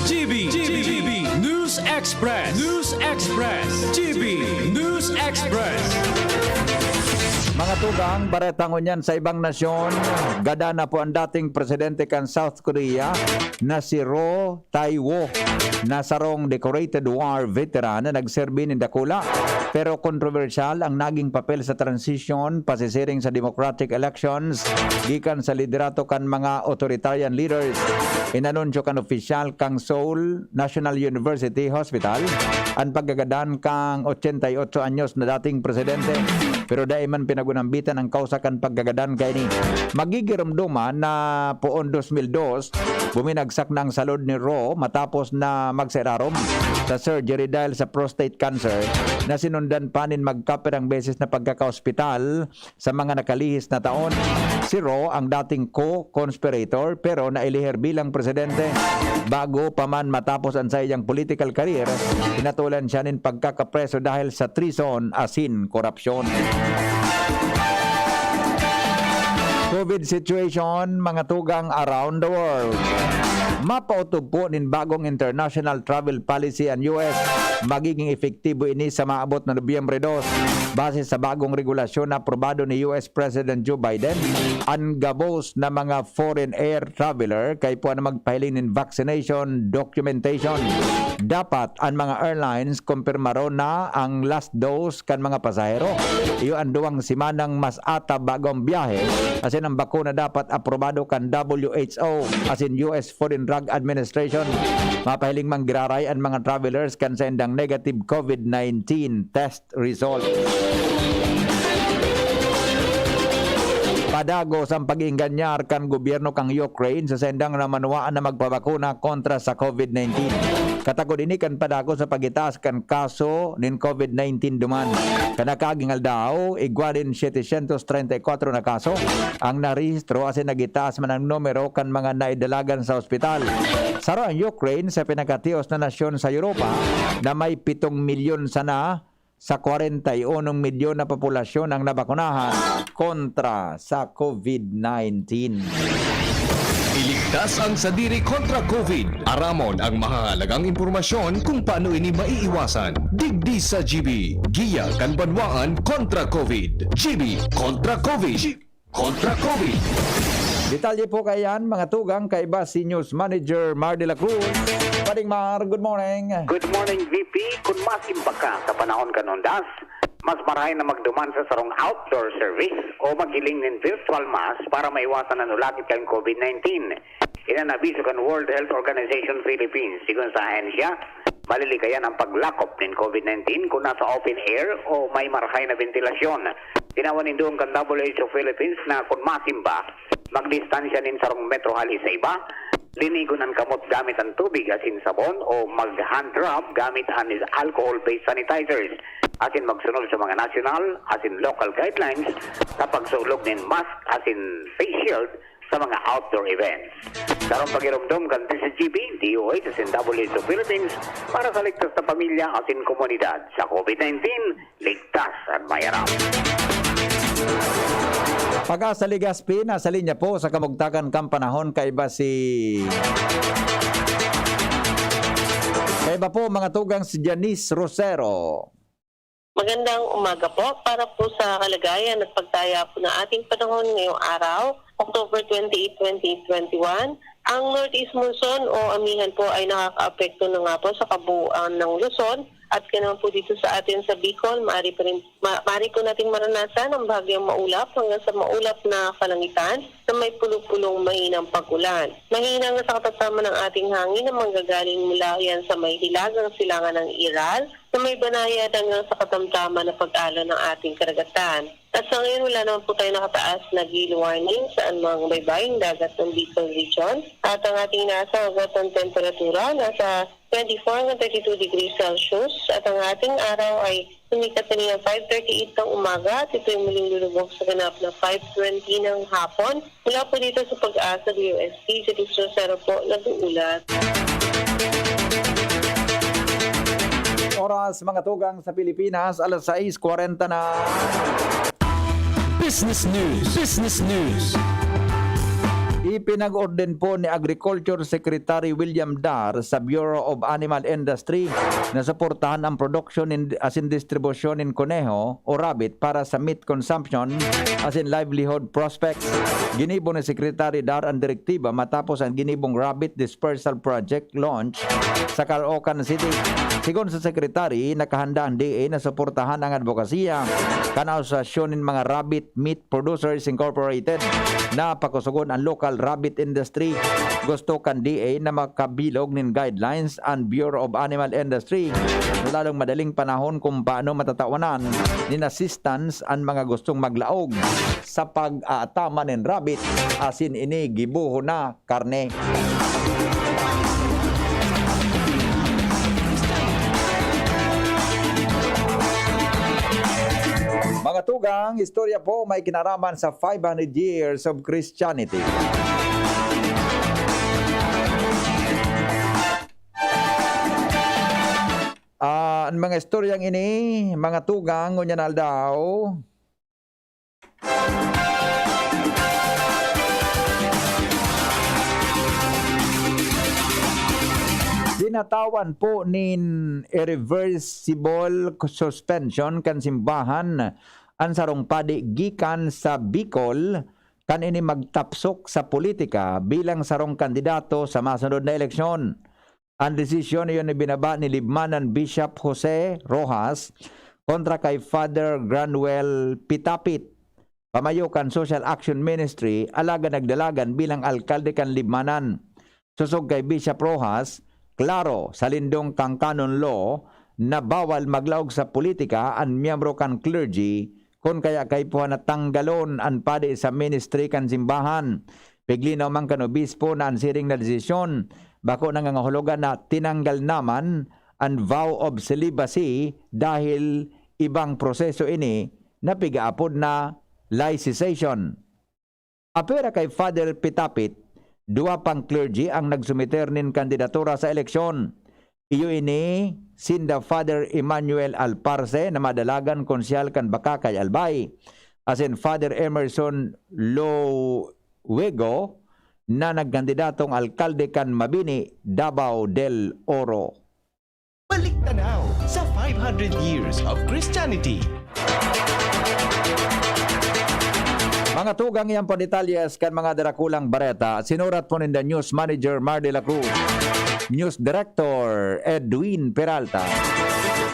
G B, G B, News Express, News Express, G B, News Express. Mga tugang, bareta ngunyan sa ibang nasyon, gadan na po ang dating presidente kan South Korea na si Roh Tae-woo, na sarong decorated war veteran na nagserbi nin dakula. Pero kontrobersyal ang naging papel sa transisyon pasisiring sa democratic elections gikan sa liderato kan mga authoritarian leaders. Inanunsyo kan opisyal kan Seoul National University Hospital an pagkagadan kan ochenta y ocho anyos na dating presidente, pero dai man pinag- gunambitan ang kausa kan pagkagadan kaini. Magigiromdoman na poon dos mil dos, buminagsak na ang salud ni Ro matapos na magsairarom sa surgery dahil sa prostate cancer na sinundan pa nin magkapirang beses na pagkakaospital sa mga nakalihis na taon. Si Ro ang dating co-conspirator pero nailiher bilang presidente. Bago pa man matapos ang saiyang political career, pinatulan siya nin pagkakapreso dahil sa treason asin korupsyon. COVID situation, mga tugang around the world. Mapaotob po nin bagong international travel policy an U S. Magiging epektibo ini sa maabot na Nobyembre dos. Base sa bagong regulasyon na aprobado ni U S President Joe Biden, an gabos na mga foreign air traveler kaipuhan na magpahiling nin vaccination documentation. Dapat an mga airlines kumpirmaron na ang last dose kan mga pasahero. Iyo an duwang semanang mas atab bago ang biyahe, asin ang bakuna dapat aprobado kan W H O asin U S Food and Drug Administration. Mapahiling manggiraray an mga travelers kan saindang negative COVID nineteen test result. Padagos ang pag-iinganyar kan gobyerno kan Ukraine sa saindang namanwaan na magpabakuna kontra sa COVID nineteen. Katakod ini kan padagos sa pag-itaas kan kaso nin COVID nineteen duman. Kan nakaaging aldaw, igwa nin setecientos treinta y cuatro na kaso ang narehistro asin nag-itaas man ang numero kan mga naidalagan sa ospital. Saro ang Ukraine sa pinakatios na nasyon sa Europa na may pitong milyon sana sa kwarenta y unong milyon na populasyon ang nabakunahan kontra sa COVID nineteen. Iligtas ang sadiri kontra COVID. Aramon ang mahahalagang impormasyon kung paano ini maiiwasan. Digdi sa G B, Giya kan Banwaan kontra COVID. G B kontra COVID. Kontra COVID. Detalye po kaiyan, mga tugang, kaiba si News Manager Mar de la Cruz. Paring Mar, good morning. Good morning, V P. Kun masimba ka sa panahon kan undas, mas marahay na magduman sa sarong outdoor service o maghiling nin virtual mass para maiwasan an ulakit kan COVID nineteen. Iyan an abiso kan World Health Organization Philippines. Sigon sa ahensya, malilikayan ang paglakop nin COVID nineteen kun nasa open air o may marahay na bentilasyon. Tinawan nin dugang kan W H O Philippines na kun masimba, magdistansya nin sarong metro hali sa iba, linigon an kamot gamit an tubig asin sabon o mag-hand rub gamit an alcohol-based sanitizers, asin magsunod sa mga nasyonal asin local guidelines sa pagsulog nin mask asin face shield sa mga outdoor events. Sarong pagiromdom kan D Z G B, D O H asin W H O Philippines para sa ligtas na pamilya asin komunidad. Sa COVID nineteen, ligtas an mayaram. Pag-asa Legazpi, nasa linya po sa kamugtakan kan panahon, kaiba si, kaiba po, mga tugang, si Janice Rosero. Magandang umaga po. Para po sa kalagayan at pagtaya po ng ating panahon ngayong araw, October twenty-eight, twenty twenty-one, ang northeast monsoon o amihan po ay nakakaapekto na nga po sa kabuuan ng Luzon at ganoon po dito sa atin sa Bicol. Maaari pa rin, ma-, maaari po nating maranasan ang bahagyang maulap hanggang sa maulap na kalangitan na may pulong-pulong mahinang pag-ulan. Mahina hanggang sa katamtaman ang ating hangin na manggagaling mula yan sa may hilagang silangan ng Iral na may banayad hanggang sa katamtaman na pag-alon ng ating karagatan. At sa ngayon, wala naman po tayo nakataas na gale warning sa anumang baybaying dagat ng Bicol Region. At ang ating inaasang agos na temperatura nasa twenty-four hanggang thirty-two degrees Celsius. At ang ating araw ay sumikat kaninang five thirty-eight ng umaga at ito'y muling lulubog sa ganap na five twenty ng hapon. Mula po dito sa Pag-asa D O S T, si Diyos Rosero po nag-uulat. Oras, mga tugang, sa Pilipinas, alas sais kwarenta na. Business News. Business News. Ipinag-orden po ni Agriculture Secretary William Dar sa Bureau of Animal Industry na suportahan ang produksyon nin, asin distribusyon nin koneho o rabbit para sa meat consumption asin livelihood prospects. Ginibo ni Secretary Dar ang direktiba matapos ang ginibong rabbit dispersal project launch sa Caloocan City. Sigon sa Secretary, nakahanda ang D A na suportahan ang adbokasiya kan Asosasyon nin mga Rabbit Meat Producers Incorporated na pakusugon ang lokal rabbit industry. Gusto kan D A na makabilog nin guidelines an Bureau of Animal Industry sa lalong madaling panahon kung paano matatawanan nin assistance an mga gustong maglaog sa pag-aataman nin rabbit asin ini gibohon na karne. Mga tugang, istorya po may kinaraman sa five hundred years of Christianity. Ah, ang mga istoryang ini, mga tugang, ngunyan aldaw, binatawan po nin irreversible suspension kan simbahan an sarong padi gikan sa Bicol kan ini magtapsok sa politika bilang sarong kandidato sa masunod na eleksyon. An desisyon iyon ibinaba ni Libmanan Bishop Jose Rojas kontra kay Father Granwel Pitapit, pamayo kan Social Action Ministry, alagad nagdalagan bilang alkalde kan Libmanan. Sosog kay Bishop Rojas, klaro sa lindong kan canon law na bawal maglaog sa politika an miyembro kan clergy, kun kaya kaipuhan na tanggalon an padi sa ministry kan simbahan. Piglinaw man kan obispo na an siring na desisyon bako nangangahulugan na tinanggal na man an vow of celibacy dahil ibang proseso ini na pigaapod na laicization. Apwera kay Father Pitapit, duwa pang clergy ang nagsumiter nin kandidatura sa eleksyon. Iyo ini sinda Father Emmanuel Alparse na madalagan konsyal kan Bacacay, Albay, asin Father Emerson Luego na nagkandidatong alkalde kan Mabini, Davao del Oro. Balik tanaw sa five hundred years of Christianity. Mga tugang, yan po detalyes kan mga darakulang bareta. Sinurat po ninda News Manager Mar de la Cruz, News Director Edwin Peralta,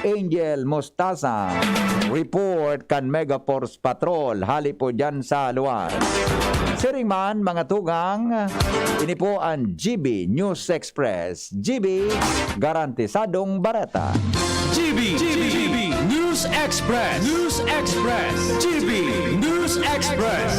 Angel Mostaza, report kan Megaforce Patrol, hali po dyan sa luwas. Siring man, mga tugang, ini po an G B News Express. G B, garantisadong bareta. G B, G B, News Express. News Express. G B News Express.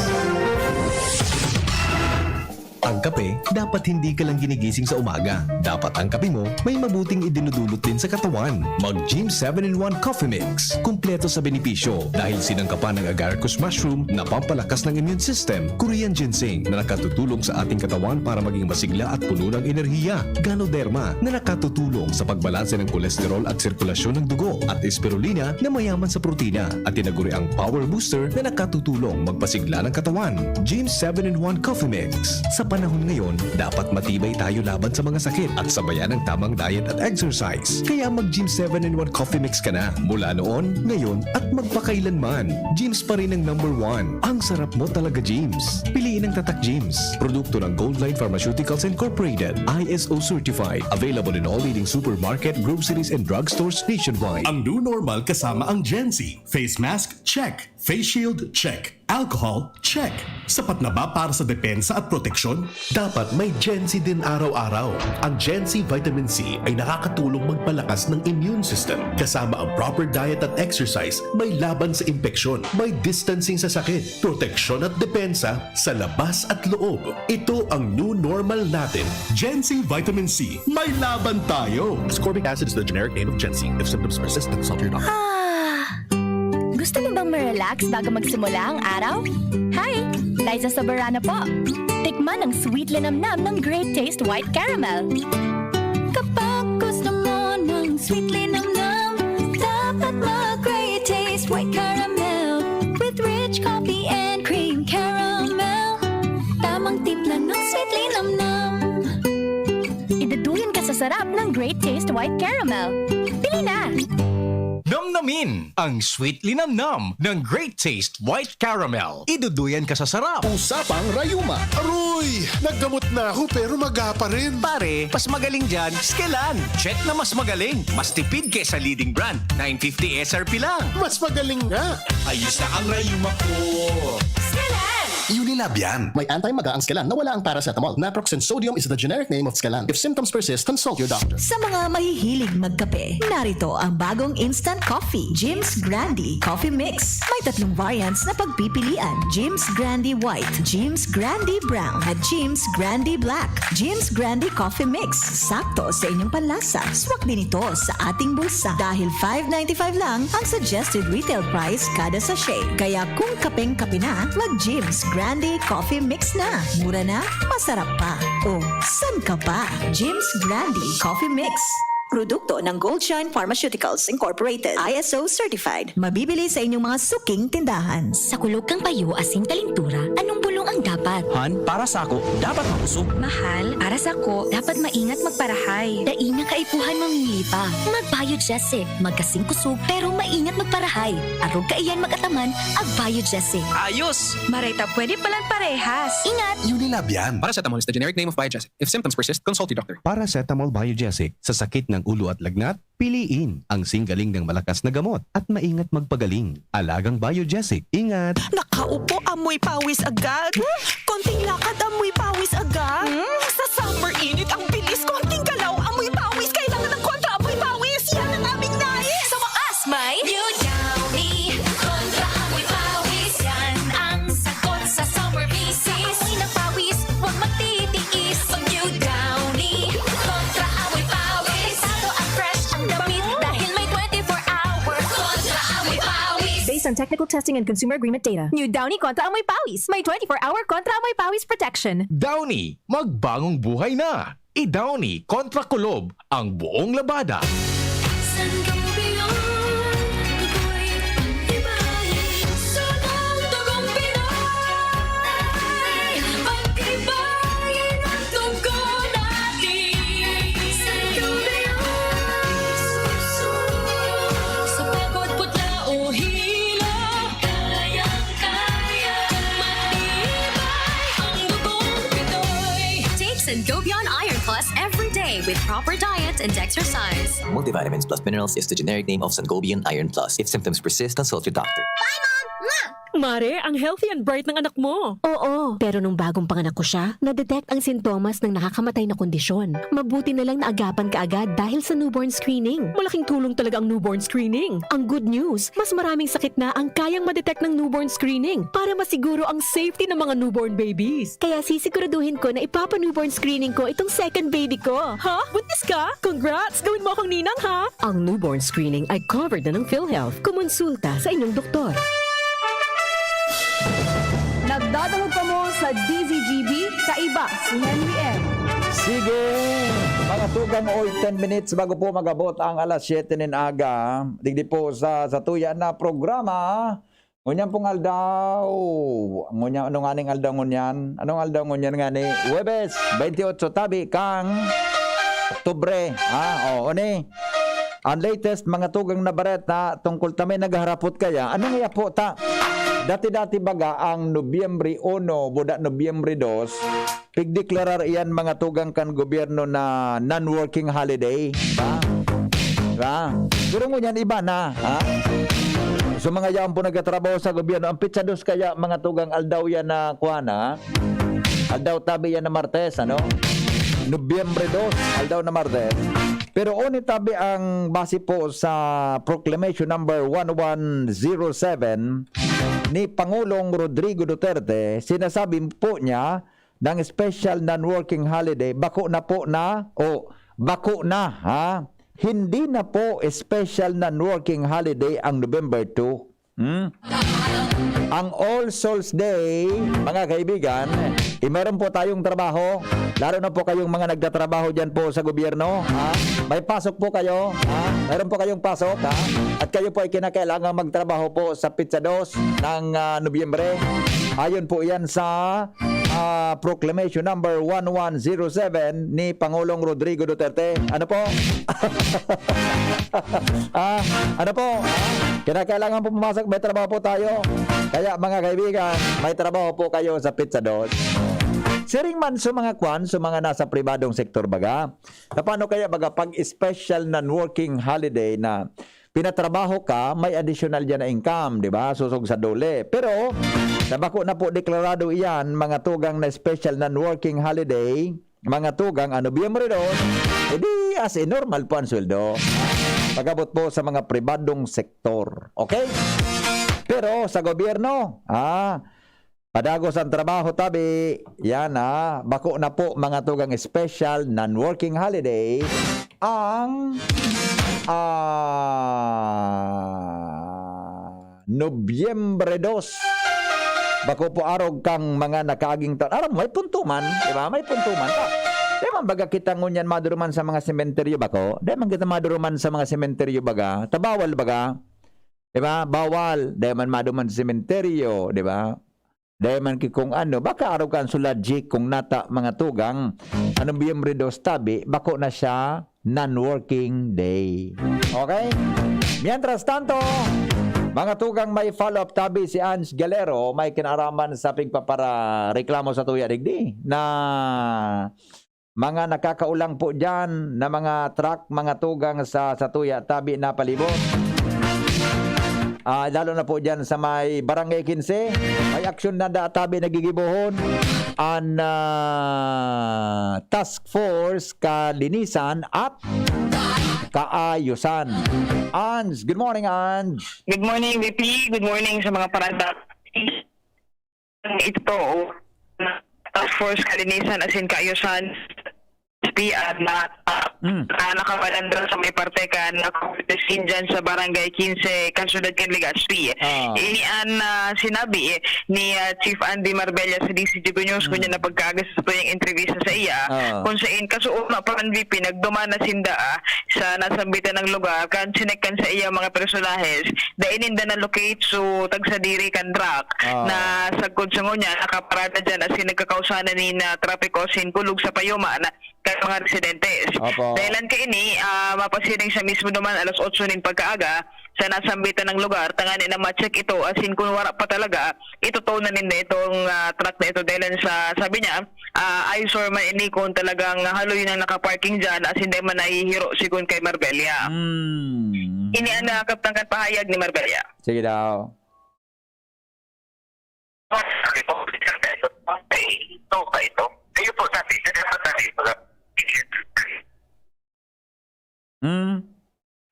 Ang kape, dapat hindi ka lang ginigising sa umaga. Dapat ang kape mo may mabuting idinudulot din sa katawan. Mag Gym seven in one Coffee Mix. Kumpleto sa benepisyo dahil sinangkapan ng agaricus mushroom na pampalakas ng immune system, Korean ginseng na nakatutulong sa ating katawan para maging masigla at puno ng enerhiya, Ganoderma na nakatutulong sa pagbalanse ng kolesterol at sirkulasyon ng dugo, at Spirulina na mayaman sa protina at tinaguriang power booster na nakatutulong magpasigla ng katawan. Gym seven in one Coffee Mix. Sa panahon ngayon, dapat matibay tayo laban sa mga sakit at sabayan ng tamang diet at exercise. Kaya mag Gym seven in one Coffee Mix ka na mula noon, ngayon, at magpakailanman. Gym's pa rin ang number one. Ang sarap mo talaga, Gym's. Piliin ang Tatak Gym's. Produkto ng Goldline Pharmaceuticals Incorporated. I S O certified. Available in all leading supermarket, groceries, and drugstores nationwide. Ang new normal kasama ang Gen Z. Face mask, check. Face shield, check. Alcohol, check. Sapat na ba para sa depensa at proteksyon? Dapat may Gen Z din araw-araw. Ang Gen Z Vitamin C ay nakakatulong magpalakas ng immune system. Kasama ang proper diet at exercise, may laban sa impeksyon, may distancing sa sakit, proteksyon at depensa sa labas at loob. Ito ang new normal natin. Gen Z Vitamin C, may laban tayo! Ascorbic acid is the generic name of Gen Z. If symptoms persist, consult your doctor. Ah! Gusto mo bang ma-relax bago magsimula ang araw? Hi! Liza Soberano po. Tikman ang sweet linamnam ng Great Taste White Caramel. Kapag gusto mo ng sweet linamnam, dapat mag Great Taste White Caramel with rich coffee and cream caramel. Tamang timpla ng sweet linamnam. Iduduyan ka sa sarap ng Great Taste White Caramel. Bili na! Namnamin ang sweet linamnam ng Great Taste White Caramel. Iduduyan ka sa sarap. Usapang rayuma. Aroy! Naggamot na ako pero maga pa rin. Pare, mas magaling dyan, Skelan. Check na mas magaling. Mas tipid kesa leading brand. Nine fifty S R P lang. Mas magaling nga. Ayos na ang rayuma ko. Skelan! Unilab yan. May anti-maga ang Scalan na wala ang paracetamol. Naproxen sodium is the generic name of Scalan. If symptoms persist, consult your doctor. Sa mga mahihilig magkape, narito ang bagong instant coffee, Jim's Grande Coffee Mix. May tatlong variants na pagpipilian, Jim's Grande White, Jim's Grande Brown, at Jim's Grande Black. Jim's Grande Coffee Mix, sakto sa inyong panlasa. Swak din ito sa ating bulsa dahil five ninety-five lang ang suggested retail price kada sachet. Kaya kung kapeng-kape na, mag-Jim's Grande Coffee Mix na. Mura na, masarap pa. O, san ka pa? Jim's Grande Coffee Mix. Produkto ng Goldshine Pharmaceuticals Incorporated, I S O certified. Mabibili sa inyong mga suking tindahan. Sa kulog kan payo asin kalintura, anong bulong ang dapat? Han, para sako, dapat makusog. Mahal, para sako, dapat maingat magparahay. Dai na kaipuhan mamili pa. Mag-Biogesic. Magkasing kusog, pero maingat magparahay. Arog kaiyan mag-ataman, ag-Biogesic. Ayos! Maray ta pwede palan parehas. Ingat! Unilab yan. Paracetamol is the generic name of Biogesic. If symptoms persist, consult your doctor. Paracetamol Biogesic sa sakit ng ulo at lagnat, piliin ang singgaling ng malakas na gamot at maingat magpagaling. Alagang Biogesic. Ingat! Nakaupo, amoy pawis agad. Konting lakad, amoy pawis agad. Sa summer init, ang bilis. Konting galaw, amoy pawis. Kailangan ng kontra amoy pawis. Yan ang aming nais. Sa wakas, may New Downy Kontra Amoy Pawis. Yan ang sagot sa summer visit. Amoy ng pawis, huwag magtitiis. Pag New Downy Kontra Amoy Pawis. Delikado at fresh ang damit dahil may twenty-four hour Kontra Amoy Pawis. Based on technical testing and consumer agreement data. New Downy Kontra Amoy Pawis. May twenty-four hour Kontra Amoy Pawis protection. Downy, magbagong buhay na! I-Downy kontra kulob ang buong labada. Sangobion, ako'y pagtibayin sa buong dugong Pinoy. Pagtibayin ang dugo natin. Sangobion, sa pagod, putla o hilo, kayang-kaya kung matibay ang dugong Pinoy. Take Sangobion Iron Plus every day with proper diet and exercise. Multivitamins plus minerals is the generic name of Sangobion Iron Plus. If symptoms persist, consult your doctor. Mare, ang healthy and bright ng anak mo. Oo, pero nung bagong panganak ko siya, na-detect ang sintomas ng nakakamatay na kondisyon. Mabuti na lang naagapan kaagad dahil sa newborn screening. Malaking tulong talaga ang newborn screening. Ang good news, mas maraming sakit na ang kayang ma-detect ng newborn screening para masiguro ang safety ng mga newborn babies. Kaya sisiguraduhin ko na ipapa-newborn screening ko itong second baby ko. Ha? Buntis ka? Congrats! Gawin mo akong ninang, ha? Ang newborn screening ay covered na ng PhilHealth. Kumonsulta sa inyong doktor. Nagdadangog kamo sa D Z G B, kaiba si Henry M. Sige, mga tugang, oy, ten minutes bago po mag-abot ang alas siyete nin aga. Digdi po sa, sa tuya na programa, ngunyan pong aldaw. Ngunyan, ano nga ning aldaw ngunyan? Anong aldaw ngunyan nga ni? Huwebes, twenty-eight, tabi kang Oktubre. Ha? O, oni? Ang latest, mga tugang na bareta tungkol ta may nagharapot kaya. Ano nga po ta? Dati-dati baga ang Nobyembre uno, buda Nobyembre dos, pigdeklarar iyan, mga tugang, kan gobyerno na non-working holiday. Ba? Diba? Pero ngunyan iba na, ha? So, mga yaon po nagtatrabaho sa gobyerno, ang pitsa dos kaya, mga tugang, aldaw yan na kuha na, aldaw tabi yan na Martes, ano? Nobyembre dos, aldaw na Martes. Pero oni tabi ang base po sa Proclamation number one one zero seven ni Pangulong Rodrigo Duterte, sinasabi po niya ng special non-working holiday, bako na po na, o bako na, ha? Hindi na po special non-working holiday ang November two. Hmm? Ang All Souls Day, mga kaibigan, eh, meron po tayong trabaho, lalo na po kayong mga nagtatrabaho dyan po sa gobyerno, ha? May pasok po kayo, ha? Meron po kayong pasok, ha? At kayo po ay kinakailangan magtrabaho po sa pitsa dos ng, ah, Nobyembre. Ayon po yan sa, ah, Proclamation number one one zero seven ni Pangulong Rodrigo Duterte. Ano po? Ah, ano po? Kinakailangan po pumasok, may trabaho po tayo. Kaya, mga kaibigan, may trabaho po kayo sa pitsa dos. Siring man sa mga kwan, sa mga nasa pribadong sektor baga, na paano kaya baga pag special non-working holiday na pinatrabaho ka, may additional diyan na income, di ba? Sosog sa dole. Pero, sa bako na po deklarado iyan, mga tugang na special non-working holiday, mga tugang, ano, Nobyembre dos, edi as in normal po ang sweldo. Pag-abot po sa mga pribadong sektor. Okay? Pero sa gobyerno, ah, padagos ang trabaho, tabi. Yan, ah. Bako na po, mga tugang, special non-working holiday ang, ah, Nobyembre dos. Bako po arog kang mga nakaaging taon. Aram mo, may punto man, di ba? May punto man. Ta, di man baga kita ngunyan maduruman sa mga sementeryo, bako? Di man kita maduruman sa mga sementeryo, baga? Ta bawal, baga? Di ba? Bawal. Di man maduman sa sementeryo, di ba? Dai man ki kung ano, baka arog kan sulad, Jik, kung nata, mga tugang, anong Nobyembre dos tabi, bako na siya non-working day. Okay? Mientras tanto, mga tugang, may follow-up tabi si Ange Galero, may kinaaraman sa pigpaparareklamo sa tuya digdi na mga nakakaulang po diyan na mga truck, mga tugang sa, sa tuya, tabi na palibot. Ah, lalo na po diyan sa may Barangay Quince, may aksyon na da, tabi nagigibohon an, ah, Task Force Kalinisan at Kaayusan. Ange, good morning, Ange. Good morning, V P. Good morning sa mga parada. Ito, Task Force Kalinisan asin Kaayusan, S P, ah, na, ah, Mm. ah, nakapalandra sa may parte kan Nacovetes Indian sa Barangay Quince, kan siyudad kan Legazpi. Ah. Ini an, ah, sinabi, eh, ni, ah, Chief Andy Marbella sa D C G B News, Mm. kunya na pagkaaga sa tuyang entrevista sa iya, Ah. kung sain, kasuuna pa kan V P, nagduman na sinda, ah, sa nasambitan na lugar, kan sinekkan sa iya mga personahes, dai ninda na-locate, so tagsadiri kan truck Ah. na sagkod sa ngunyan, nakaparada dyan asin nagkakausahan na nin, ah, trapiko asin kulog sa payuma na kan mga residentes. Opo. Dahilan kaini, ah, mapasiring siya mismo duman alas otso nin pagkaaga sa nasambitan na lugar, tanganing na ma-check ito, asin kun wara pa talaga, itotow na ninda itong, ah, truck na ito. Dahilan sa, sabi niya, ah, eyesore man ini kun talagang haloy nang nakaparking dyan, asin dai man nahihiro, sigon kay Marbella. Mm. Ini an, ah, kabtang kan pahayag ni Marbella. Sige daw. Sabi ko, "Sir, ito, ito, ito." Kayo po, sabi, "Sir, dapat sabi ko lang." Mm.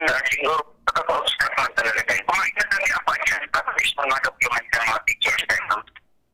Na siguro, nakakausap naman talaga tayo. Kumain na kami ako dyan, tapos yung mga document ng mga pictures, ano.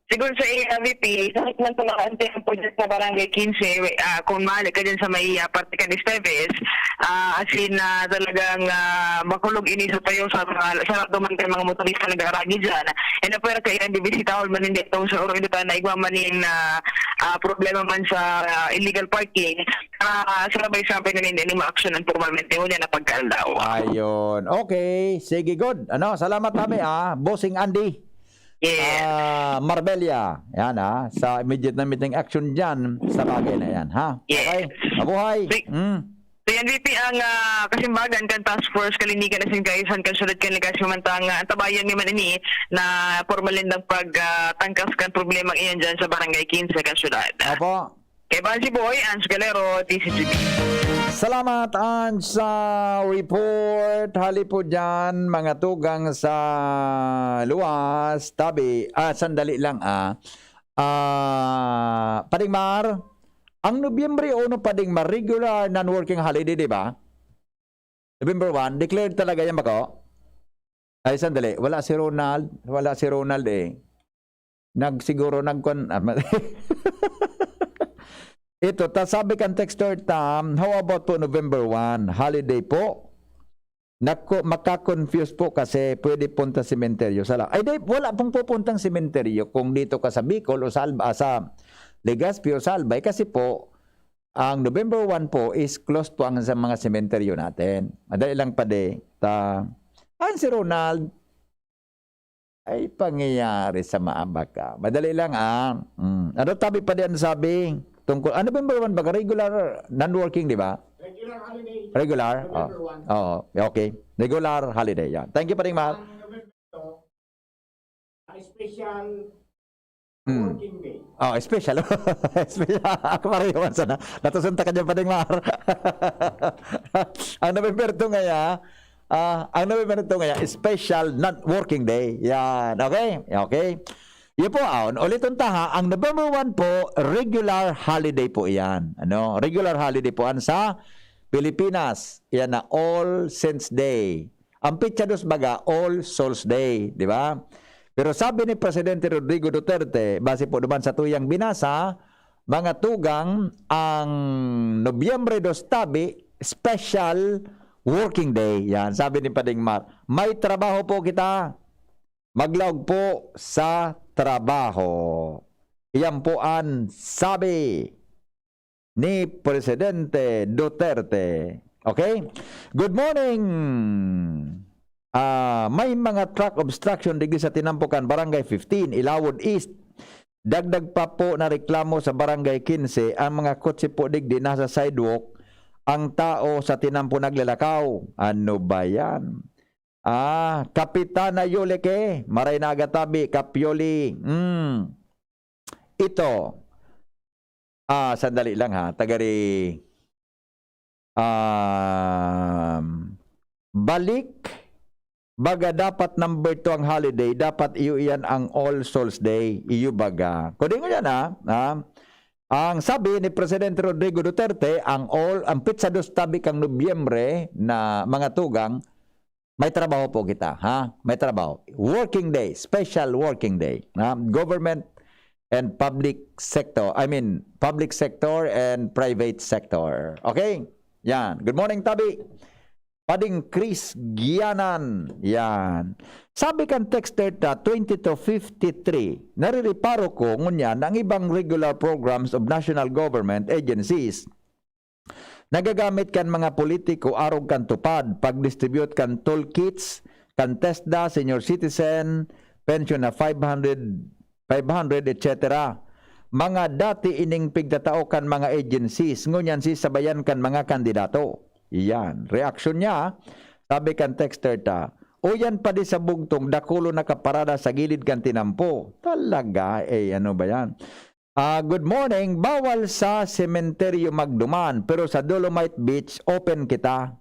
Sigon sa iya, V P, kahit man sa mga antihan po dyan sa Barangay Quince, ah, kung mahali ka dyan sa may, ah, parte kan Esteves, ah, as in, ah, talagang, ah, makulog ini sa tayo sa mga, sa duman kan mga motorista nag-aaragi dyan. And apwera kaya, di bisitahon man hindi itong sa Oro Ilutana, igwa man in, ah, ah, problema man sa, ah, illegal parking, ah, sarabay-sabay na ninda ini maaksyonan pormalmente, ngunyan na pagkaaldaw. Ayun. Okay. Sige, good. Ano, salamat kami, ah. Bossing Andy. Yes. Ah, Marbella. Yan, ah. Sa immediate na meeting action dyan sa bagay na yan, ha? Yes. Okay? Mabuhay. Sige. Mm. So, yan, V P, ang, ah, kasimbagan kan Task Force Kalinigan asin Kaayusan kan Siyudad kan Legazpi mantang, ah, antabayan mi man ini na pormal nindang pag, ah, tangkas kan problemang iyan dyan sa Barangay Quince kan siyudad. Opo. Kay Bansi Boy, Ange Galero, D C G B. Salamat, Ange, sa report. Hali po dyan, mga tugang sa luwas. Tabi, ah, sandali lang, ah. Ah, Pading Mar, ang Nobyembre uno, Pading Mar, regular non-working holiday, di ba? November one, declared talaga yan, bako? Ay, sandali. Wala si Ronald. Wala si Ronald, eh. Nag-, siguro nagkon-, ah, ma-, ito, ta, sabi kan texter Tam, "How about po November one? Holiday po?" Naku, maka-confuse po kasi pwede punta sementeryo. Sala-, ay, di, wala pong pupuntang sementeryo kung dito ka sa Bicol o sa Alba, ah, sa Legazpi o sa Albay kasi po, ang November one po is closed po ang sa mga sementeryo natin. Madali lang pa di. Ta, ah, si Ronald, ay pangyayari sa maabak ka. Madali lang, ah. Mm. Ano tabi pa diyan sabi? Tungkol, ano ba yung number one baga? Regular, non-working, di ba? Regular holiday. Regular? November Oh. one. Oo. Okay. Regular holiday. Yan. Thank you, Pading Mar. Ang November two, ay special Mm. working day. Oh, special. Special. Ako pareho man sana. Natusunta ka dyan, Pading Mar. Ang November two ngaya, Ah, ang November na ito ngayon, special non-working day. Yan. Okay? Okay. Yun po, ah, ulitin ta ha, ang November one po, regular holiday po yan. Ano? Regular holiday po yan sa Pilipinas. Yan na All Saints Day. Ang petsa dos baga, All Souls Day. Di ba? Pero sabi ni Presidente Rodrigo Duterte, base po naman sa tuyang binasa, mga tugang, ang Nobyembre dos tabi, special working day. Yan, sabi ni Pading Mar, "May trabaho po kita. Maglaog po sa trabaho." Iyan po ang sabi ni Presidente Duterte. Okay? Good morning! Ah, may mga truck obstruction digdi sa Tinampukan, Barangay fifteen, Ilawod East. Dagdag pa po na reklamo sa Barangay quince, ang mga kotse po digdi nasa sidewalk, ang tao sa tinampo naglalakaw. Ano ba yan? Ah, Kapitana Yoleke, maray na aga tabi, Kap Yoli. Hmm. Ito. Ah, sandali lang ha. Tagari, um, balik. Baga dapat number two ang holiday, dapat iyo iyan ang All Souls Day, iyo baga. Kudingon yan, ha? Ha? Ang sabi ni Presidente Rodrigo Duterte, ang all, ang petsa dos tabi kang Nobyembre na mga tugang, may trabaho po kita, ha? May trabaho. Working day, special working day, ha? Government and public sector, I mean, public sector and private sector. Okay? Yan. Good morning, Tabi. Pading Chris Gianan. Yan. Sabi kan texter ta, twenty-two fifty-three, "Narireparo ko ngunyan ang ibang regular programs of national government agencies nagagamit kan mga politiko arog kan TUPAD, pag-distribute kan toolkits, kan TESDA, senior citizen, pension na five hundred, five hundred, et cetera. Mga dati ining pigtatao kan mga agencies, ngunyan si sabayan kan mga kandidato." Iyan. Reaksyon niya, sabi kan texter ta, "O yan pa di sa bugtong, dakulo na kaparada sa gilid kan tinampo." Talaga, eh, ano ba yan? Ah, "Good morning. Bawal sa sementeryo magduman, pero sa Dolomite Beach, open kita."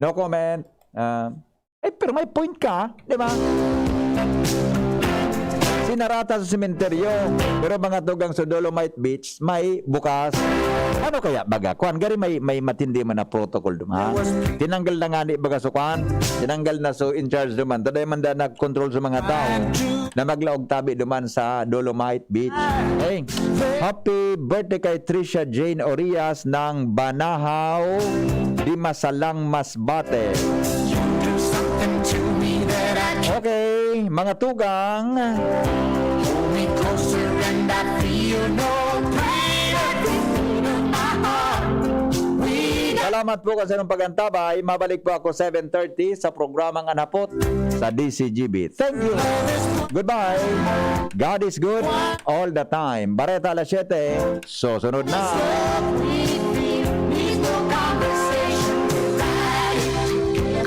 No comment. Ah, eh, pero may point ka, di ba? Sinarata sa sementeryo, pero mga tugang sa Dolomite Beach, may bukas. Ano kaya baga? Kuan, gari may, may matindi man na protocol duman. Tinanggal na nga ni baga so kuan, tinanggal na so in charge duman. Taday man da nag-control sa mga tao na maglaog tabi duman sa Dolomite Beach. Hey, happy birthday kay Trisha Jane Orias ng Banahaw, Dimasalang, Masbate. Okay, mga tugang. Salamat po kasi ng pag-antabay. Mabalik po ako seven thirty sa programang Anapot sa D C G B. Thank you. Goodbye. God is good all the time. Bareta alas siyete. Susunod na.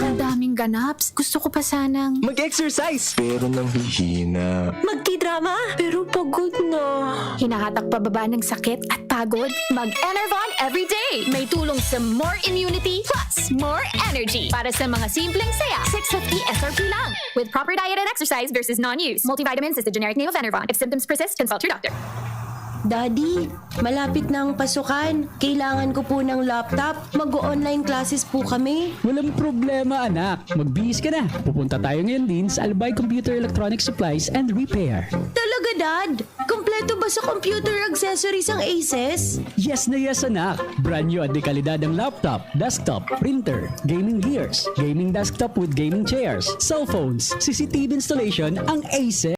Ang daming ganaps. Gusto ko pa sanang Mag-exercise! Pero nanghihina. Magkidrama, pero pagod na. Hinahatak pababa ng sakit at pagod? Mag-Enervon everyday. May tulong sa more immunity plus more energy. Para sa mga simpleng saya, six fifty S R P lang. With proper diet and exercise versus non-use. Multivitamins is the generic name of Enervon. If symptoms persist, consult your doctor. Daddy, malapit na ang pasukan. Kailangan ko po ng laptop. Mag-online classes po kami. Walang problema, anak. Magbihis ka na. Pupunta tayo ngayon din sa Albay Computer Electronic Supplies and Repair. Talaga, Dad? Kompleto ba sa computer accessories ang Aces? Yes na yes, anak. Brand new at dekalidad ang laptop, desktop, printer, gaming gears, gaming desktop with gaming chairs, cellphones, C C T V installation ang Aces.